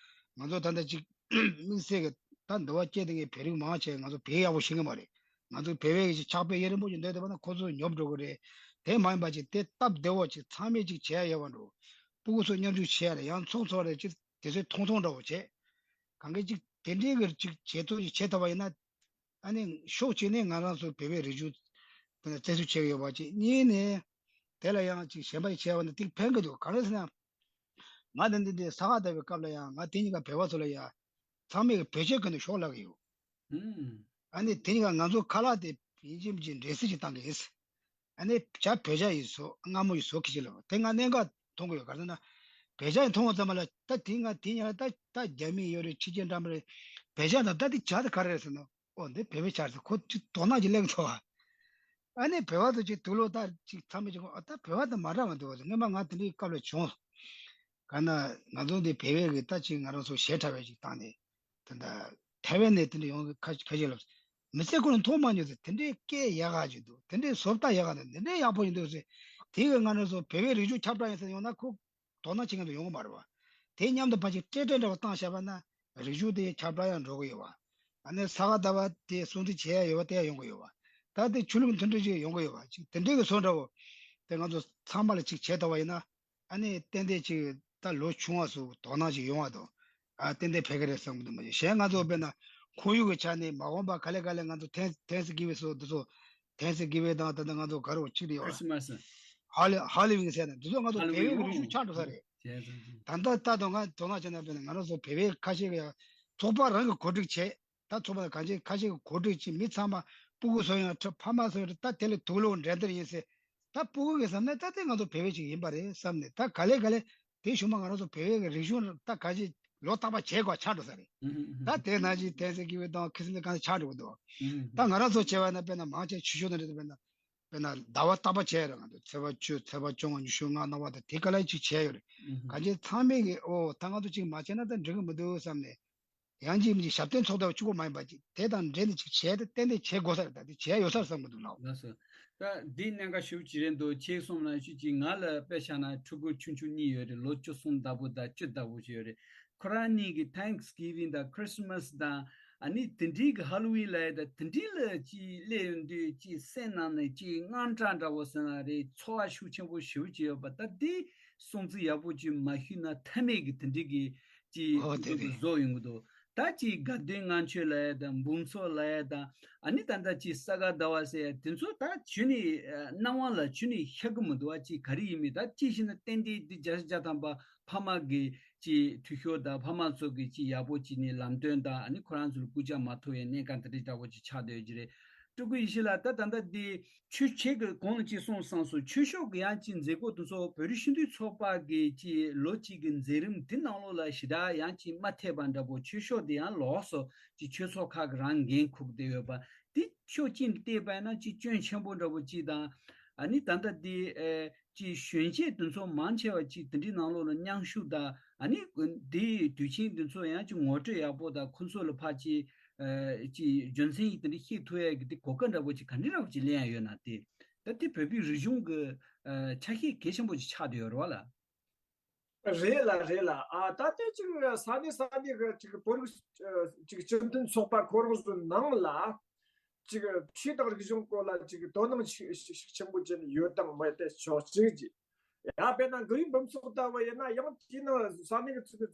ང་ཚོ་ད་ལྟ་ཅིག་དམིགས་བསལ་གི་ད་འདི་བ་སྐྱེས་དེ་ངས་བོད་རིགས་མང་ཆེ་ང་ཚོ་བོད་ཡག་པོ་ཤེས་ཀྱི་མ་རེད། ང་ཚོ་བོད་པའི་གི་ཕྱག་དཔེ་ཡུན་རིང་པོ་ཅིག་འདོན་བསྡད་པ་ན་ཁོ་ཚོ་ཉོབ་འགྲོ་གི་རེད། དེ་མ་ཡིན་པ་ཅིག་དེ་སྟབས་བདེ་བོ་ཅིག་ཚང་མས་ཅིག་བྱེད་ཡ་ཡོད་པ་འགྲོ། སྤུ་གུ་ཚོ་མཉམ་ཞུགས་བྱེད་ཡ་རེད། ཡང་ཚོགས་ཚོགས་རེད་ཅིག་དེ་ཚོའི་ཐུང་ཐུང་འདྲ་བོ་བྱེད། གང་གི་ཅིག་དེ་འདྲའི་གི་ཅིག་བྱེད་ཐུབ་ཅིག་བྱེད་ཐུབ་པ་ཡིན་ན། ཨ་ནི་ཕྱོགས་གཅིག་ནས་ང་རང་ཚོ་བོད་པའི་རིག་གཞུང་དེ་ནས་བཙན་བྱོལ་བྱེད་ཀྱི་ཡོད་པ་ཅིག་གཉིས་ནས་དེ་ལ་ཡང་ཅིག་གཞན་པ་ཅིག་བྱས་པ་ན་དེ་ཕན་གི་འདུག་གང་རེད་ཟེར་ན། ང་དེ་འདི་འདི་ས་ག་ཟླ་བའི་སྐབས་ལ་ཡང་ང་དེ་གཉིས་ཀ་བོད་པ་ཚོ་ལ་ཡང་ཚང་མས་གི་བོད་ཆས་གོན་ནས་ཞོགས་ལབ་གི་ཡོད། ཨ་ནི་དེ་གཉིས་ཀ་ང་ཚོ་ཁ་ལག་དེ་ཡིན་གཅིག་མིན་གཅིག་འདྲེས་སེ་ཅིག་བཏང་གི་ཡིན། ཨ་ནི་བྱ་བོད་ཇ་ཡིན་བཟོ་མངར་མོ་ཡིན་བཟོ་ཁི་ཅིག་ལབ་དེ་ང་གནད་འགག་མཐོང་གི་ཡོད། ག་རེ་ཟེར་ན་བོད་ཇ་ཡིན་མཐོང་བ་ཙམ་པ་ལ་ད་དེ་ང་དེ་ཉིད་ལ་ད་ད་རྒྱ་མི་ཡོད་རེད་ཕྱི་རྒྱལ་འདྲ་མི་རེད་བོད་ཇ་དང་ད་དེ་ཇ་དེ་ག་རེ་རེད་ཟེར་ན་ཨོ་འདི་བོད་པའི་ཇ་རེད་ཟེར་ཁོ་ཅིག་དོ་སྣང་ཅིག་སླེབས་ཐུབ་པ། ཨ་ནི་བོད་པ་ཚོ་ཅིག་དུག་ལོག་ད་ཅིག་ཚང་མས་ཅིག་ཨ་ད་བོད་པ་དང་མ་འདྲ་བ་འདུག་བ། སྔོན་མ་ང་དེ་འདྲའི་སྐབས་ལ་བྱུང་། ག་ན་ང་ཚོ་འདི་བོད་པའི་གི་ད་ཅིག་ང་རང་ཚོ་ཞེ་དྲག་པའི་ཅིག་བཏང་ནས་ད་ད་ཐའེ་ཝན་ནས་དེ་འདྲ་ཡོང་གི་ཁ་ཁ་ཤས་ལབ། མི་ཚེ་ཁོ་ན་མཐོང་མ་མྱོང་ཟེར། དེ་འདྲའི་སྐད་ཡག་ག་ཅིག་འདུག་དེ་འདྲའི་བཟོ་ལྟ་ཡག་ག་འདུག་དེ་འདྲའི་ཡག་པོ་ཡིན་འདུག་ཟེར། དེ་གི་ང་རང་ཚོ་བོད་པའི་རིག་གཞུང་ཁྱབ་བསྒྲགས་ཡིན་ཟེར་ཡོང་ན་ཁོ་དོ་སྣང་བྱེད་མཁན་དུ་ཡོང་གི་མ་རེད་བ། དེ་མཉམ་དུ་ཕལ་ཆེར་སྤྲེལ་སྤྲེལ་འདྲ་བོ་བཏང་བཞག་པ་ན་རིག་གཞུང་དེ་ཁྱབ་བསྒྲགས་ཡང་འགྲོ་གི་ཡོད་བ། ཨ་ནི་ས་ག་ཟླ་བ་དེ་སྲུང་བརྩི་བྱེད་ཡ་ཡོད་བ་དེ་ཡང་ཡོང་གི་ཡོད་བ། ད་དེ་ཆོས་ལུགས་མཐུན་སྒྲིལ་ཅིག་ཡོང་གི་ཡོད་བ། ཅིག་དེ་འདྲའི་གི་བཟོ་འདྲ་བོ་དེ་ང་ཚོ་ཚང་མ་ལ་ཅིག་བྱེད་ཐུབ་པ་ཡིན་ན། ཨ་ནི་ཏན་ཏན་ཅིག་ད་ལོ་ཆུང་བ་ཚོ་དོ་སྣང་ཅིག་ཡོང་བ་དང་། ཨ་ཏན་ཏན་ཕེབས་ཀྱི་རེད་བསམ་གི་འདུག་མ་གཞི་གཞན་ང་ཚོ་དཔེར་ན་ཁོར་ཡུག་གི་ཆ་ནས་མ་འོངས་པ་ག་ལེ་ག་ལེ་ང་ཚོ་ཐེངས་ཐེངས་སི་གི་བི་སོགས་འདི་ཚོ། ཐེངས་སི་གི་བི་དང་ད་ལྟ་ང་ཚོ་ག་རེ་གཅིག་རེད་བ། Christmas། ཧ་ལི་ཧ་ལི་ཝིན་ཟེར་ན་འདི་ཚོ་ང་ཚོ་བལ་ཡུལ་གྱི་རིག་གཞུང་ཆགས་འགྲོ་ས་རེད། བྱས་ཙང་ཙང་། ད་ལྟ་ལྟ་དང་ང་དོ་སྣང་བྱས་ན་དཔེར་ན་ང་རང་ཚོ་བལ་བལ་ཁ་ཤས་ཀྱི་ཚོགས་པ་རང་གི་གོ་སྒྲིག་བྱས། ད་ཚོགས་པ་གང་ཅི་ཁ་ཤས་ཀྱི་གོ་སྒྲིག་ཅིག་མི་ཚང་མ་སྤུ་གུ་སོ་ཡང་ཁྲི་ཕ་མ་སོ་ཡང་ཁྲི་ད་དེ་ལས་དུག་ལོག་འགྲན་བསྡུར་ཡིན་ཟེར། ད་སྤུ་གུ་གི་བསམ་ན་ད་དེ་ང་ཚོ་བོད་པ་ཅིག་ཡིན་པ་རེད་བསམ་ནས་ད་ག་ལེ་ག་ལེ་དེ་བྱུང་མ་ང་རང་ཚོ་བོད་པའི་གི་རིག་གཞུང་ད་གང་ཅི་ལོ་རྟག་པ་བྱེད་དགོས་ཆགས་འགྲོ་ས་རེད། ད་དེ་ནང་བཞིན་ཐེངས་སི་གི་བི་དང་ཁི་སི་མི་གང་ཆགས་འགྲོ་གི་འདུག་ད་ང་རང་ཚོ་བྱས་པ་ན་དཔེར་ན་མང་ཆེ་ཆུ་ཤོག་དང་འབྲེལ་ཏེ་དཔེར་ན་དཔེར་ན་ཟླ་བ་རྟག་པ་བྱས་རེད། ང་ཚོ་ཚེས་པ་བཅུ་ཚེས་པ་བཅོ་ལྔ་ཉི་ཤུ་ལྔ་གནངས་པ་དང་དེ་ག་ལེ་ཅིག་བྱས་ཡོད་རེད། གང་ཅི་ཚང་མས་གི་ཨོ་ད་ང་ཚོ་ཅིག་མ་བྱས་ན་ད་འགྲིག་གི་མི་འདུག་བསམ་ནས། ཡང་ཅིག་མི་ཅིག་ཞབས་བརྟན་ཚོགས་འདུ་གཅིག་པོ་མ་ཡིན་པ་ཅིག་དེ་དང་འབྲེལ་ནས་ཅིག་བྱས་ཏེ་ཏན་ཏན་བྱེད་དགོས་ས་རེད། ད་དེ་བྱས་ཡོད་ས་རེད་བསམ་གི་འདུག་ལགས། ལགས་སོ། ད་འདི་གནད་འགག་ཞེ་པོ་ཅིག་རེད་འདུག་ཁྱེད་གསུངས་ནང་བཞིན་ཅིག་ང་ལ་དཔེ་བཞག་ན་ཕྲུ་གུ་ཆུང་ཆུང་གཉིས་ཡོད་རེད། ལོ་བཅུ་གསུམ་ཟླ་པོ་དང་བཅུ་ཟླ་པོ་ཅིག་ཡོད་རེད། ཁོ་རང་གཉིས་ཀྱིས་Thanksgiving་དང་Christmas་དང་ཨ་ནི་དེ་འདྲའི་གི་Halloween་ལབ་ཡ་ད་དེ་འདྲའི་ལ་ཅིག་སླེབས་ཡོང་དུས་ཅིག་སེམས་ནང་ནས་ཅིག་དངངས་སྐྲག་འདྲ་བོ་ཟེར་ན་རེད། ཚོར་བ་ཤུགས་ཆེན་པོ་ཞེ་པོ་ཅིག་ཡོད་པ་ད་འདི་སྲུང་བརྩི་ཡག་པོ་ཅིག་མ་ཞུས་ན་ཐབས་མེད་ཀྱི་དེ་འདྲའི་གི་ཅིག་ཨོ་དེ་རེད། བཟོ་ཡོང་གི་འདུག་ད་ཅིག་དགའ་སྟོན་ལྔ་མཆོད་ལབ་ཡ་དང་འབུམ་ཚོགས་ལབ་ཡ་དང་ཨ་ནི་ད་ལྟ་ཅིག་ས་ག་ཟླ་བ་ཟེར་ཡ་དེ་ཚོ་ད་ཅི་ནས་སྣང་བ་ལ་ཅི་ནས་ཤར་གི་མི་འདུག་ཨ་ཅིག་ག་རེ་ཡིན་མིན་ད་ཅིག་བཤད་ན་ཏན་ཏན་འདི་བརྒྱ་ཆ་བརྒྱ་ཐམ་པ་ཕ་མ་གི་ཅིག་འཐུས་ཤོར་དང་ཕ་མ་ཚོ་གི་ཅིག་ཡག་པོ་ཅིག་ནས་ལམ་སྟོན་དང་ཨ་ནི་ཁོ་རང་ཚོ་ལ་སྐུལ་ལྕག་མ་ཐུབ་པའི་གནས་སྟངས་དེ་འདྲ་འདྲ་བོ་ཅིག་ཆགས་བསྡད་ཀྱི་རེད། སྤྲུལ་སྐུ་ཡེ་ཤེས་ལགས་ད་ད་ལྟ་འདི་ཆོས་ཆོས་ཀྱི་གོང་ལ་ཅིག་གསུངས་སོང་། ཆོས་ཕྱོགས་ཀྱི་ཡང་ཅིག་མཛད་སྒོ་དེ་ཚོ་བོད་རིགས་སྤྱི་མཐུན་ཚོགས་པ་གི་ཅིག་ལོ་གཅིག་གི་མཛད་རིམ་དེ་ནང་ལོགས་ལ་ཞེ་དྲག་ཡང་ཅིག་མ་ཐེབས་པ་འདྲ་པོ་ཆོས་ཕྱོགས་དེ་ཡང་ལོགས་སུ་ཅིག་ཆོས་ཚོགས་ཁག་གི་རང་འགན་འཁུར་བསྡད་ཡོད་པ་དེ་ཕྱོགས་གཅིག་ནས་བལྟས་པ་ཡིན་ན་ཅིག་སྐྱོན་ཆེན་པོ་འདྲ་པོ་ཅིག་དང་ཨ་ནི་ད་ལྟ་འདི་ཨེ། ཅིག་གཞོན་སྐྱེས་འདི་ཚོ་མང་ཆེ་བ་ཅིག་འདི་འདྲའི་ནང་ལོགས་ལ་མཉམ་ཞུགས་དང་ཨ་ནི་འདིའི་དུས་ཆེན་འདི་ཚོ་ཡང་ཅིག་ངོ་སྤྲོད་ཡག་པོ་དང་ཁོ་ཚོ་ལ་ཕར་ཅིག་ཨ་ཅིག་རྒྱུ་མཚན་ཞིག་འདི་འདྲ་ཤེས་ཐུབ་ཡག་གི་འདི་གོ་སྐབས་འདྲ་པོ་ཅིག་ག་འདྲ་འདྲ་པོ་ཅིག་ལེན་ཡག་ཡོད་ན། དེ་ད་དེ་བོད་པའི་རིག་གཞུང་གི་ཨ་ཆ་ཤས་གལ་ཆེན་པོ་ཅིག་ཆགས་བསྡད་ཡོད་རེད་བ་ལ། རེད་ལ་རེད་ལ། ཨ་ད་ལྟ་ཅིག་ས་གནས་ས་གནས་ཀྱི་ཅིག་བོད་རིགས་ཅིག་སྤྱི་མཐུན་ཚོགས་པ་ཁོ་རང་ཚོའི་ནང་ལ་ཅིག་ཆོས་དང་རིག་གཞུང་སྐོར་ལ་ཅིག་དོ་སྣང་ཤུགས་ཤུགས་ཆེན་པོ་ཅན་ཡོད་དང་མེད་དེ་ཕྱོགས་གཅིག་ཅིག་ཡང་དཔེར་ན་གུ་རུའི་འབུམ་ཚོགས་ལྟ་བུ་ཡིན་ན་ཡང་དེའི་ནང་ས་གནས་ཀྱི་ཚོགས་པའི་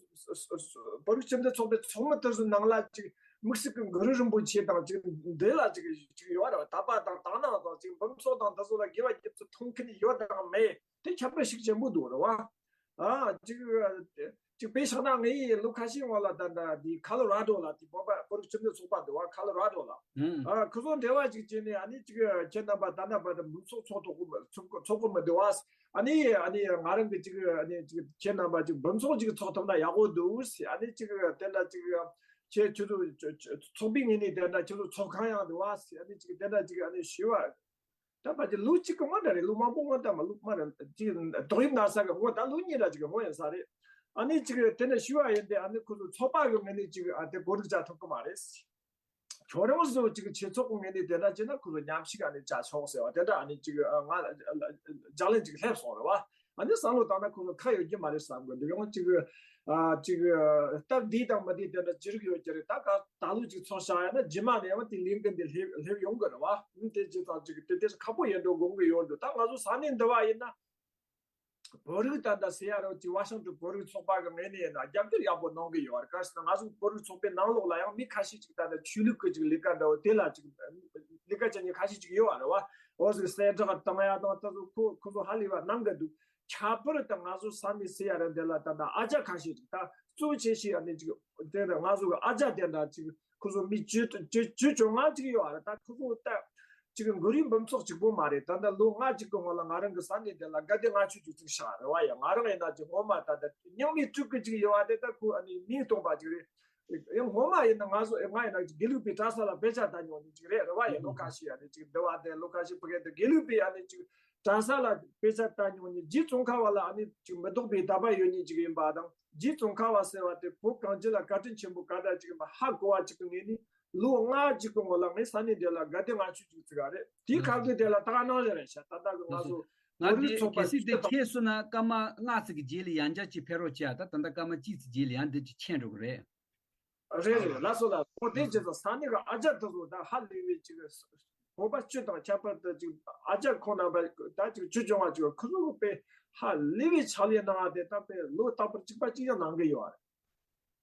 བོད་རིགས་སྤྱི་མཐུན་ཚོགས་པའི་ཚོགས་མི་དེ་ཚོའི་ནང་ལ་ཅིག་དམིགས་བསལ་གྱི་གུ་རུ་རིན་པོ་ཆེ་དང་ཅིག་འདི་ལ་ཅིག་ཅིག་ཡོད་རེད་བ། དད་པ་དང་དག་སྣང་དང་ཅིག་འབུམ་ཚོགས་དང་དེ་ཚོ་ལ་དགེ་བ་རྒྱུ་ཚོགས་མཐོང་མཁན་ཡོད་དང་མེད། དེ་ཁྱད་པར་ཤུགས་ཆེན་པོ་འདུག་རེད་བ། ཨ་ཅིག་ཅིག་དཔེ་བཞག་ན་ངས་ལོ་ཁ་ཤས་སྔོན་ལ་ད་ལྟ་དེ་ཁ་ལོ་ར་ཌོ་ལ་དེ་བོད་པ་བོད་རིགས་སྤྱི་མཐུན་ཚོགས་པ་འདུག་བ། ཁ་ལོ་ར་ཌོ་ལ་ཨ་ཁོ་ཚོ་འབྲེལ་བ་ཅིག་བྱས་ནས་ཨ་ནི་ཅིག་ཁྱེད་རྣམ་པ་ད་ལྟ་བར་དུ་འབུམ་ཚོགས་ཚོགས་ཐུབ་ཀྱི་ཚོགས་ཚོགས་ཀྱི་མི་འདུག་བ། ཨ་ནི་ཨ་ནི་ང་རང་གི་ཅིག་ཨ་ནི་ཅིག་ཁྱེད་རྣམ་པ་ཅིག་འབུམ་ཚོགས་ཅིག་ཚོགས་ཐུབ་ན་ཡག་པོ་འདུག་ཟེར། ཨ་ནི་ཅིག་དེ་འདྲ་ཅིག་ཁྱེད་ཁྱེད་ཚོ་ཚོགས་པའི་ངོས་ནས་དེ་འདྲ་ཁྱེད་ཚོ་ཚོགས་ཁང་ཡང་འདུག་བ་ཟེར། ཨ་ནི་ཅིག་དེ་འདྲ་ཅིག་ཨ་ནི་ཞུས་པ། ད་ཕལ་ཆེར་ལོ་གཅིག་གི་སྔོན་འདྲ་རེད། ལོ་མང་པོ་སྔོན་ད་མ་ལོ་མ་རེད། ཅིག་ཏོག་དབྱིབས་ན་ཚ་གི་སྔོན་ད་ལོ་གཉིས་འདྲ་ཅིག་གི་སྔོན་ཡིན་ས་རེད། ཨ་ནི་ཅིག་དེ་ནས་ཞུ་བ་ཡིན་ཏེ་ཨ་ནི་ཁོ་ཚོ་ཚོགས་པ་གི་ངོས་ནས་ཅིག་ཨ་དེ་གོ་སྒྲིག་བྱ་ཐུབ་ཀྱི་མ་རེད། ཁྱོད་རང་ཚོ་ཅིག་ཆོས་ཚོགས་ཀྱི་ངོས་ནས་དེ་འདྲ་བྱས་ན་ཁོ་ཚོ་མཉམ་ཞུགས་ཨ་ནི་བྱ་ཆོག་ཟེར་བ་དེ་འདྲ་ཨ་ནི་ཅིག་ང་ལྗགས་ལན་ཅིག་སླེབས་སོང་རེད་བ། ཨ་ནི་བསམ་བློ་བཏང་ན་ཁོ་ཚོ་ཁ་ཡོད་ཀྱི་མ་རེད་བསམ་གི་འདུག་ཡང་ཅིག་ཨ་ཅིག་སྟབས་བདེ་དང་མི་བདེ་དེ་འདྲ་ཅི་རིགས་ཡོད་ཀྱི་རེད། ད་ག་ད་ལོ་ཅིག་ཚོགས་བཞག་ཡ་ན་རྗེས་མ་ནས་ཡང་དེ་ལས་འགན་དེ་སླེབས་སླེབས་ཡོང་གི་རེད་བ། ཨ་དེ་ཅི་ཙམ་ཅིག་དེ་དེ་ཁག་པོ་ཡིན་འགྲོ་དགོངས་ཀྱི་ཡོད་འདུག་ད་ང་ཚོ་ས་གནས་འདི་བ་ཡིན་ན་བོད་རིགས་ད་ལྟ་ཟེར་ཡ་རེད་ཅིག་ཝ་ཤིང་ཏོན་བོད་རིགས་ཚོགས་པ་གི་ངོས་ནས་ཡིན་ན་རྒྱབ་སྐྱོར་ཡག་པོ་གནང་གི་ཡོད་རེད། ག་རེ་ཟེར་ན་ང་ཚོ་བོད་རིགས་ཚོགས་པའི་ནང་ལོགས་ལ་ཡང་མི་ཁ་ཤས་ཅིག་ད་ལྟ་ཆོས་ལུགས་ཀྱི་ཅིག་ལས་ཀ་འདྲ་བོ་དེ་ལ་ཅིག་ལས་ཀ་བྱེད་མཁན་ཁ་ཤས་ཅིག་ཡོད་རེད་བ། འོ་ཟིག་གསལ་བསྒྲགས་བཏང་ཡ་དང་ད་ཚོ་ཁོ་ཁོ་ཚོ་ཧ་ལས་པ་གནང་གི་འདུག་ཁྱད་པར་དུ་ང་ཚོ་ས་གནས་ཟེར་ཡ་རེད་འདི་ལ་ད་ལྟ་ཨ་ཅག་ཁ་ཤས་ཅིག་ད་གཙོ་ཆེ་ཤོས་ཨ་ནི་ཅིག་དེ་ང་ཚོ་གི་ཨ་ཅག་དེ་འདྲ་ཅིག་ཁོ་ཚོ་མི་བཅུ་བཅུ་བཅུ་བཅོ་ལྔ་ཅིག་ཡོད་རེད། ད་ཁོ་ཚོ་ད་ཅིག་གུ་རུའི་འབུམ་ཚོགས་གཅིག་པོ་མ་རེད། ད་ལྟ་ལོ་ལྔ་ཅིག་གི་སྔོན་ལ་ང་རང་གི་ས་གནས་དེ་ལ་དགའ་ལྡན་ལྔ་མཆོད་ཅིག་བཙུགས་བཞག་རེད་བ། ཡ་ང་རང་ཡིན་ན་ཅིག་ངོ་མ་ད་ལྟ་རྙིང་མའི་སྤྲུལ་སྐུ་ཅིག་ཡོད་བ་དེ་ད་ཁོ་ཨ་ནི་མིང་སྟོན་པ་ཅིག་རེད། ཡང་སྔོན་མ་ཡིན་ན་ང་ཚོ་ང་ཡིན་ན་དགེ་ལུགས་པའི་གྲྭ་ས་ལ་དཔེ་ཆ་ལྟ་མྱོང་ནི་ཅིག་རེད། རེད་བ། ཡིན་ལོ་ཁ་ཤས་ཡ་ནི་ཅིག་འདི་བ་དེ་ལོ་ཁ་ཤས་ཕ་གི་དེ་དགེ་ལུགས་པའི་ཡ་ནི་ཅིག་གྲྭ་ས་ལ་དཔེ་ཆ་ལྟ་མྱོང་ནི་རྗེ་ཙོང་ཁ་བ་ལ་ཨ་ནི་ཅིག་མི་ལྡོག་པའི་དད་པ་ཡོད་ནི་ཅིག་ཡིན་པ་དང་། རྗེ་ཙོང་ཁ་བ་ཟེར་བ་དེ་བོད་གངས་ཅན་ལ་བཀའ་དྲིན་ཆེན་པོ་ག་འདྲ་ཅིག་ཡིན་པ་ཧ་གོ་བ་ཅིག་གི་ངེས་ནི། ལོ་ལྔ་གཅིག་གི་སྔོན་ལ་ངས་ས་གནས་འདི་ལ་དགའ་ལྡན་ལྔ་མཆོད་ཅིག་བརྩི་ག་རེད། དེའི་ཁ་ཐུག་དེ་ལ་ད་ག་ནང་བཞིན་རེད་ཤག་ད་ལྟ་གི་ང་ཚོ་ང་བོད་རིགས་དེ་ཚོགས་པ་གལ་སྲིད་དེ་ཁྱེད་སོང་ན་སྐར་མ་ལྔ་ཙམ་གྱི་རྗེས་ལ་ཡང་བསྐྱར་ཅིག་ཕེབས་རོགས་བྱས། ད་ད་ལྟ་སྐར་མ་གཅིག་ཙམ་རྗེས་ལ་ཡང་འདི་ཅིག་མཁྱེན་འགྲོ་གི་རེད། རེད་རེད། ལགས་སོ་ལགས་སོ། དེ་བྱས་ཙང་ས་གནས་གི་ཨ་ཅག་དེ་ཚོ་ད་ཧ་ལས་པའི་ཅིག་བོད་པ་སྤྱི་དང་ཁྱད་པར་དུ་ཅིག་ཨ་ཅག་ཁོང་རྣམ་པ་ད་ཅིག་ཆོས་སྐྱོང་བ་ཅིག་ཁོ་ཚོ་གི་དཔེ་ཧ་ལས་པའི་ཕྱག་ལས་གནང་བ་དེ་ད་དཔེ་ལོ་རྟག་པར་གཅིག་པ་གཅིག་རྐྱང་གནང་གི་ཡོད་རེད།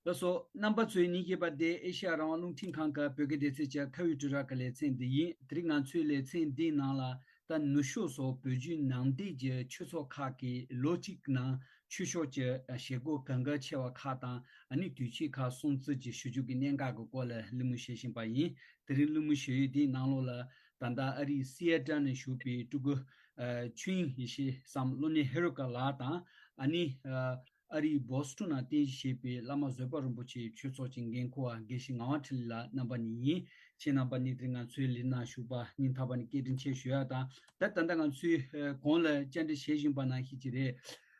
ལགས་སོ། རྣམ་པ་ཚོས་ཉན་བཞིན་པ་དེ་ཨེ་ཤ་ཡ་རང་དབང་རླུང་འཕྲིན་ཁང་གི་བོད་སྐད་སྡེ་ཚན་གྱི་ཁ་བའི་དྲིལ་བསྒྲགས་ཀྱི་ལེ་ཚན་འདི་ཡིན། དེ་རིང་ང་ཚོའི་ལེ་ཚན་འདིའི་ནང་ལ་ད་ནུབ་ཕྱོགས་སོགས་བོད་བརྒྱུད་ནང་བསྟན་གྱི་ཆོས་ཚོགས་ཁག་གིས་ལོ་གཅིག་ནང་ཆོས་ཕྱོགས་ཀྱི་བྱེད་སྒོ་གལ་འགངས་ཆེ་བ་ཁག་དང་། ཨ་ནི་དུས་ཆེན་ཁག་སྲུང་བརྩི་གྱི་ཞུ་རྒྱུ་གི་གནད་འགག་གི་སྐོར་ལ་གླེང་མོལ་བྱེད་བཞིན་པ་ཡིན། དེ་རིང་གླེང་མོལ་ཞུ་ཡུལ་འདིའི་ནང་ལོགས་ལ་ད་ལྟ་ཨ་རིའི་སི་ཨེ་ཊལ་ནས་བཞུགས་པའི་སྤྲུལ་སྐུ་ཆོས་དབྱིངས་ཡེ་ཤེས་སམ་བློ་གཉེར་ཧེ་རུ་ཀ་ལགས་དང་། ཨ་ནི་ཨ་རིའི་བོ་སི་ཊོན་ནང་རྟེན་གཞི་བྱས་པའི་བླ་མ་བཟོད་པ་རིན་པོ་ཆེའི་ཆོས་ཚོགས་ཀྱི་འགན་འཁུར་བ་དགེ་བཤེས་ངག་དབང་འཕྲིན་ལས་ལགས་རྣམ་པ་གཉིས་ཡིན། ཁྱེད་རྣམ་པ་གཉིས་དེ་རིང་ང་ཚོའི་ལས་སྣ་ཞུགས་པ་སྙིང་ཐག་པ་ནས་བཀའ་དྲིན་ཆེ་ཞུ་ཡ་དང་། ད་ད་ལྟ་ང་ཚོའི་གོང་ལ་བཅར་འདྲི་བྱེད་བཞིན་པ་ནང་བཞིན་གྱི་རེད།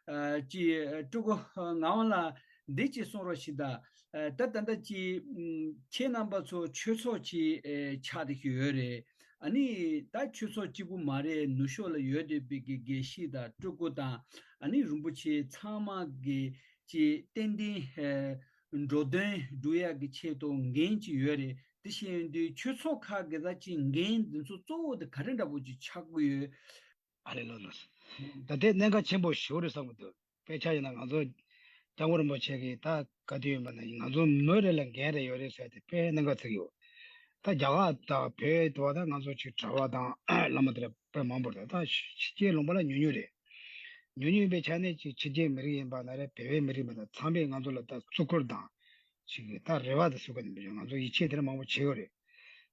ཨ་ཅི་སྤྲུལ་སྐུ་ངག་དབང་ལགས་འདི་ཅིག་གསུང་རོགས་ཞུ་ད། ཨ་ད་ད་ལྟ་ཅི་ཁྱེད་རྣམ་པ་ཚོ་ཆོས་ཚོགས་ཅིག་ཨེ་ཆགས་བསྡད་ཀྱི་ཡོད་རེད། ཨ་ནི་ད་ཆོས་ཚོགས་གཅིག་པུ་མ་རེད། ནུབ་ཕྱོགས་ལ་ཡོད་བསྡད་པའི་གི་དགེ་བཤེས་དང་སྤྲུལ་སྐུ་དང་། ཨ་ནི་རིན་པོ་ཆེ་ཚང་མ་གི་ཅིག་ཏན་ཏན་ཨེ་འགྲོ་དོན་སྒྲུབ་ཡག་གི་ཆེད་དུ་འགན་ཅིག་ཡོད་རེད། དེ་བཞིན་དུ་ཆོས་ཚོགས་ཁག་གི་ད་ཅིག་འགན་འདི་ཚོ་གཙོ་བོ་དེ་ག་རེ་འདྲ་པོ་ཅིག་ཆགས་ཀྱི་ཡོད། ཨ་ལེ་ལོ་ལོ། ད་དེ་གནད་འགག་ཆེན་པོ་ཞིག་རེད་བསམ་གྱི་འདུག་དཔེ་ཆ་ཡིན་ན་ང་ཚོ་སྐྱབས་མགོན་རིན་པོ་ཆེ་གིས་ད་ག་དུས་ཡིན་པ་ན་ང་ཚོ་མི་རེ་ལ་འགན་རེ་ཡོད་རེད་ཟེར་ཏེ་དཔེ་གནད་འགག་ཚིག་ཡོད། ད་རྒྱ་གར་དང་བོད་དུ་བ་ད་ང་ཚོ་ཅིག་གྲྭ་པ་དང་བླ་མ་དེ་རེ་དཔེ་མང་པོ་རེད། ད་ཕྱི་རྒྱལ་ལུང་པ་ལ་ཉུང་ཉུང་རེད། ཉུང་ཉུང་ཡིན་པའི་ཆ་ནས་ཅིག་ཕྱི་རྒྱལ་མི་རིགས་ཡིན་པ་ན་རེད། བོད་པའི་མི་རིགས་ཡིན་པ་ན་ཚང་མས་ང་ཚོ་ལ་ད་བརྩི་བཀུར་དང་ཅིག་ད་རེ་བ་དང་བཟོ་གི་ནི་ང་ཚོ་ཡིད་ཆེས་དེ་རེ་མང་པོ་བྱེད་ཡོད་རེད།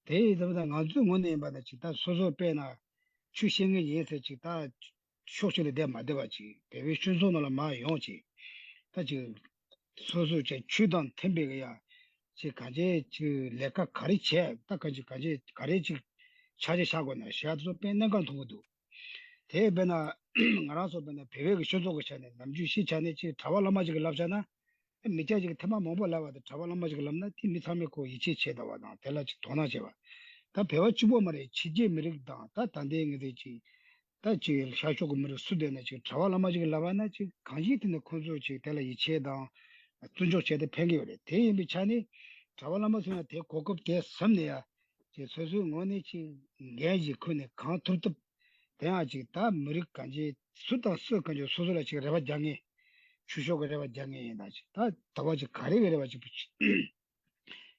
དེ་ཡིན་ཙང་ད་ང་ཚོའི་ངོས་ནས་ཡིན་པ་ན་ཅིག་ད་སོ་སོ་དཔེར་ན་ཆོས་ཤེས་མཁན་ཡིན་ཟེར་ཅིག་ད་ཕྱོགས་གཅིག་ལ་བསྡད་མ་བསྡད་པ་ཅིག་བོད་པའི་སྤྱི་ཚོགས་ནང་ལ་མར་ཡོང་ཅིག་ད་ཅིག་སོ་སོ་ཅིག་ཆོས་དང་མཐུན་པའི་གི་ཡ་ཅིག་གང་ཅི་ཅིག་ལས་ཀ་ག་རེ་བྱས། ད་གང་ཅི་གང་ཅི་ག་རེ་ཅིག་ཕྱག་རྗེས་བཞག་དགོས་ན་བཞག་ཚོ་དཔེ་གནད་འགག་མཐོང་གི་འདུག་དེ་དཔེར་ན་ང་རང་ཚོ་དཔེར་ན་བོད་པའི་གི་སྤྱི་ཚོགས་ཀྱི་ཆ་ནས་ནམ་རྒྱུན་གཞིས་ཆགས་ནས་ཅིག་གྲྭ་པ་བླ་མ་ཅིག་གི་བསླབ་བྱ་ན། མི་སྐྱ་ཅིག་གིས་ཐེངས་མ་མང་པོ་ལབ་པ་དང་གྲྭ་པ་བླ་མ་ཅིག་གིས་ལབ་ན་དེ་མི་ཚང་མས་ཁོ་ཡིད་ཆེས་བྱེད་བསྡད་པ་དང་དེ་ལ་ཅིག་དོ་སྣང་བྱེད་པ། ད་བོད་པ་གཅིག་པོ་མ་རེད། ཕྱི་རྒྱལ་མི་རིགས་དང་ད་ད་ལྟའི་ངེས་ཚིག་ཅིག་ད་ཅིག་ཤར་ཕྱོགས་ཀྱི་མི་རིགས་སུ་བསྡད་ན་ཅིག་གྲྭ་པ་བླ་མ་ཅིག་གིས་ལབ་པ་ན་ཅིག་གང་ཅིའི་ཐད་ནས་ཁོང་ཚོ་ཅིག་དེ་ལ་ཡིད་ཆེས་དང་བརྩི་འཇོག་བྱས་ཏེ་ཕན་གྱི་ཡོད་རེད། དེ་ཡིན་པའི་ཆ་ནས་གྲྭ་པ་བླ་མ་ཚོ་ཡང་དེ་གོ་སྐབས་དེ་བཟུང་ནས་ཡ་ཅིག་སོ་སོའི་ངོས་ནས་ཅིག་འགན་ཞིག་ཁུར་ནས་གང་ཐུབ་ཐུབ། དེ་ཡང་ཅིག་ད་མི་རིགས་གང་ཅི་སུ་དང་སུ་གང་ཅི་སོ་སོ་ལ་ཅིག་རེ་བ་རྒྱག་མཁན། ཆོས་ཕྱོགས་ཀྱི་རེ་བ་རྒྱག་མཁན་ཡིན་ན་ཅིག་ད་ད་བ་ཅིག་ག་རེ་གི་རེ་བ་ཅིག་པུ་ཅིག་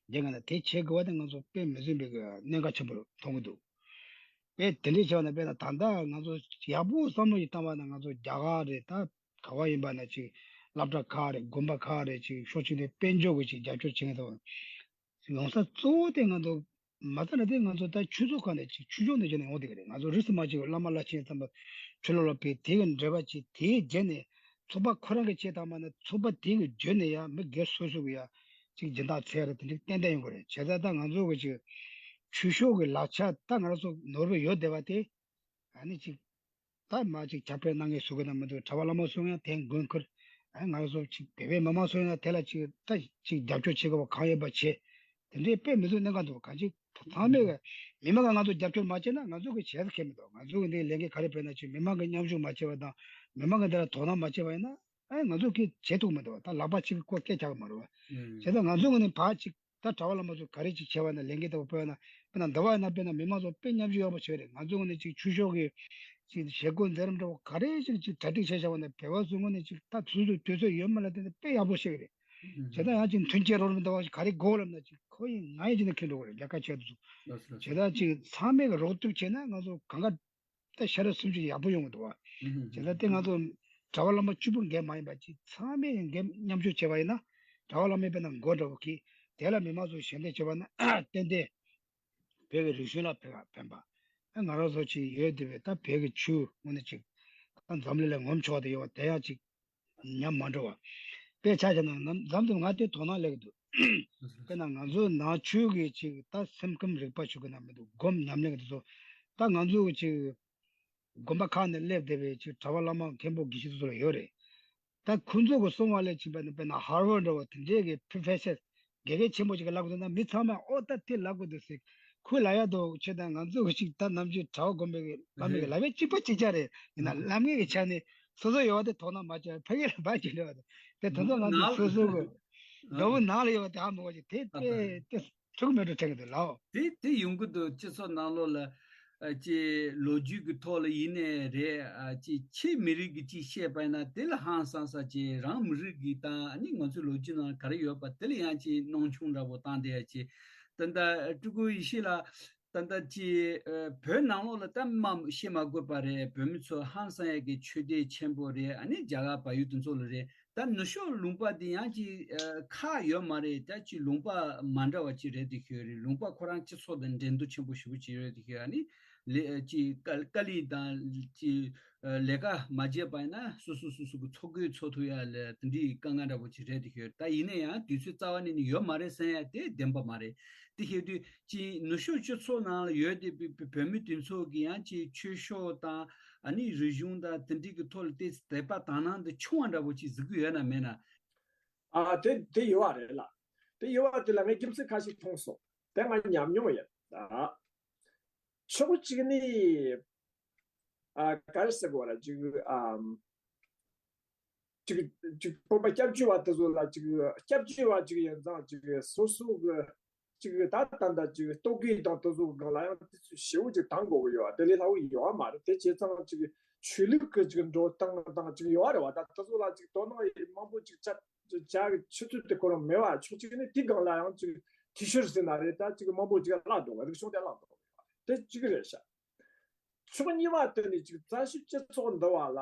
རྒྱག་མཁན་ན་དེ་བྱེད་དགོས་པ་དེ་ང་ཚོ་དཔེ་མི་སྲིད་པའི་གི་གནད་འགག་ཆེན་པོ་མཐོང་གི་འདུག་དཔེ་དེ་འདྲས་བྱས་པ་ན་དཔེར་ན་ད་ལྟ་ང་ཚོ་ཡག་པོ་བསམ་བློ་ཞིག་བཏང་བ་ན་ང་ཚོ་རྒྱ་གར་རེད། ད་ག་བ་ཡིན་པ་ན་ཅིག་སློབ་གྲྭ་ཁག་རེད། དགོན་པ་ཁག་རེད། ཅིག་ཕྱོགས་གཅིག་ནས་དཔལ་འབྱོར་གྱི་ཅིག་རྒྱབ་སྐྱོར་བྱེད་མཁན་ཚོ། ཡོང་ས་གཙོ་བོ་དེ་ང་ཚོ་མ་རྩ་ནས་དེ་ང་ཚོ་ད་ཆོས་ཚོགས་ཁག་ནས་ཅིག་ཆོས་ཕྱོགས་ནས་བྱས་ནས་ཡོང་བསྡད་ཀྱི་རེད། ང་ཚོ་རིས་སུ་མ་ཆད་པའི་བླ་མ་བླ་ཆེན་ཚང་མ་ཆོས་ལོ་ལ་ཕེབས། དེ་གི་འབྲེལ་བ་ཅིག་དེའི་རྗེས་ནས་ཚོགས་པ་ཁོ་རང་གི་ཆེད་དང་མ་ནས་ཚོགས་པ་དེ་གི་བརྒྱུད་ནས་ཡང་མི་སྒེར་སོ་སོ་གི་ཡང་ཅིག་སྦྱིན་བདག་འཚོལ་རེད། དེ་འདྲ་ཏན་ཏན་ཡོང་གི་རེད། བྱས་ཙང་ད་ང་ཚོ་གི་ཅིག་ཆོས་ཕྱོགས་གི་ལག་ཆ་ད་ང་རང་ཚོ་ནོར་བུ་ཡོད་བསྡད་པ་དེ་ཨ་ནི་ཅིག་ད་མ་ཅིག་ཁྱབ་སྤེལ་གནང་མཁན་བཟོ་གི་ན་མི་འདུག་གྲྭ་པ་བླ་མ་སོང་ཡང་དེ་མགོན་ཁུར། ཨ་ང་ཚོ་ཅིག་བོད་པའི་མི་མང་སོང་ཡང་དེ་ལ་ཅིག་ད་ཅིག་རྒྱབ་སྐྱོར་བྱེད་དགོས་པ་གང་ཡོད་པ་བྱེད། དེ་འདྲའི་དཔེ་མི་སྲིད་གནད་འགག་འདུག་གང་ཅི་ཚང་མས་གི་མི་མང་གིས་ང་ཚོ་རྒྱབ་སྐྱོར་མ་བྱས་ན་ང་ཚོ་གི་བྱེད་ས་ཁེལ་མི་འདུག་ང་ཚོ་གི་འདི་ལས་འགན་ག་རེ་སྤེལ་ན་ཅིག་མི་མང་གིས་མཉམ་ཞུགས་མ་བྱས་པ་དང་མི་མང་གིས་འདི་ལ་དོ་སྣང་མ་བྱས་པ་ཡིན་ན་ཨ་ང་ཚོ་གི་བྱེད་ཐུབ་མི་འདུག་ད་ལག་པ་གཅིག་གི་སྐོར་སྐད་རྒྱག་གི་མ་རེད་བ། བྱས་ཙང་ང་ཚོ་གི་ནི་ཕར་ཅིག་ད་གྲྭ་པ་བླ་མ་ཚོ་ག་རེ་ཅིག་བྱས་པ་ན་ལས་འགན་ལྟ་བུ་སྤེལ་བ་ན་དཔེར་ན་འདི་བ་ཡིན་ན་དཔེར་ན་མི་མང་ཚོ་དཔེ་མཉམ་ཞུགས་ཡག་པོ་བྱས་རེད། ང་ཚོ་ངོས་ནས་ཅིག་ཆོས་ཕྱོགས་ཀྱི་ཅིག་བྱེད་སྒོ་མཛད་རིམ་འདྲ་བོ་ག་རེ་ཅིག་ཅིག་གྲ་སྒྲིག་བྱས་བཞག་པ་ན་བོད་པ་ཚོའི་ངོས་ནས་ཅིག་ད་དུས་ཚོད་དུས་ཚོད་ཡོད་མ་ལ་བརྟེན་ནས་དཔེ་ཡག་པོ་ཤེས་ཀྱི་རེད། བྱས་ཙང་ཡང་ཅིག་མཐུན་རྐྱེན་རོགས་རམ་འདྲ་བ་ཞིག་ག་རེ་དགོས་ལབ་ན་ཅིག་ཁོ་ཡིན་ང་ཡིན་ཅིག་ནས་ཁྱེར་འགྲོ་གི་རེད། ལས་ཀ་བྱེད་དུ་ཚོ། བྱས་ཙང་ཅིག་ཚང་མས་རོགས་གཏུག་བྱས་ན་ང་ཚོ་གང་ག་ད་ཤ་ར་སུམ་ཅུ་ཡག་པོ་ཡོང་གི་འདུག་བ། བྱས་ཙང་དེ་ང་ཚོ་གྲྭ་པ་བླ་མ་གཅིག་པུ་འགན་མ་ཡིན་པ་ཅིག་ཚང་མས་འགན་མཉམ་ཞུགས་བྱས་པ་ཡིན་ན་གྲྭ་པ་བླ་མས་དཔེར་ན་འགོ་འདྲ་བོ་ཁྱེར་དེ་ལ་མི་མང་ཚོས་ཞལ་འདེབས་བྱས་པ་ན་ཏན་ཏན་བོད་ཀྱི་རིག་གཞུང་ལ་ཕན་ཕན་པ། ང་རང་ཚོ་ཅིག་ཡོད་བསྡད་པའི་ད་བོད་ཀྱི་ཆོས་དངོས་གནས་ཅིག་ད་འཛམ་གླིང་ལ་ངོམ་ཆོག་དེ་ཡོད་པ་དེ་ཡང་ཅིག་ཉམས་མ་འགྲོ་བ། དཔེ་ཆ་བཞག་ན་ནམ་འཛམ་དུ་ང་དེ་དོ་སྣང་སླེབས་ཀྱི་འདུག་དཔེར་ན་ང་ཚོ་ནང་ཆོས་ཀྱི་ཅིག་ད་སེམས་ཁམས་རིག་པ་ཞུ་གི་ན་མི་འདུག་སྒོམ་ཉམས་ལེན་གྱི་དེ་ཚོ། ད་ང་ཚོ་ཅིག་དགོན་པ་ཁག་ནས་སླེབས་བསྡད་པའི་ཅིག་གྲྭ་པ་བླ་མ་མཁན་པོ་དགེ་བཤེས་དེ་ཚོ་ལ་ཡོད་རེད། ད་ཁོང་ཚོ་གི་གསུང་བ་ལ་ཕྱིན་པ་ནི་དཔེར་ན་ཧར་ཝར་འདྲ་བོ་དེ་འདྲའི་གི་པྲོ་ཕེ་སར་དགེ་རྒན་ཆེན་པོ་ཅིག་གི་ལབ་དགོས་འདུག་ན། མི་ཚང་མས་ཨོ་ད་དེ་ལབ་དགོས་འདུག་ཟེར། ཁོས་ལབ་ཡག་འདུག་ཆོས་དང་ང་ཚོ་གི་ཅིག་ད་ནམ་རྒྱུན་གྲྭ་བ་དགོན་པའི་གི་བླ་མའི་གི་ལབ་ཡག་གཅིག་པ་གཅིག་རྐྱང་རེད། ཡིན་ན་ལམ་ངན་གི་ཆ་ནས་སོ་སོ་ཡོད་པ་དེ་དོགས་སྣང་མ་བྱེད་པར་ཕ་གི་ལ་བ་ཅིག་འདྲ་བ་དེ། དེ་དེ་ཚོ་ང་ཚོ་སོ་སོ་གི་མདོ་བོ་ནང་ལ་ཡོད་པ་དེ་ཧ་མི་གོ་ཅིག་དེ་དེ་དེ་ཐུག་མེད་འགྲོ་དྲན་གི་འདུག་ལགས། དེ་དེ་ཡོང་གི་འདུག་སྤྱི་ཚོགས་ནང་ལོགས་ལ། ཨ་ཅེ་ལོ་རྒྱུས་ཀྱི་ཐོག་ལ་ཡིན་ནའི་རེད། ཨ་ཅེ་ཁྱེད་མི་རིགས་ཀྱི་ཅིག་བཤད་པ་ཡིན་ན་དེ་ལ་ཧང་སང་ས་ཅེ་རང་མི་རིགས་ཀྱི་དང་ཨ་ནི་ང་ཚོའི་ལོ་རྒྱུས་ནང་ག་རེ་ཡོད་པ་དེ་ལ་ཡང་ཅིག་སྣང་ཆུང་འདྲ་པོ་བཏང་བསྡད་ཡ་ཅེ། ད་ལྟ་སྤྲུལ་སྐུ་ཡེ་ཤེས་ལགས་ད་ལྟ་ཅེ་བོད་ནང་ལོགས་ལ་ད་མ་བཤད་མ་དགོས་པ་རེད། བོད་མི་ཚོ་ཧང་སང་ཡ་གི་ཆོས་སྡེ་ཆེན་པོ་རེད། ཨ་ནི་རྒྱ་གར་བལ་ཡུལ་དེ་ཚོ་ལ་རེད། ད་ནུབ་ཕྱོགས་ལུང་པ་འདི་ཡང་ཅིག་ཨ་ཁག་ཡོད་མ་རེད། ད་ཅིག་ལུང་པ་མ་འདྲ་བ་ཅིག་རེད་དེ་ཤོད་རེད། ལུང་པ་ཁོ་རང་སྤྱི་ཚོགས་དང་འགྲན་བསྡུར་ཆེན་པོ་ཞེ་པོ་ཅིག་ཡོད་དེ་ཤོད། ཨ་ནི་ལས་ཅིག་དཀའ་དཀའ་ལས་དང་ཅིག་ཨ་ལས་ཀ་མ་བྱས་པ་ཡིན་ན་སོ་སོ་སོ་སོ་གི་འཚོ་གོས་འཚོ་ཐུབ་ཡ་ལ་དེ་འདྲའི་དཀའ་ངལ་འདྲ་པོ་ཅིག་རེད་དེ་ཤོད། ད་ཡིན་ན་ཡང་དུས་ཚོད་རྩ་བ་ནས་ནི་ཡོད་མ་རེད་ཟེར་ཡ་དེ་བདེན་པ་མ་རེད། དེ་ཤེས་དུས་ཅིག་ནུབ་ཕྱོགས་སྤྱི་ཚོགས་ནང་ལ་ཡོད་དེ་བོད་མི་དེ་ཚོ་གི་ཡང་ཅིག་ཆོས་ཕྱོགས་དང་ཨ་ནི་རིག་གཞུང་དང་དེ་འདྲའི་གི་ཐོག་ལ་དེ་དད་པ་དག་སྣང་དེ་ཆུང་བ་འདྲ་པོ་ཅིག་གཟིགས་ཀྱི་ཡོད་ན་མེད་ན། ཨ་དེ་དེ་ཡོད་པ་རེད་ལ། དེ་ཡོད་པ་དེ་ལ་ངས་རྒྱུ་མཚན་ཁ་ཤས་མཐོང་སོང་། དེ་ང་ཉམས་མྱོང་ཡིན། ཨ་ཕྱོགས་གཅིག་ནི་ཨ་ག་རེ་ཟེར་དགོས་ར་ཅིག་ཨམ། ཅིག་ཅིག་བོད་པ་སྐྱབས་བཅོལ་བ་དེ་ཚོ་ལ་ཅིག་སྐྱབས་བཅོལ་བ་ཅིག་ཡིན་ཙང་ཅིག་སོ་སོ་གི་ཅིག་ད་ད་ད་ཅིག་ལྟོ་གོས་དང་དེ་ཚོ་སྒང་ལ་ཡང་དེ་ཚོ་ཞེ་པོ་ཅིག་དང་དགོས་ཀྱི་ཡོད་པ་དེ་ལས་སླ་བོ་ཡོད་པ་མ་རེད། དེ་བྱས་ཙང་ཅིག་ཆོས་ལུགས་ཀྱི་ཅིག་འགྲོ་སྟངས་དང་ཅིག་ཡོད་པ་རེད་བ། ད་དེ་ཚོ་ལ་ཅིག་དོ་སྣང་མང་པོ་ཅིག་བྱ་བྱ་གི་ཆུ་ཚོད་དེ་ཁོ་རང་མེད་པ་ཕྱོགས་གཅིག་ནས་དེ་སྒང་ལ་ཡང་ཅིག་ཐི་ཤོར་ཟེར་ན་རེད། ད་ཅིག་མང་པོ་ཅིག་བརླག་འགྲོ་བ་རིག་གཞུང་དེ་བརླག་འགྲོ་བ་དེ་གཅིག་རེད་ཤག་ཕྱོགས་གཉིས་པ་དེ་ནི་ཅིག་བཙན་བྱོལ་སྤྱི་ཚོགས་འདི་བ་ལ་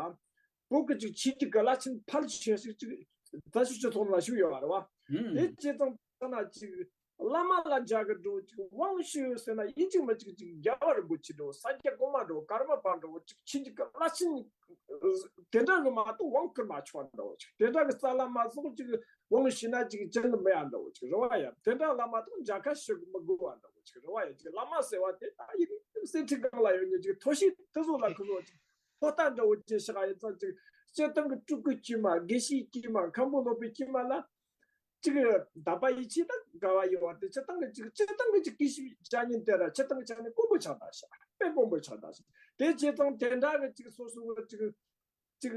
བོད་ཀྱི་ཅིག་ཆོས་བརྒྱུད་ཀྱི་བླ་ཆེན་ཕལ་ཆེ་ཞིག་ཅིག་བཙན་བྱོལ་སྤྱི་ཚོགས་ལ་བཞུགས་ཡོད་པ་རེད་བ། དེ་ཨང་བྱས་ཙང་ཐ་ན་ཅིག་བླ་མ་ལ་མཇལ་གི་འགྲོ་ཅིག་དབང་ཞུ་ཟེར་ན་ཡིན་གཅིག་མིན་གཅིག་ཅིག་རྒྱལ་བ་རིན་པོ་ཆེ་འགྲོ་ས་སྐྱ་གོང་མ་འགྲོ་ཀརྨ་པ་འགྲོ་ཅིག་ཆོས་བརྒྱུད་ཀྱི་བླ་ཆེན་དེ་འདྲ་གི་མ་གཏོགས་དབང་བསྐུར་མ་ཆོག་འགྲོ་ཅིག་དེ་འདྲ་གི་རྩ་བླ་མ་སོགས་ཅིག་དབང་ཞུས་ན་ཅིག་ཅི་ལ་མེད་ཡ་འདྲ་བོ་ཅིག་རེད་བ་ཡ། དེ་འདྲ་བླ་མ་དང་མཇལ་ཁ་ཞུ་མི་དགོས་པ་འདྲ་བོ་ཅིག་རེད་བ་ཡ། ཅིག་བླ་མ་ཟེར་བ་དེ་ད་ཡིན་གསེར་ཁྲི་སྒང་ལ་ཡོད་ཉིན་ཅིག་མཐོ་ཤོས་དེ་ཚོ་ལ་ཁོ་ཚོ་ཅིག་ཕོ་རྟ་འདྲ་བོ་ཅིག་ཤག་ཡིན་ཙང་ཅིག་སྤྱིར་བཏང་གི་སྤྲུལ་སྐུ་དཀྱུས་མ་དགེ་བཤེས་དཀྱུས་མ་མཁན་པོ་སློབ་དཔོན་དཀྱུས་མ་ལ་ཅིག་དད་པ་ཡིད་ཆེས་དང་དགའ་བ་ཡོད་བ་དེ་སྤྱིར་བཏང་གི་ཅིག་སྤྱིར་བཏང་གི་ཅིག་སྐད་ཞིབ་བྱ་ཉིན་དེ་ར་སྤྱིར་བཏང་གི་ཆ་ནས་དཀོན་པོ་ཆགས་ད་ཤག་དཔེ་དཀོན་པོ་ཆགས་ད་ཤག་དེ་བྱས་ཙང་དེ་འདྲ་གི་ཅིག་སོ་སོ་གི་ཅིག་ཅིག་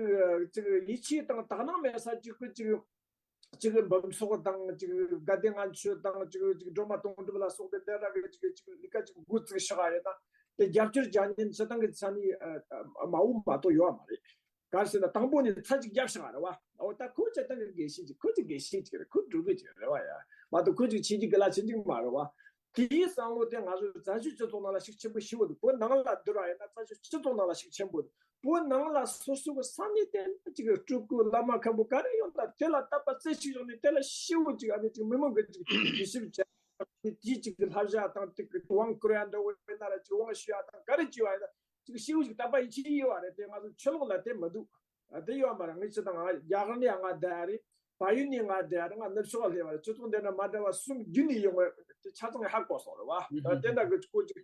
ཅིག་ཡིད་ཆེས་དང་དག་སྣང་མེད་ས་ཅིག་གི་ཅིག་ཅིག་འབུམ་ཚོགས་དང་ཅིག་དགའ་ལྡན་ལྔ་མཆོད་དང་ཅིག་ཅིག་སྒྲོལ་མ་དོན་གྲུབ་ལ་སོགས་པའི་འདི་འདྲ་གི་ཅིག་ཅིག་ལས་ཀ་ཅིག་འགོ་བཙུགས་ཤག་ཡོད་ན་དེ་རྒྱབ་སྐྱོར་བྱ་ཉན་སྤྱིར་བཏང་གི་ཆ་ནས་མ་འོངས་མ་གཏོགས་ཡོད་མ་རེད། ག་རེ་ཟེར་ན་དང་པོ་ནས་ཚ་ཅིག་རྒྱབ་ཤག་རེད་བ། འོ་ད་ཁོ་སྤྱིར་བཏང་གི་དགེ་བཤེས་ཅིག་ཁོ་ཅིག་དགེ་བཤེས་ཅིག་རེད། ཁོ་སྤྲུལ་སྐུ་ཅིག་རེད་བ་ཡ། མ་གཏོགས་ཁོ་ཅིག་ཆོས་བརྒྱུད་ཀྱི་བླ་ཆེན་ཅིག་མ་རེད་བ། དེའི་བསམ་བློ་དེ་ང་ཚོ་བཙན་བྱོལ་སྤྱི་ཚོགས་ནང་ལ་ཤུགས་ཆེན་པོ་ཞེ་པོ་འདུག་བོད་ནང་ལ་བསྡུར་བ་ཡིན་ན་བཙན་བྱོལ་སྤྱི་ཚོགས་ནང་ལ་ཤུགས་ཆེན་པོ་འདུག་བོད་ནང་ལ་སོ་སོ་གི་ས་གནས་དེ་ན་ཅིག་སྤྲུལ་སྐུ་བླ་མ་མཁན་པོ་ག་རེ་ཡོང་ན་དེ་ལ་དད་པ་རྩེ་གཅིག་བྱུང་ནས་དེ་ལ་ཞེ་པོ་ཅིག་ཨ་ནི་ཅིག་མི་མང་གི་ཅིག་དགེ་ཞིབ་བྱས་དེ་ཅིག་གི་བསླབ་བྱ་དང་དེ་གི་དབང་བསྐུར་ཡ་འདྲ་བོ་ཡིན་ན་ར་ཅིག་དབང་ཞུ་ཡ་དང་ག་རེ་བྱས་པ་ཡིན་ན་ཅིག་ཞེ་པོ་ཅིག་དད་པ་ཡིད་ཆེས་ཡོད་བ་རེད། དེ་ང་ཚོ་ཆོས་ལུགས་ལ་དེ་མི་འདུག་ཨ་དེ་ཡོད་མ་རེད། ངས་ཅི་དང་ང་རྒྱ་གར་ནས་ང་བསྡད་ཡ་རེད། བལ་ཡུལ་ནས་ང་བསྡད་ཡ་རེད། ང་ནུབ་ཕྱོགས་ལ་སླེབས་པ་རེད། སྤྱི་ཚོགས་འདི་འདྲ་མ་འདྲ་བ་གསུམ་བརྒྱུད་ནས་ཡོང་བ་དེ་ཆ་ཚང་ཧ་གོ་སོང་རེད་བ། ཨ་དེ་འདྲ་གི་ཁོ་ཅིག་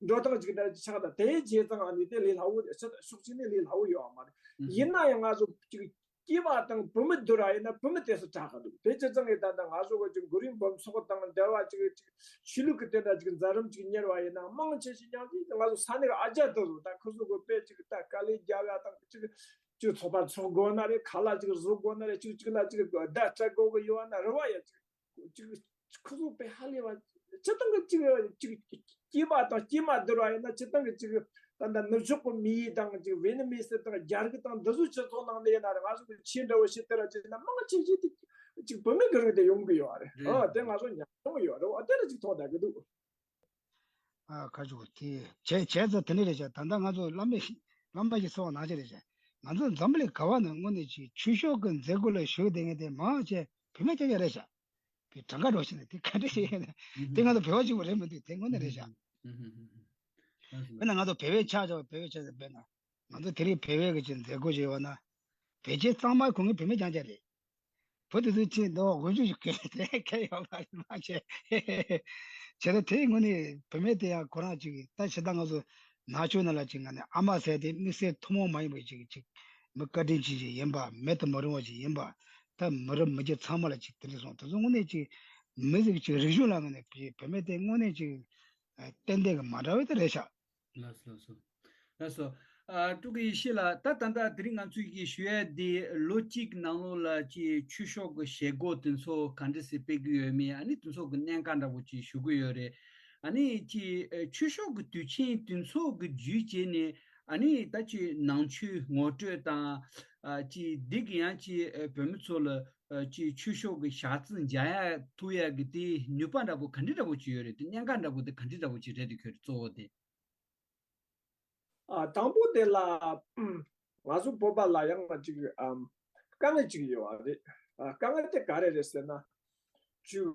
འགྲོ་སྟངས་ཅིག་འདྲ་ཅིག་ཆགས་ད་དེའི་རྗེས་ཙང་ཨ་ནི་དེ་ལས་སླ་བོ་ཕྱོགས་གཅིག་ནས་ལས་སླ་བོ་ཡོད་མ་རེད། ཡིན་ན་ཡང་ང་ཚོ་ཅིག་སྐྱེས་པ་དང་བུད་མེད་བསྡུར་བ་ཡིན་ན་བུད་མེད་དེ་སུ་དྲག་གི་འདུག་དེ་བྱས་ཙང་ངས་ད་ལྟ་ང་ཚོ་གི་ཅིག་མགོ་རིལ་འབུམ་ཚོགས་དང་འདྲ་བ་ཅིག་ཅིག་ཆོས་ལུགས་ཀྱི་དེ་འདྲ་ཅིག་མཛད་རིམ་ཅིག་གཉེར་བ་ཡིན་ན་མང་ཆེ་ཞིག་ཉམས་ཀྱིས་ང་ཚོ་ས་གནས་ཀྱི་ཨ་ཅག་དེ་ཚོ་ད་ཁོ་ཚོ་གི་དཔེ་ཅིག་ད་དཀའ་ལས་རྒྱབ་ཡ་དང་ཅིག་ཅིག་ཚོགས་པ་འཚོགས་དགོས་ན་རེད། ཁ་ལག་ཅིག་བཟོ་དགོས་ན་རེད། ཅིག་ཅིག་ལ་ཅིག་བརྡ་སྤྲད་དགོས་ཀྱི་ཡོད་ན་རེད་བ་ཡ། ཅིག་ཅིག་ཁོ་ཚོ་དཔེ་ཧ་ལས་པ་སྤྱིར་བཏང་གི་ཅིག་ཅིག་སྐྱེས་པ་དང་སྐྱེས་མ་བསྡུར་བ་ཡིན་ན་སྤྱིར་བཏང་གི་ཅིག་ད་ལྟ་ནུབ་ཕྱོགས་ཀྱི་མི་ཡིས་དང་ཅིག་ཝེ་ནི་མི་སི་དང་རྒྱ་རིགས་དང་འདི་ཚོའི་སྤྱི་ཚོགས་ནང་ནས་ཡིན་ན་རེད། ང་ཚོ་གི་ཆོས་འདྲ་བོ་ཞིག་དེ་ར་བྱས་ན་མང་ཆེ་ཞིག་དེ་ཅིག་བུད་མེད་ཀྱི་རིགས་དེ་ཡོང་གི་ཡོད་རེད། ཨ་དེ་ང་ཚོ་ཉམས་མྱོང་ཡོད་རེད། ཨ་དེ་ར་ཅིག་མཐོང་བསྡད་ཀྱི་འདུག་ཨ་ཁ་ཅིག་དེ་བྱས་བྱས་ཙང་དེ་འདྲ་རེད་བྱ། ད་ལྟ་ང་ཚོ་བླ་མ་ཞིག་བླ་མ་ཞིག་སོང་བ་ནང་བཞིན་རེད་བྱ། ང་ཚོ་འཛམ་བུ་གླིང་ག་བ་ན་དངོས་གནས་ཅིག་ཆོས་ཕྱོགས་ཀྱི་མཛད་སྒོ་ལ་ཞུགས་བསྡད་མཁན་དེ་མང་ཆེ་བུད་མེད་ཀྱང་ཀྱང་རེད་བྱ། བུ་གྲངས་ཀ་འགྲོ་ཕྱིན་ནས་དེ་ག་འདྲ་ཞིག་ཡིན་ན་དེ་ང་ཚོ་བོད་པ་གཅིག་པུ་རེད་མི་འདུག་དེ་དངོས་གནས་རེད་བྱ། དཔེར་ན་ང་ཚོ་བོད་པའི་ཆ་བཞག་བོད་པའི་ཆ་ཟེར་དཔེར་ན་ང་ཚོ་དེ་རིང་བོད་པའི་གི་ཅིག་མཛད་སྒོ་ཞིག་ཡོད་ན་བོད་ཆས་གཙང་མ་གོན་མཁན་བུད་མེད་རྐྱང་རྐྱང་རེད། བུ་དེ་ཚོའི་ཆེད་དུ་འོས་ཤོག་ཞིག་གལ་ཏེ་གལ་ཡོད་པ་མ་བྱས། བྱས་ན་དེའི་ངོས་ནས་བུད་མེད་དེ་ཡང་ཁོ་རང་ཅིག་ད་ཕྱི་ཟླ་ང་ཚོ་ནག་ཆུ་ནང་ལ་ཅིག་ང་ནས་ཨ་མ་ཟེར་དེ་དམིགས་བསལ་ཐུན་མོང་མ་ཡིན་པའི་ཅིག་ཅིག་མི་བཀའ་དྲིན་ཅན་ཞིག་ཡིན་པ། མེད་དུ་མི་རུང་བ་ཞིག་ཡིན་པ། ད་མི་རབས་མི་རྒྱུད་ཚང་མ་ལ་ཅིག་དེ་འདྲ་སོང་། དེ་ཚོ་དངོས་གནས་ཅིག་མི་ཟིག་ཅིག་རིག་གཞུང་ལ་ངོས་ནས་བུད་མེད་དེ་དངོས་གནས་ཅིག་ཏན་ཏན་གྱི་མ་འདྲ་བ་དེ་རེད་ཤག་ལགས་སོ། ལགས་སོ། ལགས་སོ། ཨ། སྤྲུལ་སྐུ་ཡེ་ཤེས་ལགས། ད་ད་ལྟ་དེ་རིང་ང་ཚོས་ཀྱིས་ཞུ་ཡ་དེ་ལོ་གཅིག་ནང་ལོགས་ལ་ཅིག་ཆོས་ཕྱོགས་ཀྱི་བྱེད་སྒོ་དེ་ཚོ་ག་འདྲ་སེ་སྤེལ་གྱི་ཡོད་མེད། ཨ་ནི་དེ་ཚོ་གི་གནད་འགག་འདྲ་པོ་ཅིག་ཞུ་གི་ཡོད་རེད། ཨ་ནི་ཅིག་ཨ། ཆོས་ཕྱོགས་ཀྱི་དུས་ཆེན་དེ་ཚོ་གི་བརྒྱུད་བྱས་ནས། ཨ་ནི་ད་ཅིག་ནང་ཆོས་ངོ་སྤྲོད་དང་། ཨ། ཅིག་འདི་གི་ཡང་ཅིག་ཨ། བོད་མི་ཚོ་ལ། ཨ། ཅིག་ཆོས་ཕྱོགས་ཀྱི་ཞག་རྩི་འཇགས་ཡ་ཐུབ་ཡ་གི་དེ་ནུས་པ་འདྲ་པོ་ག་འདྲ་འདྲ་པོ་ཅིག་ཡོད་རེད། དེ་གནད་འགག་འདྲ་པོ་དེ་ག་འདྲ་འདྲ་པོ་ཅིག་རེད། དེ་ཁྱོད་གཙོ་བོ་དེ། ཨ། དང་པོ་དེ་ལ་ང་ཚོ་བོད་པ་ལ་ཡང་ཅིག་ཨམ། དཀའ་ངལ་ཅིག་ཡོད་པ་རེད། ཨ། དཀའ་ངལ་དེ་ག་རེ་རེད་ཟེར་ན། ཅིག་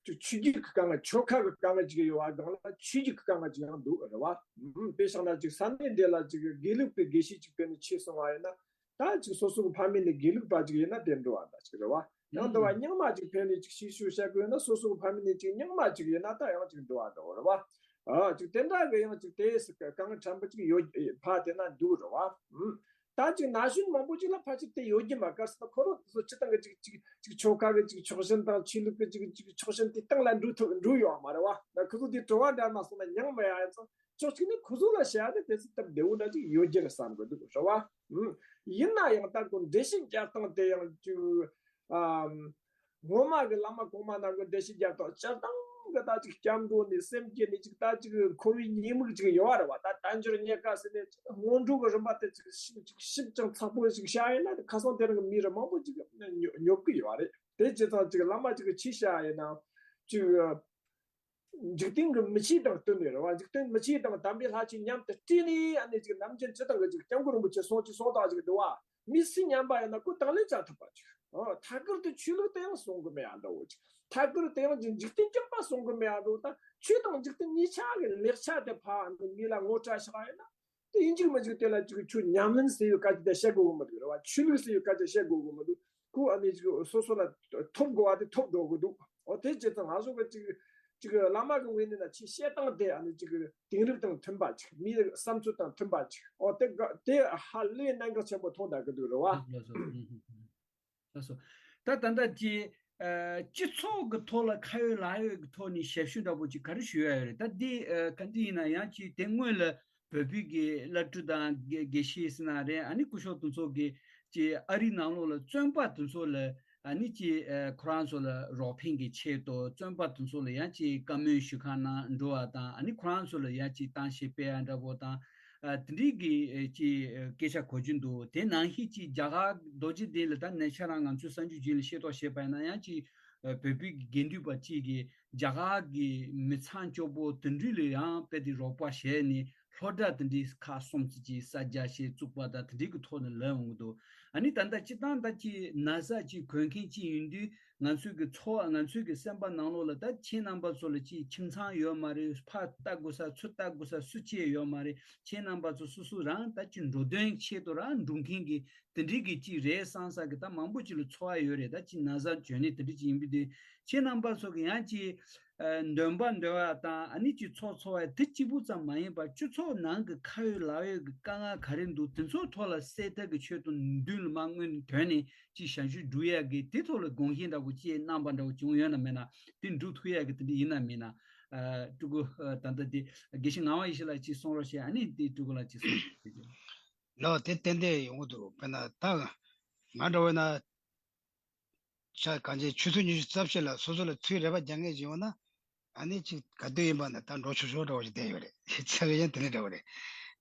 ཅིག་ཆོས་བརྒྱུད་ཀྱི་དཀའ་ངལ། ཆོལ་ཁ་གི་དཀའ་ངལ་ཅིག་ཡོད་པ་སྒང་ལ་ཆོས་བརྒྱུད་ཀྱི་དཀའ་ངལ་ཅིག་ཡང་འདུག་རེད་བ། ཨམ། དཔེ་བཞག་ན་ཅིག་ས་གནས་འདི་ལ་ཅིག་དགེ་ལུགས་པའི་དགེ་བཤེས་ཅིག་ཕེབས་ནས་ཆོས་གསུང་བ་ཡིན་ན། ད་ཅིག་སོ་སོ་གི་ཕ་མེས་ནས་དགེ་ལུགས་པ་ཅིག་ཡིན་ན་དེ་འགྲོ་བ་འདྲ་ཅིག་རེད་བ། ཡང་འདི་བ་རྙིང་མ་ཅིག་ཕེབས་ནས་ཅིག་ཞིག་ཞུ་བྱ་དགོས་ན། སོ་སོ་གི་ཕ་མེས་ནས་ཅིག་རྙིང་མ་ཅིག་ཡིན་ན་ད་ཡང་ཅིག་འགྲོ་བ་འདྲ་བོ་རེད་བ། ཨ། ཅིག་དེ་འདྲ་གི་ཡང་ཅིག་དེ་སི་གང་ཕྲན་བུ་ཅིག་ཡོད་ཕ་དེ་ན་འདུག་རེད་བ། ཨུམ། ད་ཅིག་ན་གཞོན་མང་པོ་ཅིག་ལ་ཕལ་ཆེར་དེ་ཡོད་རྒྱུ་མ། ག་རེ་ཟེར་ན་ཁོ་རང་དེ་ཚོ་སྤྱི་བཏང་གི་ཅིག་ཅིག་ཅིག་ཆོལ་ཁ་གི་ཅིག་ཕྱོགས་ཞེན་དང་ཆོས་ལུགས་ཀྱི་ཅིག་ཅིག་ཕྱོགས་ཞེན་དེ་སྟེང་ལ་འགྲོ་ཐུབ་འགྲོ་ཡོད་མ་རེད་བ། ད་ཁོ་ཚོ་དེ་བྲོ་བ་འདྲ་མ་སོང་ན་མྱངས་མ་ཡ་ཡ་ཚོ། ཕྱོགས་གཅིག་ནས་ཁོ་ཚོ་ལ་བཤད་ཡ་དེ་དེ་ཚོ་སྟབས་བདེ་བོ་འདྲ་ཅིག་ཡོད་རྒྱུ་རེད་བསམ་གི་འདུག་རེད་བ། ཨུམ། ཡིན་ན་ཡང་ད་ཁོ་འགྲེལ་བཤད་རྒྱག་སྟངས་དེ་ཡང་ཅིག་ཨམ། སྔོན་མ་གི་བླ་མ་གོང་མ་རྣམས་ཀྱི་འགྲེལ་བཤད་རྒྱག་སྟངས་སྤྱིར་བཏང་གི་ད་ཅིག་སྐྱབས་འགྲོ་ནས་སེམས་བསྐྱེད་ནས་ཅིག་ད་ཅིག་འཁོར་བའི་ཉེས་དམིགས་ཅིག་ཡོད་རེད་བ། ད་དལ་འབྱོར་རྙེད་དཀའ་ཟེར་ནས་སྔོན་འགྲོ་གི་རིམ་པ་དེ་ཅིག་ཞིབ་ཅིག་ཞིབ་ཅིང་ཚགས་པོ་ཞིག་བཤད་ཡིན་ན། ཁ་སང་དེ་རིང་གི་མི་རེ་མང་པོ་ཅིག་ཉོབ་ཀྱི་ཡོད་རེད། དེ་བྱས་ཙང་ཅིག་བླ་མ་ཅིག་གི་ཆོས་བཤད་ཡིན་ན་ཅིག་འཇིག་རྟེན་གྱི་མི་ཆོས་དང་བསྟུན་ནས་རེད་བ། འཇིག་རྟེན་མི་ཆོས་དང་དམ་པའི་ལྷ་ཆོས་མཉམ་དུ་བསྲེས་ནས། ཨ་ནི་ཅིག་ནམ་རྒྱུན་སྤྱི་བཏང་གི་ཅིག་སྐྱབས་མགོན་རིན་པོ་ཆེ་གསུང་ཅིག་གསུང་དག་ཅིག་འདུག་བ། མི་སུ་ཉམས་པ་ཡིན་ན་ཁོ་དང་ལེན་བྱ་ཐུབ་པ་ཅིག་ཨ། ཐད་ཀར་དུ་ཆོས་ལུགས་དེ་ཡང་གསུང་གི་མེད་ཡ་འདྲ་བོ་ཅིག་ཐད་ཀར་དུ་ཡང་ཅིག་འཇིག་རྟེན་གྱི་པ་གསུང་གི་མེད་ཡ་འདྲ་བོ། ད་ཆོས་དང་འཇིག་རྟེན་གཉིས་ཆ་གི་ལེགས་ཆ་དེ་ཕར་ཨ་ནི་མི་ལ་ངོ་སྤྲད་བཞག་ཡིན་ན། དེ་ཡིན་གཅིག་མིན་གཅིག་དེ་ལ་ཅིག་ཁྱོད་ཉམས་ལེན་ཟེར་བའི་སྐད་ཆ་དེ་བཤད་དགོས་གི་མི་འདུག་རེད་བ། ཆོས་ལུགས་ཟེར་བའི་སྐད་ཆ་བཤད་དགོས་གི་མི་འདུག་ཁོ་ཨ་ནི་ཅིག་སོ་སོ་ལ་ཐོབ་དགོས་པ་དེ་ཐོབ་འགྲོ་གི་འདུག་འོ། དེ་བྱས་ཙང་ང་ཚོ་གི་ཅིག་ཅིག་བླ་མ་གི་ངོས་ནས་ན་ཆོས་བཤད་སྟངས་དེ་ཨ་ནི་ཅིག་དེང་རབས་དང་མཐུན་པ་ཅིག་མིའི་བསམ་ཚུལ་དང་མཐུན་པ་ཅིག་འོ། དེ་ག་དེ་ཧ་ལས་གནད་འགག་ཆེན་པོ་མཐོང་བསྡད་གི་འདུག་རེད་བ། ལགས་སོ། ལགས་སོ། ད་ད་ལྟ་ཀྱི་ཨ་སྤྱི་ཚོགས་ཀྱི་ཐོག་ལ་ཁ་ཡོད་ལག་ཡོད་ཀྱི་ཐོག་ནས་ཞབས་ཞུ་འདྲ་པོ་ཅིག་ག་རེ་ཞུ་ཡ་ཡོད་རེད། ད་འདི་ཨ་ག་འདི་ཡིན་ན་ཡང་ཅིག་དེ་སྔོན་ལ་བོད་པའི་གི་བླ་སྤྲུལ་དང་དགེ་དགེ་བཤེས་ཟེར་ན་རེད། ཨ་ནི་སྐུ་ཞབས་དེ་ཚོ་གི་ཅིག་ཨ་རིའི་ནང་ལོགས་ལ་བཙོན་པ་དེ་ཚོ་ལ་ཨ་ནི་ཅིག་ཨ་ཁོ་རང་ཚོ་ལ་རོགས་ཕན་གྱི་ཆེད་དུ་བཙོན་པ་དེ་ཚོ་ལ་ཡང་ཅིག་བཀའ་མོལ་ཞུ་ག་ནང་འགྲོ་བ་དང་། ཨ་ནི་ཁོ་རང་ཚོ་ལ་ཡང་ཅིག་གཏམ་བཤད་སྤེལ་ཡ་འདྲ་པོ་དང་། ཨ་དེ་འདྲའི་གི་ཨ་ཅིག་ཨ་སྐད་ཆ་གོ་རྒྱུ་འདུག་དེ་ནང་བཞིན་ཅིག་རྒྱ་གར་རྡོ་རྗེ་གདན་ལ་ད་ནས་ཆ་རང་ང་ཚོའི་གསར་འགྱུར་བརྒྱུད་ལ་ཤེས་རྟོགས་བྱས་པ་ཡིན་ན། ཡང་ཅིག་ཨ་བོད་པའི་དགེ་འདུན་པ་གཅིག་གིས་རྒྱ་གར་གི་མི་ཚང་སྐྱོ་པོ་དེ་འདྲ་ལ་ཡང་དཔེ་དེ་རོགས་པ་བྱས་ནས་སློབ་གྲྭ་དེ་འདྲའི་ཁག་གསུམ་ཙམ་ཅིག་གསར་རྒྱག་བྱས་བཙུགས་པ་དང་དེ་འདྲའི་གི་ཐོག་ནས་ལབ་འོང་གི་འདུག་ཨ་ནི་ད་ལྟ་སྤྱིར་བཏང་ད་ཅིག་ན་ཚ་ཅིག་གོན་མཁན་ཅིག་ཡིན་དུས། ང་ཚོའི་གི་འཚོ་བ། ང་ཚོའི་གི་སེམས་པ་ནང་ལོགས་ལ་ད་ཁྱེད་རྣམ་པ་ཚོ་ལ་ཅིག་ཁྱིམ་ཚང་ཡོད་མ་རེད། ཕ་ལྟ་དགོས་ས། ཚུར་ལྟ་དགོས་ས་སུ་གཅིག་ཡོད་མ་རེད། ཁྱེད་རྣམ་པ་ཚོ་སོ་སོ་རང་ད་ཅིག་འགྲོ་དོན་ཆེད་དུ་རང་འགྲོ་མཁན་གི་དེ་འདྲའི་གི་ཅིག་རེད་བསམ་ས་གི་ད་མང་པོ་ཅིག་ལ་འཚོ་བ་ཡོད་རེད། ད་ཅིག་ན་ཚ་བྱུང་ནས་དེ་འདྲ་ཅིག་ཡིན་པ་དེ། ཁྱེད་རྣམ་པ་ཚོ་གི་ཡང་ཅིག་ཨ་འདོན་པ་འདོན་པ་དང་། ཨ་ནི་ཅིག་ཚོགས་འཚོགས་པ་དེ་གཅིག་པུ་ཙམ་མ་ཡིན་པར་སྤྱི་ཚོགས་ནང་གི་ཁ་ཡོད་ལག་ཡོད་ཀྱི་དཀའ་ངལ་ག་རེ་འདུག་དེ་ཚོའི་ཐོག་ལ་སེལ་ཐབས་ཀྱི་ཆེད་དུ་མདུན་ལ་མར་སྔོན་ནས་དོན་ནས་ཅིག་ཞབས་ཞུ་སྒྲུབ་ཡག་གི་དེ་ཐོག་ལ་དགོངས་བཞེས་འདྲ་པོ་ཅིག་གནང་པ་འདྲ་པོ་བྱུང་ཡོད་ན་མེད་ན། དེ་སྒྲུབ་ཐུབ་ཡག་གི་དེ་འདྲ་ཡིན་ན་མེད་ན། ཨ་སྤྲུལ་སྐུ་ཨ་ད་ལྟ་དེ་དགེ་བཤེས་ངག་དབང་ཡེ་ཤེས་ལགས་ཅིག་གསུང་རོགས་བྱས། ཨ་ནི་དེ་སྤྲུལ་སྐུ་ལགས་ཅིག་གསུང་རོགས་བྱས། ལགས། དེ་ཏན་ཏན་ཡོང་གི་འདུག་དཔེར་ན་ད་ང་འདྲ་བོ་ན། ཆ་གང་ཅི་ཆུ་ཚོད་ཉི་ཤུ་རྩ་བཞི་ལ་སོ་སོ་ལ་ཚུར་རེ་བ་རྒྱག་མཁན་ཞིག་ཡོང་ན། ཨ་ནི་ཅིག་ག་དུས་ཡིན་པ་ན་ད་འགྲོ་ཆོག་ཆོག་འདྲ་བོ་ཞིག་བསྡད་ཡོད་རེད། ཆ་གི་ཡང་དེ་འདྲ་འདྲ་བོ་རེད།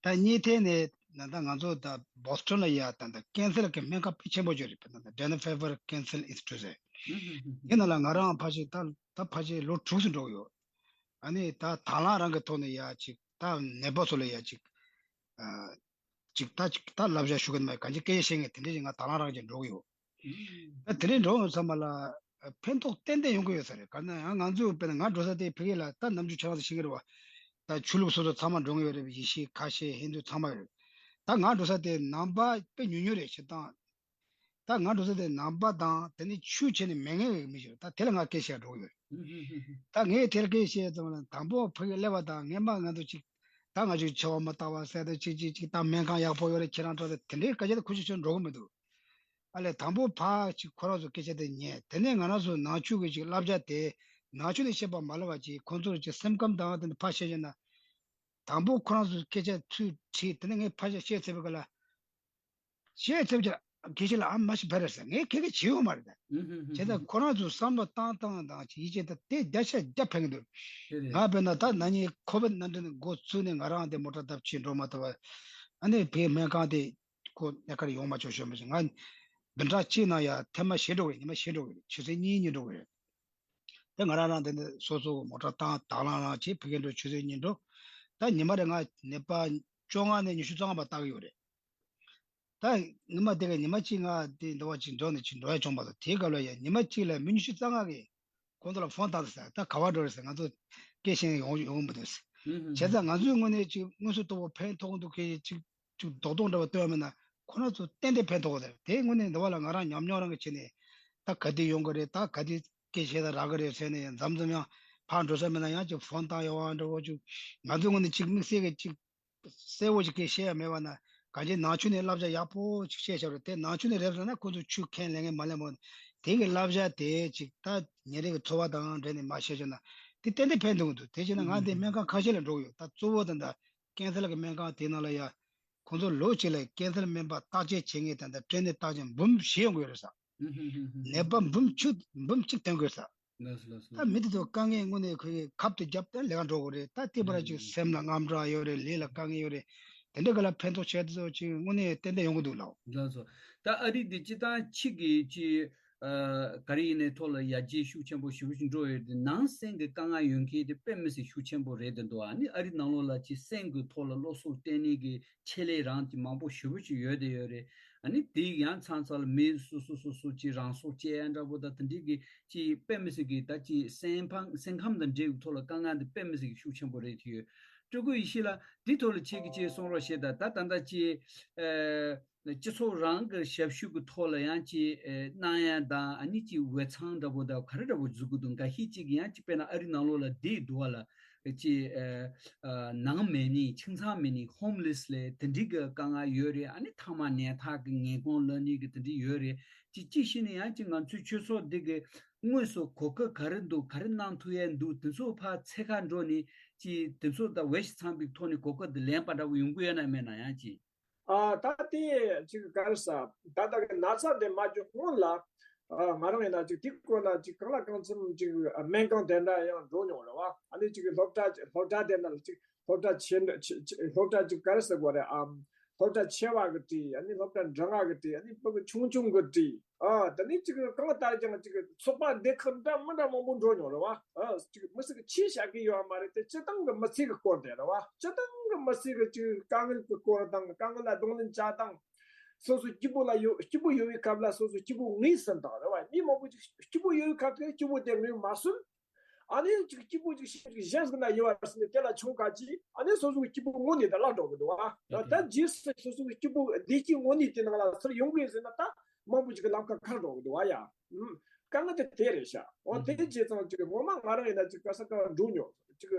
ད་གཉིས་ཐད་ནས་ན་ད་ང་ཚོ་ད་བོ་སི་ཊོན་ལ་ཡ་ད་ད་ཀན་སར་གི་སྨན་ཁང་དཔེ་ཆེན་པོ་ཅིག་རེད། ད་Dana-Farber Cancer Institute ཟེར། དེ་ནང་ལ་ང་རང་ཕལ་ཆེར་ད་ད་ཕལ་ཆེར་ལོ་དྲུག་ཙམ་འགྲོ་གི་ཡོད། ཨ་ནི་ད་དང་བླངས་རང་གི་ཐོག་ནས་ཡ་ཅིག་ད་ནད་པ་ཚོ་ལ་ཡ་ཅིག་ཨ། ཅིག་ད་ཅིག་ད་བསླབ་བྱ་ཞུ་གི་མ་གང་ཅི་སྐད་ཆ་བཤད་མཁན་དེ་འདྲ་ཞིག་ང་དང་བླངས་རང་གིས་འགྲོ་གི་ཡོད། ཨ་དེ་འདྲ་འགྲོ་ཡོང་ཚང་མ་ལ་ཕན་ཐོགས་ཏན་ཏན་ཡོང་གི་ཡོད་ས་རེད། ག་ན་ཡང་ང་ཚོ་དཔེར་ན་ང་འགྲོ་ས་དེ་ཕ་གི་ལ་ད་ནམ་རྒྱུན་ཁྱེད་རང་ཚོ་ཤེས་ཀྱི་རེད་བ། ད་ཆོས་ལུགས་སོ་སོ་ཚང་མ་འགྲོ་གི་ཡོད་རེད། ཡེ་ཤུ་ཁ་ཤས་ཧིན་དུ་ཚང་མ་ཡོད་རེད། ད་ང་འགྲོ་ས་དེ་ནང་པ་དཔེ་ཉུང་ཉུང་རེད། བྱས་ཙང་། ད་ང་འགྲོ་ས་དེ་ནང་པ་དང་དེ་ནས་ཆོས་བྱས་ནས་མེད་མཁན་གྱི་མི་ཞིག་རེད། ད་དེ་ལ་ང་སྐད་ཆ་འགྲོ་གི་ཡོད་རེད། ད་ངས་དེར་སྐད་བཤད་ཙམ་ལ་དང་པོ་ཕ་གི་སླེབས་པ་དང་ངས་མ་ང་ཚོ་ཅིག་ད་ང་ཚོས་ཆེ་བ་མ་བལྟ་བ་ཟེར་དུས་ཅིག་ཅིག་ཅིག་ད་སྨན་ཁང་ཡག་པོ་ཡོད་རེད། ཁྱེད་རང་འགྲོ་དེ་དེ་འདྲའི་སྐད་ཆ་དེ་ཁུ་ཆུ་ཆུ་འགྲོ་གི་མི་འདུག་ཨ་ལས་དང་པོ་ཕ་ཅིག་ཁོ་རང་ཚོ་སྐད་ཆ་དེ་ཉན། དེ་ནས་ང་རང་ཚོ་ནང་ཆོས་ཀྱི་ཅིག་བསླབ་བྱ་དེ་ནང་ཆོས་ནས་བཤད་པ་མ་ལབ་པ་ཅིག་ཁོང་ཚོར་ཅིག་སེམས་ཁམས་དང་དེ་འདྲ་ཕར་བཤད་བྱས་ན། དང་པོ་ཁོ་རང་ཚོ་སྐད་ཆ་ཚུར་དྲིས། དེ་ནས་ངས་ཕར་བཤད་བཤད་ཚར་བའི་སྐབས་ལ། བཤད་ཚར་བྱས་དགེ་བཤེས་ལགས་ཨ་མ་ཞིག་ཕེབས་རེད་ཟེར། ངས་ཁེ་ཁེ་བྱེད་ཡོད་མ་རེད་ད། བྱས་ཙང་ཁོ་རང་ཚོ་བསམ་བློ་བཏང་སྟངས་དང་ཅིག་ཡིད་ཆེས་དང་དེ་བརྒྱ་ཆ་བརྒྱ་ཕན་གྱི་འདུག་ང་དཔེར་ན་ད་ན་ནིང་ཁོ་བིད་ནང་དུ་འགོ་བཙུགས་ནས་ང་རང་དེ་མོ་ཊ་བརྡབ་ཆེ་འགྲོ་མ་ཐུབ་པ། ཨ་ནི་བོད་སྨན་ཁང་དེ་ཁོ་གནས་སྐབས་ཡོང་མ་ཆོག་ཤོར་མ་ཞིག་ང་བདུན་ཕྲག་གཅིག་ནང་ཡ་ཐེངས་མ་བཞི་འགྲོ་གི་རེད། ཉི་མ་བཞི་འགྲོ་གི་རེད། ཆུ་ཚོད་གཉིས་གཉིས་འགྲོ་གི་རེད། དེ་ང་རང་རང་དེ་འདྲ་སོ་སོ་གི་མོ་ཊ་བཏང་དང་བླངས་བླངས་བྱས་ཕ་གིར་འགྲོ། ཆུ་ཚོད་གཉིས་འགྲོ། ད་ཉི་མ་རེ་ང་ནད་པ་བཅོ་ལྔ་ནས་ཉི་ཤུ་རྩ་ལྔ་བར་ལྟ་གི་ཡོད་རེད། ད་ཉི་མ་དེ་ག་ཉི་མ་གཅིག་ང་དེ་འདྲ་བ་ཅིག་འགྲོ་ནས་ཅིག་འགྲོ་ཡ་བྱུང་བ་དང་། དེའི་སྐབས་ལ་ཡ་ཉི་མ་གཅིག་ལ་མི་ཉི་ཤུ་རྩ་ལྔ་གིས་ཁོང་ཚོ་ལ་ཕོན་བཏང་ཟེར། ད་ག་བ་འགྲོ་རེད་ཟེར། ང་ཚོ་སྐད་ཤེས་ཡོང་ཡོང་གི་མི་འདུག་ཟེར། བྱས་ཙང་ང་ཚོའི་ངོས་ནས་ཅིག་དངོས་སུ་དོ་པོ་ཕན་ཐོགས་འདུག་གི་ཅིག་ཅིག་རྡོག་རྡོག་འདྲ་བ་སྟོན་པ་མིན་ན་ཁོ་རང་ཚོ་ཏན་ཏན་ཕན་ཐོགས་ཟེར། དེའི་ངོས་ནས་འདི་བ་ལ་ང་རང་ཉམས་མྱོང་རང་གི་བྱས་ནས་ད་ག་དུས་ཡོང་གི་རེད། ད་ག་དུས་སྐད་ཆ་ད་རག་གི་རེད་ཟེར་ནས་མཚམས་མཚམས་ཡང་ཕར་འགྲོ་ས་མིན་ན་ཡང་ཅིག་ཕོན་བཏང་ཡོང་བ་འདྲ་བོ་ཅིག་ང་ཚོའི་ངོས་ནས་ཅིག་དམིགས་བསལ་གྱི་ཅིག་གསལ་བོ་ཅིག་སྐད་བཤད་ཡ་མེད་པ་ན། གང་ཅི་ནང་ཆོས་ནས་བསླབ་བྱ་ཡག་པོ་ཅིག་བཤད་བཞག་རེད། དེ་ནང་ཆོས་ནས་རེད་ཟེར་ན་ཁོ་ཚོ་ཆོས་ཁས་ལེན་མཁན་མ་ལེན་པ། དེ་གི་བསླབ་བྱ་དེ་ཅིག་ད་ཉིན་རེ་གི་འཚོ་བ་དང་འབྲེལ་ནས་མར་བཤད་བཞག་ན་དེ་ཏན་ཏན་ཕན་ཐོགས་འདུག་དེ་བྱས་ན་ང་འདི་སྨན་ཁང་ཁ་ཤས་ལ་འགྲོ་གི་ཡོད། ད་གཙོ་བོ་དེ་འདྲ་ཀན་སར་གི་སྨན་ཁང་དེ་ནང་ལ་ཡ། ཁོང་ཚོ་ལོ་གཅིག་ལ་ཀན་སར་སྨན་པ་བརྟག་དཔྱད་བྱེད་མཁན་དང་ད་སྐྲན་ནད་བརྟག་དཔྱད་འབུམ་བཞི་ཡོང་གི་ཡོད་རེད་ཟེར། ནད་པ་འབུམ་བཅུ་འབུམ་གཅིག་ཐོན་གི་ཡོད་ཟེར། ལགས་སོ་ལགས་སོ། ད་མི་དེ་ཚོ་དཀའ་ངལ་དངོས་གནས་ཁོ་གི་ཁབ་ཏུ་བརྒྱབ་སྟེ་ལས་ཀ་འགྲོ་དགོས་རེད། ད་དེ་བར་ཅིག་སེམས་ལ་དངངས་སྐྲག་ཡོད་རེད། ལུས་ལ་དཀའ་ངལ་ཡོད་རེད། དེ་འདྲ་ག་ལ་ཕན་ཐོགས་བྱས་དེ་ཚོ་ཅིག་དངོས་གནས་ཏན་ཏན་ཡོང་གི་འདུག་ལགས། ལགས་སོ། ད་ཨ་རི་འདི་སྤྱི་བཏང་ཕྱི་གི་ཅི། ཨ། ག་རེ་ཡིན་ནའི་ཐོག་ལ་ཡར་རྒྱས་ཤུགས་ཆེན་པོ་ཞེ་པོ་ཅིག་འགྲོ་ཡོད་དེ། ནང་སེམས་ཀྱི་དཀའ་ངལ་ཡོད་མཁན་དེ་དཔེ་མི་སྲིད་ཤུགས་ཆེན་པོ་རེད་དེ་འདུག་ཨ་ནི་ཨ་རི་ནང་ལོགས་ལ་ཅི་སེམས་ཀྱི་ཐོག་ལ་བློ་སྲོག་གཏད་ནས་ཀྱི་ཆེད་ལས་རང་གི་མང་པོ་ཞེ་པོ་ཅིག་ཡོད་དེ་ཡོད་རེད། ཨ་ནི་དེ་ཡང་མཚམས་མཚམས་ལ་མི་སོ་སོ་སོ་སོ་ཅི་རང་སྲོག་བཅད་ཡ་འདྲ་པོ་དང་དེ་འདྲའི་གི་ཅི་དཔེ་མི་སྲིད་ཀྱི་ད་ཅི་སེམས་ཕམ་སེམས་ཁམས་དང་འབྲེལ་བའི་ཐོག་ལ་དཀའ་ངལ་འདི་དཔེ་མི་སྲིད་ཀྱི་ཤུགས་ཆེན་པོ་རེད་དེ་ཡོད། སྤྲུལ་སྐུ་ཡེ་ཤེས་ལགས་འདི་ཐོག་ལ་ཁྱེད་ཀྱིས་ཅི་གསུང་རོགས་བྱེད་དང་། ད་ད་ལྟ་ཅི། ཨ། སྤྱི་ཚོགས་རང་གི་ཞབས་ཞུ་གི་ཐོག་ལ་ཡང་ཅི་གནང་ཡ་དང་ཨ་ནི་ཅི་འོས་འཚམ་འདྲ་པོ་དང་ག་རེ་འདྲ་པོ་འཛུགས་གི་འདུག་འགའ་ཤས་ཅིག་ཡང་ཅི་དཔེར་ན་ཨ་རི་ནང་ལོགས་ལ་བསྡད་འདུག་བ་ལ་ཅི་ནང་མེད་ནི་ཁྱིམ་ཚང་མེད་ནི་ཧོམ་ལེས་ལས་དེ་འདྲའི་གི་དཀའ་ངལ་ཡོད་རེད། ཨ་ནི་མཐའ་མ་ནད་ཐག་གི་ངན་གོང་ལབ་ནི་གི་དེ་འདྲའི་ཡོད་རེད། ཅི་ཅི་ཞིག་ནི་ཡང་ཅི་ང་ཚོའི་ཆོས་ཚོགས་འདི་གི་དངོས་སུ་གོ་སྐབས་ག་རེ་འདུག་ག་རེ་གནང་ཐུབ་ཡ་འདུག་དེ་ཚོ་ཕར་འཚོལ་ཁ་འགྲོ་ནི་ཅི་དེ་ཚོ་ད་འོས་ཤིག་ཚང་པའི་ཐོག་ནས་གོ་སྐབས་འདི་ལེན་པ་འདྲ་པོ་ཡོང་གི་ཡོད་ན་མེད་ན་ཡང་ཅི། ཨ། ད་དེ་ཅིག་ག་རེ་ཟ། ད་ལྟ་གི་ན་ཚ་དེ་མ་བྱུང་སྔོན་ལ། ཨ། ང་རང་ཡིན་ན་ཅིག་དེའི་སྐོར་ལ་ཅིག་གང་ལ་གང་འཚམ་ཅིག་སྨན་ཁང་དེ་འདྲ་ཡང་འགྲོ་མྱོང་རེད་བ། ཨ་ནི་ཅིག་སློབ་གྲྭ་སློབ་གྲྭ་དེ་འདྲ་ལ་ཅིག་སློབ་གྲྭ་ཆེ་འདྲ་ཆེ་ཆེ་སློབ་གྲྭ་ཅིག་ག་རེ་ཟེར་དགོས་རེད། ཨམ། སློབ་གྲྭ་ཆེ་བ་གི་བྲིས། ཨ་ནི་སློབ་གྲྭ་འབྲིང་བ་གི་བྲིས། ཨ་ནི་ཕྲུ་གུ་ཆུང་ཆུང་གི་བྲིས། ཨ། དེ་ནས་ཅིག་གང་ལྟར་ཀྱང་ཅིག་ཚོགས་པ་སྡེ་ཁག་འདྲ་མི་འདྲ་མང་པོ་འགྲོ་མྱོང་རེད་བ། ཨ། ཅིག་མི་སེར་གྱི་ཆེད་བཞག་གི་ཡོད་མ་རེད་དེ། སྤྱི་བཏང་གི་མི་ཚེ་གི་སྐོར་དེ་རེད་བ། སྤྱི་བཏང་གི་མི་ཚེ་གི་ཅིག་དཀའ་ངལ་གྱི་སྐོར་དང་དཀའ་ངལ་ལ་གདོང་ལེན་བྱ་སྟངས། སོ་སོ་སྐྱིད་པོ་ལ་ཡོད་སྐྱིད་པོ་ཡོད་པའི་སྐབས་ལ་སོ་སོ་སྐྱིད་པོ་ངོས་ཟིན་སྟངས་རེད་བ། མི་མང་པོ་ཅིག་སྐྱིད་པོ་ཡོད་པའི་སྐབས་དེ་སྐྱིད་པོ་དེ་ངོས་མ་ཟིན། ཨ་ནི་ཅིག་སྐྱིད་པོ་ཅིག་ཤེས་ཅིག་གཞན་ཟིག་ན་ཡོད་པ་ཟིན་ནས་དེ་ལ་ཆུང་ཁ་ཅིག་ཨ་ནི་སོ་སོ་གི་སྐྱིད་པོ་ངོ་ནས་ད་བརླག་འགྲོ་གི་འདུག་བ། ད་རྗེས་སུ་སོ་སོ་གི་སྐྱིད་པོ་བདེ་སྐྱིད་ངོ་ནས་དེ་ནང་ལ་ཚུར་ཡོང་གི་ཡིན་ཟེར་ན་ད་མང་པོ་ཅིག་གི་ལམ་ཁ་འཁར་འགྲོ་གི་འདུག་བ་ཡ། ཨུམ། དཀའ་ངལ་དེ་དེ་རེད་ཤག་འོ་དེ་བྱས་ཙང་ཅིག་ངོ་མ་ང་རང་ཡིན་ན་ཅིག་ག་ས་ག་འགྲོ་མྱོང་ཅིག་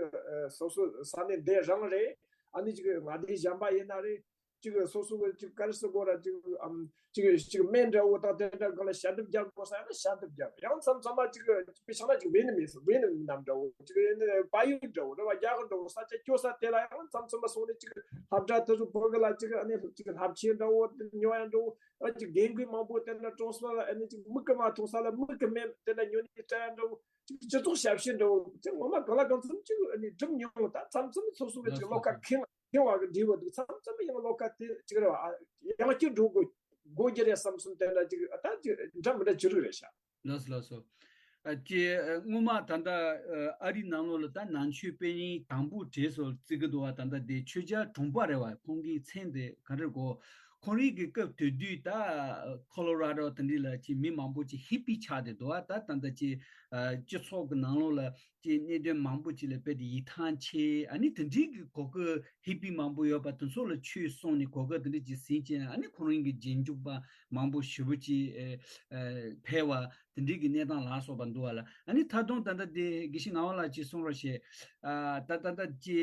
སོ་སོ་ས་གནས་འདི་རང་རེད། ཨ་ནི་ཅིག་མངའ་སྡེ་གཞན་པ་ཡིན་ན་རེད། ཅིག་སོ་སོ་གི་ཅིག་ག་རེ་ཟེར་དགོས་ར་ཅིག་ཨམ་ཅིག་ཅིག་སྨན་འདྲ་བོ་དང་དེ་འདྲ་གང་ལ་ཞལ་འདེབས་རྒྱག་དགོས་ས་ཡང་ན་ཞལ་འདེབས་རྒྱག་ཡང་མཚམས་མཚམས་མ་ཅིག་དཔེ་བཞག་ན་ཅིག་ཝེ་ནི་མི་སི་ཝེ་ནི་མི་ནམ་འདྲ་བོ་ཅིག་ཡིན་ན་བལ་ཡུལ་འདྲ་བོ་རེད་བ། རྒྱ་གར་འདྲ་བོ་ས་ཆ་སྐྱོ་ས་དེ་ལ་ཡང་མཚམས་མཚམས་མ་སོང་ནས་ཅིག་སློབ་གྲྭ་དེ་ཚོ་བོད་གི་ལ་ཅིག་ཨ་ནི་ཅིག་བསླབ་ཆས་འདྲ་བོ་ཉོ་ཡ་འདྲ་བོ། ཨ་ཅིག་རྒན་རྒོན་མང་པོ་དེ་འདྲ་གྲོངས་ས་ལ་ཨ་ནི་ཅིག་མིག་གི་མ་མཐོང་ས་ལ་མིག་གི་སྨན་དེ་འདྲ་ཉོ་ནས་སྤྲད་ཡ་འདྲ་བོ། ཅིག་སྤྱི་ཚོགས་ཞབས་ཞུ་འདྲ་བོ་ཅིག་ངོ་མ་གང་ལ་གང་འཚམ་ཅིག་ཨ་ནི་སྒྲུབ་མྱོང་། ད་མཚམས་མཚམས་སོ་སོ་གི་ཅིག་བློ་ཁ་ཁེངས་ཁེངས་བ་གི་འབྲས་བུ་འདུག་མཚམས་མཚམས་ཡང་བློ་ཁ་དེ་ཅིག་རེ་བ་ཡང་སྐྱིད་འགྲོ་དགོས་དགོས་རྒྱུ་རེད་བསམ་བསམ་དེ་འདྲ་ཅིག་ད་ཅིག་འདྲ་མི་འདྲ་ཅིག་རིགས་རེད་ཤག་ལགས་སོ་ལགས་སོ། ཨ་ཅེ་སྔོན་མ་ད་ལྟ་ཨ་རི་ནང་ལོགས་ལ་ད་ནང་ཆོས་དཔེ་རྙིང་དང་པོ་གྲས་སུ་བརྩི་གི་འདུག་བ། ད་ལྟ་དེ་ཆོས་རྒྱལ་གྲོང་པ་རེད་བ། ཁོང་གི་མཚན་དེ་ག་རེ་གོ་ཁོང་རང་གི་སྐབས་དེ་དུས་ད་ཁོ་ལོ་ར་ཌོ་དེ་འདྲ་ལ་ཅིག་མི་མང་པོ་ཅིག་ཧི་པི་ཆགས་བསྡད་འདུག་བ། ད་ད་ལྟ་ཅིག་ ཨ་སྤྱི་ཚོགས་ཀྱི་ནང་ལོགས་ལ་ཅིག་གནད་དོན་མང་པོ་ཅིག་ལ་རྦད་དེ་ཡིད་ཐང་ཆད། ཨ་ནི་དེ་འདྲའི་གི་གོ་སྐབས་ཧི་པི་མང་པོ་ཡོད་པ་དེ་ཚོ་ལ་ཆོས་གསུངས་ནས་གོ་སྐབས་དེ་འདྲ་ཅིག་ཟིན་བྱས། ཨ་ནི་ཁོ་རང་གི་རྗེས་འཇུག་པ་མང་པོ་ཞེ་པོ་ཅིག་ཨེ་ཨེ་ཕེབས་པ་དེ་འདྲའི་གི་གནས་སྟངས་ལ་སོགས་པ་འདུག་པ་ལ། ཨ་ནི་ད་དུང་ད་ལྟ་དེ་དགེ་བཤེས་ངག་དབང་ལགས་ཅིག་གསུང་རོགས་བྱེད། ཨ་ད་ད་ལྟ་ཅིག་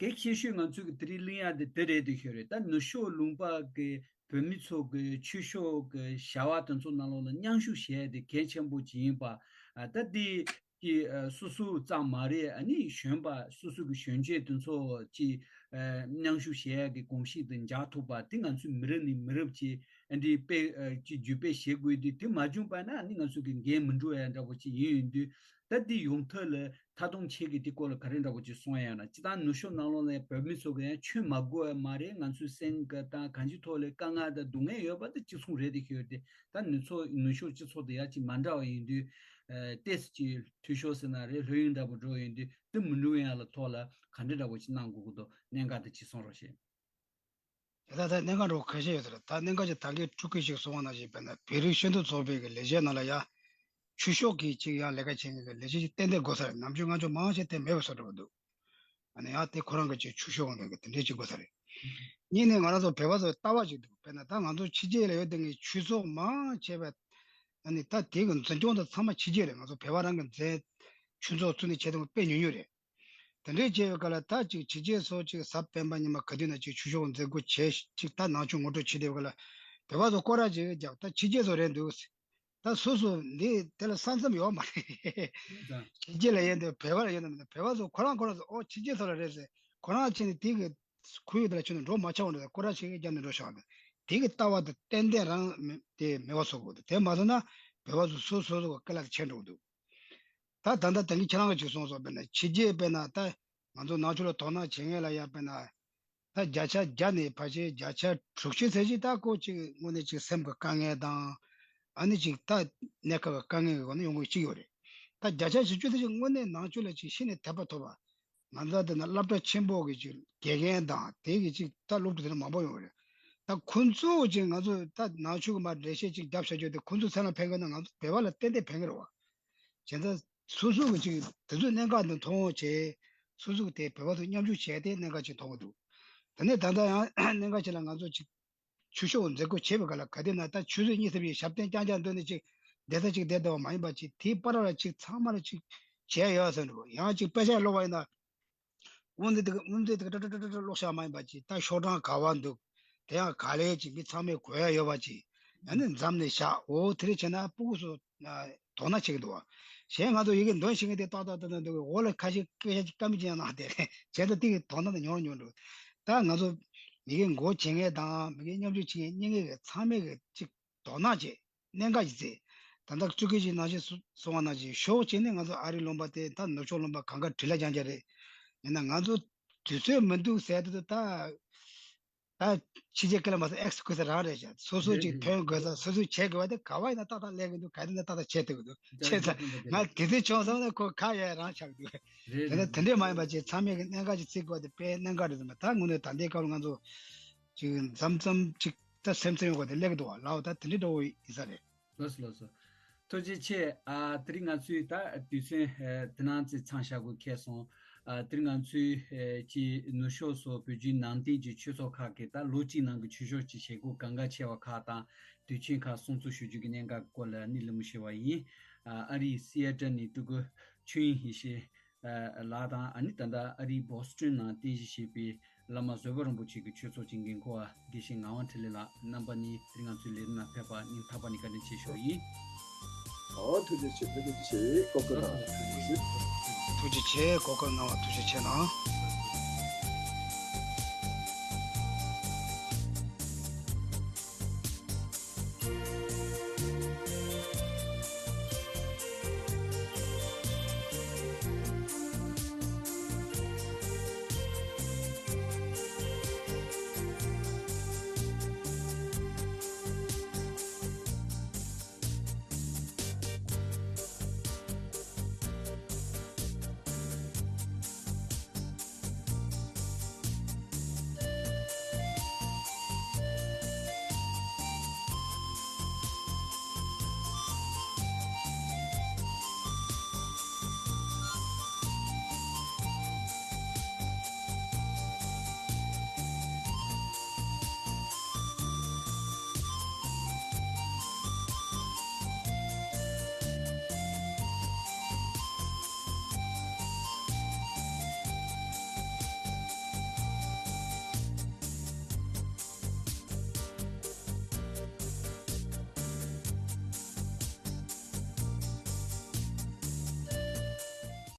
གལ་ཆེ་ཤོས་ང་ཚོས་ཀྱི་དེ་རིང་གླེང་ཡ་དེ་དེ་རེད་འདུག་ཤོད་རེད། ད་ནུབ་ཕྱོགས་ལུང་པ་གི་བོད་མི་ཚོ་གི་ཆོས་ཕྱོགས་ཀྱི་བྱ་བ་དེ་ཚོ་ནང་ལོགས་ལ་མཉམ་ཞུགས་བྱས་ཏེ་གལ་ཆེན་པོ་ཅིག་ཡིན་པ། ཨ་ད་འདི་ཀྱི་ཨ་སོ་སོ་ཙམ་མ་རེད། ཨ་ནི་གཞོན་པ་སོ་སོ་གི་གཞོན་སྐྱེས་དེ་ཚོ་ཀྱི་ཨ་མཉམ་ཞུགས་བྱས་ཡ་གི་གོམས་གཤིས་དེ་འཇགས་ཐུབ་པ་དེ་ང་ཚོས་མི་རབས་ནས་མི་རབས་ཀྱི་ཨ་འདི་སྤེལ་ཨ་ཀྱི་བརྒྱུད་སྤེལ་བྱེད་དགོས་དུས། དེ་མ་བྱུང་པ་ན་ཨ་ནི་ང་ཚོ་གི་འགན་མི་འགྲུབ་ཡ་འདྲ་པོ་ཅིག་ཡིན་ཡོང་དུས། ད་འདི་ཡོང་ཐབས་ལ་མཐའ་སྡོམ་ཆེད་ཀྱི་དེ་སྐོར་ལ་ག་རེ་འདྲ་པོ་ཅིག་གསུང་ཡ་ཡོད་ན། སྤྱིར་བཏང་ནུབ་ཕྱོགས་ནང་ལོགས་ནས་བོད་མི་ཚོ་གི་ཡང་ཆོས་མ་དགོས་པ་མ་རེད། ང་ཚོའི་སེམས་ཀྱི་དང་གང་ཅིའི་ཐོག་ལ་དཀའ་ངལ་དང་སྡུག་བསྔལ་ཡོད་པ་དེ་གཅིག་མཚུངས་རེད་དེ་ཤོད་དེ། ད་ནུབ་ཕྱོགས་ནུབ་ཕྱོགས་སྤྱི་ཚོགས་དེ་ཡང་ཅིག་མ་འདྲ་བ་ཡིན་དུས། ཨ་ཏོག་ཙམ་ཅིག་འཐུས་ཤོར་ཟེར་ན་རེད། ལྷོད་གཡེང་འདྲ་པོ་འགྲོ་ཡོང་དུས། དེ་མི་འགྲོ་ཡ་ལ་ཐོག་ལ་ག་འདྲ་འདྲ་པོ་ཅིག་གནང་དགོས་ཀྱི་འདུག་གནད་འགག་དེ་ཅིག་གསུང་རོགས་བྱེད། དེ་ལྟར་ད་གནད་འགག་འདྲ་པོ་ཁ་ཤས་ཡོད་ས་རེད། ད་གནད་འགག་ཅིག་ད་གིན་ཕྲུ་གུ་ཞིག་གསུངས་པ་ནང་བཞིན། དཔེར་ན་བོད་རིགས་སྤྱི་མཐུན་ཚོགས་པའི་གི་ལས་བྱེད་ནང་ལ་ཡ་ཆོས་ཕྱོགས་ཀྱི་ཅིག་ཡང་ལས་ཀ་བྱེད་མཁན་གྱི་ལས་བྱེད་ཅིག་ཏན་ཏན་དགོས་ས་རེད། ནམ་རྒྱུན་ང་ཚོ་མང་ཆེ་དེ་མེད་པ་བཟོ་འདྲ་པོ་འདུག་ཨ་ནི་ཡང་དེ་ཁོ་རང་གི་ཅིག་ཆོས་ཕྱོགས་ནང་གི་དེ་འདྲའི་ཅིག་དགོས་ས་རེད། གཉིས་ནས་ང་རང་ཚོ་བོད་པ་ཚོ་ལྟ་བ་ཅིག་འདུག་དཔེར་ན་ད་ང་ཚོ་ཕྱི་རྒྱལ་ལ་ཡོད་དེ་ངས་ཆོས་ཚོགས་མང་ཆེ་བ་ཨ་ནི་ད་དེ་གི་འཛིན་སྐྱོང་དང་ཚང་མ་ཕྱི་རྒྱལ་རེད། ང་ཚོ་བོད་པ་རང་གི་འཛིན་ཆོས་ཚོགས་བཙུགས་ནས་བྱེད་དེ་དཔེ་ཉུང་ཉུང་རེད། དེ་འདྲའི་བྱས་པའི་སྐབས་ལ་ད་ཅིག་ཕྱི་རྒྱལ་ཚོ་ཅིག་གཟའ་སྤེན་པ་ཉི་མ་ག་དུས་ན་ཅིག་ཆོས་ཕྱོགས་འཛིན་སྐྱོང་བྱས། ཅིག་ད་ནང་ཆོས་ངོ་སྤྲོད་བྱེད་བསྡད་པའི་སྐབས་ལ་བོད་པ་ཚོ་སྐོར་ར་ཅིག་རྒྱབ། ད་ཕྱི་རྒྱལ་ཚོ་རེད་འདུག་ད་སོ་སོ་འདི་དེ་ལ་ས་མཚམས་ཡོད་མ་རེད། ཕྱི་རྒྱལ་ལ་ཡོད་འདུག་བོད་པ་ལ་ཡོད་འདུག་མི་འདུག་བོད་པ་ཚོ་ཁོ་རང་ཁོ་རང་ཚོ་ཨོ་ཕྱི་རྒྱལ་ཚོ་ལ་རེད་ཟེར། ཁོ་རང་ཕྱིན་ནས་དེ་གི་ཁོར་ཡུག་དེ་ལ་ཁྱོད་ཚོ་འགྲོ་མ་ཆོག་འདུག་སྐོར་ར་ཅིག་རྒྱབ་ནས་འགྲོ་ཆོག་འདུག་དེ་གི་ལྟ་བ་དེ་ཏན་ཏན་རང་མེ་དེ་མེད་པ་བཟོ་དགོས་འདུག་དེ་མ་བཟོ་ན་བོད་པ་ཚོ་སོ་སོ་སོ་གི་སྐེ་ལ་དེ་ཆད་འགྲོ་གི་འདུག་ད་ད་ལྟ་ད་གིན་ཁྱེད་རང་གིས་ཅིག་གསུངས་སོང་། དཔེར་ན་ཕྱི་རྒྱལ་དཔེར་ན་ད་ང་ཚོ་ནང་ཆོས་ལ་དོ་སྣང་བྱེད་མཁན་ལ་ཡ་དཔེར་ན་ད་བརྒྱ་ཆ་བརྒྱ་ནས་ཕལ་ཆེར་བརྒྱ་ཆ་དྲུག་ཅུ་ཙམ་ཞིག་ད་ཁོ་ཅིག་དངོས་གནས་ཅིག་སེམས་ཀྱི་དཀའ་ངལ་དང་། ཨ་ནི་ཅིག་ད་གནས་སྐབས་ཀྱི་དཀའ་ངལ་གྱི་སྒོ་ནས་ཡོང་གི་ཅིག་ཡོད་རེད། ད་བརྒྱ་ཆ་བཞི་བཅུ་ཙམ་ཞིག་དངོས་གནས་ནང་ཆོས་ལ་ཅིག་ཤེས་ནས་དད་པ་ཐོབ་པ། ང་ཚོ་དེ་ན་སློབ་གྲྭ་ཆེན་པོ་གི་ཅིག་དགེ་རྒན་དང་དེ་གི་ཅིག་ད་སློབ་ཕྲུག་དེ་འདྲ་མང་པོ་ཡོང་གི་རེད། ད་ཁོང་ཚོ་ཅིག་ང་ཚོ་ད་ནང་ཆོས་ཀྱི་མར་འགྲེལ་བཤད་ཅིག་རྒྱབ་བྱ་རྒྱུ་དེ་ཁོང་ཚོ་སེམས་ལ་ཕན་གི་ན་ང་ཚོ་བོད་པ་ལ་ཏན་ཏན་ཕན་གི་རེད་བ། བྱས་ཙང་སོ་སོ་གི་ཅིག་དེ་ཚོའི་གནད་འགག་འདི་མཐོང་བྱས། སོ་སོ་གི་དེ་བོད་པ་ཚོ་མཉམ་ཞུགས་བྱས་ཏེ་གནད་འགག་ཅིག་མཐོང་གི་འདུག་དེ་ནས་ད་ལྟ་ཡང་གནད་འགག་ཅིག་ལ་ང་ཚོ་ཅིག་ཆོས་ཕྱོགས་འཛིན་སྐྱོང་བྱེད་པའི་སྐབས་ལ་ག་དུས་ན་ད་ཆུ་ཚོད་གཉིས་གསུམ་ཞིག་ཞབས་བརྟན་རྐྱང་རྐྱང་འདོན་ནས་ཅིག་བསྡད་ས་ཅིག་བསྡད་བསྡད་པ་མ་ཡིན་པ་ཅིག་དེའི་བར་ལ་ཅིག་ཚང་མ་ལ་ཅིག་བྱས་ཡོད་ཟེར་འགྲོ། ཡང་ཅིག་དཔེ་ཆ་ཀློག་པ་ཡིན་ན། དབུ་མཛད་དེ་དབུ་མཛད་དེ་ཀྲ་ཀྲ་ཀྲ་ཀྲ་ཀློག་བཞག་མ་ཡིན་པ་ཅིག་ད་ཤོག་གྲངས་ག་བ་འདུག་དེ་ཡང་ག་ལེ་ཅིག་མི་ཚང་མས་གོ་ཡ་ཡོད་པ་ཅིག་ཡང་ནི་འཛམ་ནས་བཞག་འོ་དེ་རེད་བྱས་ན་སྤུ་གུ་ཚོ་དོ་སྣང་བྱེད་ཀྱི་འདུག་བ། གཞན་ང་ཚོ་ཡི་གེ་འདོན་ཤེས་མཁན་དེ་ཏག་ཏག་ཏག་ཏག་འདུག་འོག་ལ་ཁ་ཤས་སྐད་ཆ་ཅིག་བཀའ་མི་ཅིག་ཡང་གནང་དེ་རེད་བྱས་ད་དེ་གི་དོ་སྣང་དེ་ཉུང་རུ་ཉུང་རུ། ད་ང་ཚོ་མི་གི་མགོ་བྱེད་མཁན་དང་མི་གི་མཉམ་ཞུགས་བྱེད་མཁན་གཉིས་ཀའི་གི་ཚང་མས་གི་ཅིག་དོ་སྣང་བྱེད། གནད་འགག་ཅིག་བརྩི། ད་ལྟ་ཙུ་གི་ཅིག་ནང་བཞིན་གསུ་གསུང་བ་ནང་བཞིན་ཞོགས་ཕྱི་ནས་ང་ཚོ་ཨ་རིའི་ལུང་པ་དེ་ད་ནུབ་ཕྱོགས་ལུང་པ་གང་ག་བྲིས་ལ་རྐྱང་རྐྱང་རེད། ཡིན་ན་ང་ཚོ་དུས་ཚོད་མི་འདུག་ཟེར་དུས་ད་ད་ཕྱི་རྒྱལ་སྐད་ལ་མ་སོང་ཨེག་སི་ཁུ་སི་རང་རེད་ཤག་སོ་སོ་ཅིག་ཐོན་དགོས་ས་སོ་སོས་བྱེད་དགོས་པ་དེ་ག་བ་ཡིན་ན་ཏག་ཏག་ལས་ཀྱི་འདུག་ག་དུས་ན་ཏག་ཏག་བྱེད་ཐུབ་ཀྱི་འདུག་བྱས་ཙང་ང་དེ་ཚོ་བྱུང་སོང་ན་ཁོ་ཁ་ཡ་རང་ཆགས་འདུག་དེ་ནས་དེ་འདྲས་མ་ཡིན་པ་ཅིག་ཚང་མས་ཀྱི་གནད་འགག་ཅིག་བརྩི་དགོས་དེ་དཔེ་གནད་འགག་རེད་འདུག་མ་ད་དངོས་གནས་ད་ལྟའི་སྐབས་ལ་ང་ཚོ་ཅིག་མཚམས་མཚམས་ཅིག་ད་སེམས་ཚེར་ཡོང་གི་དེ་སླེབས་འདུག་བ་ལའོ། ད་དེ་འདྲའི་འགྲོ་བ་ཡིན་ས་རེད། ལགས་སོ་ལགས་སོ། ཐུགས་རྗེ་ཆེ། ཨ་དེ་རིང་ང་ཚོའི་ད་དུས་ཚོད་ཨ་དེ་ནང་ཚེ་ཚང་བཞག་དགོས་ཁེལ་སོང་། ཨ་དེ་རིང་ང་ཚོའི་ཨ་ཀྱི་ནུབ་ཕྱོགས་སུ་བོད་བརྒྱུད་ནང་བསྟན་གྱི་ཆོས་ཚོགས་ཁག་གིས་ད་ལོ་གཅིག་ནང་གི་ཆོས་ཕྱོགས་ཀྱི་བྱེད་སྒོ་གལ་འགངས་ཆེ་བ་ཁག་དང་དུས་ཆེན་ཁག་སྲུང་བརྩི་ཞུ་རྒྱུ་གི་གནད་འགག་སྐོར་ལ་གླེང་མོལ་ཞུས་པ་ཡིན། ཨ་ཨ་རིའི་སི་ཨེ་ཏལ་ནས་སྤྲུལ་སྐུ་ཆོས་དབྱིངས་ཡེ་ཤེས། ལགས་དང་ཨ་ནི་ད་ལྟ་ཨ་རིའི་བོ་སི་ཊོན་ནང་རྟེན་གཞི་བྱས་པའི་བླ་མ་བཟོད་པ་རིན་པོ་ཆེ་གི་ཆོས་ཚོགས་ཀྱི་འགན་འཁུར་བ་དགེ་བཤེས་ངག་དབང་འཕྲིན་ལས་ལགས། རྣམ་པ་གཉིས་དེ་རིང་ང་ཚོའི་ལས་རིམ་ནང་ཕེབས་པ་སྙིང་ཐག་པ་ནས་བཀའ་དྲིན་ཆེ་ཞུ་བ་ཡིན། ཨོ་ཐུགས་རྗེ་ཆེ། ཐུགས་རྗེ་ཆེ། གོ་སྐབས་གནང་བ་ཐུགས་རྗེ་ཆེ། ཐུགས་རྗེ་ཆེ། གོ་སྐབས་གནང་བ་ཐུགས་རྗེ་ཆེ་གནང་།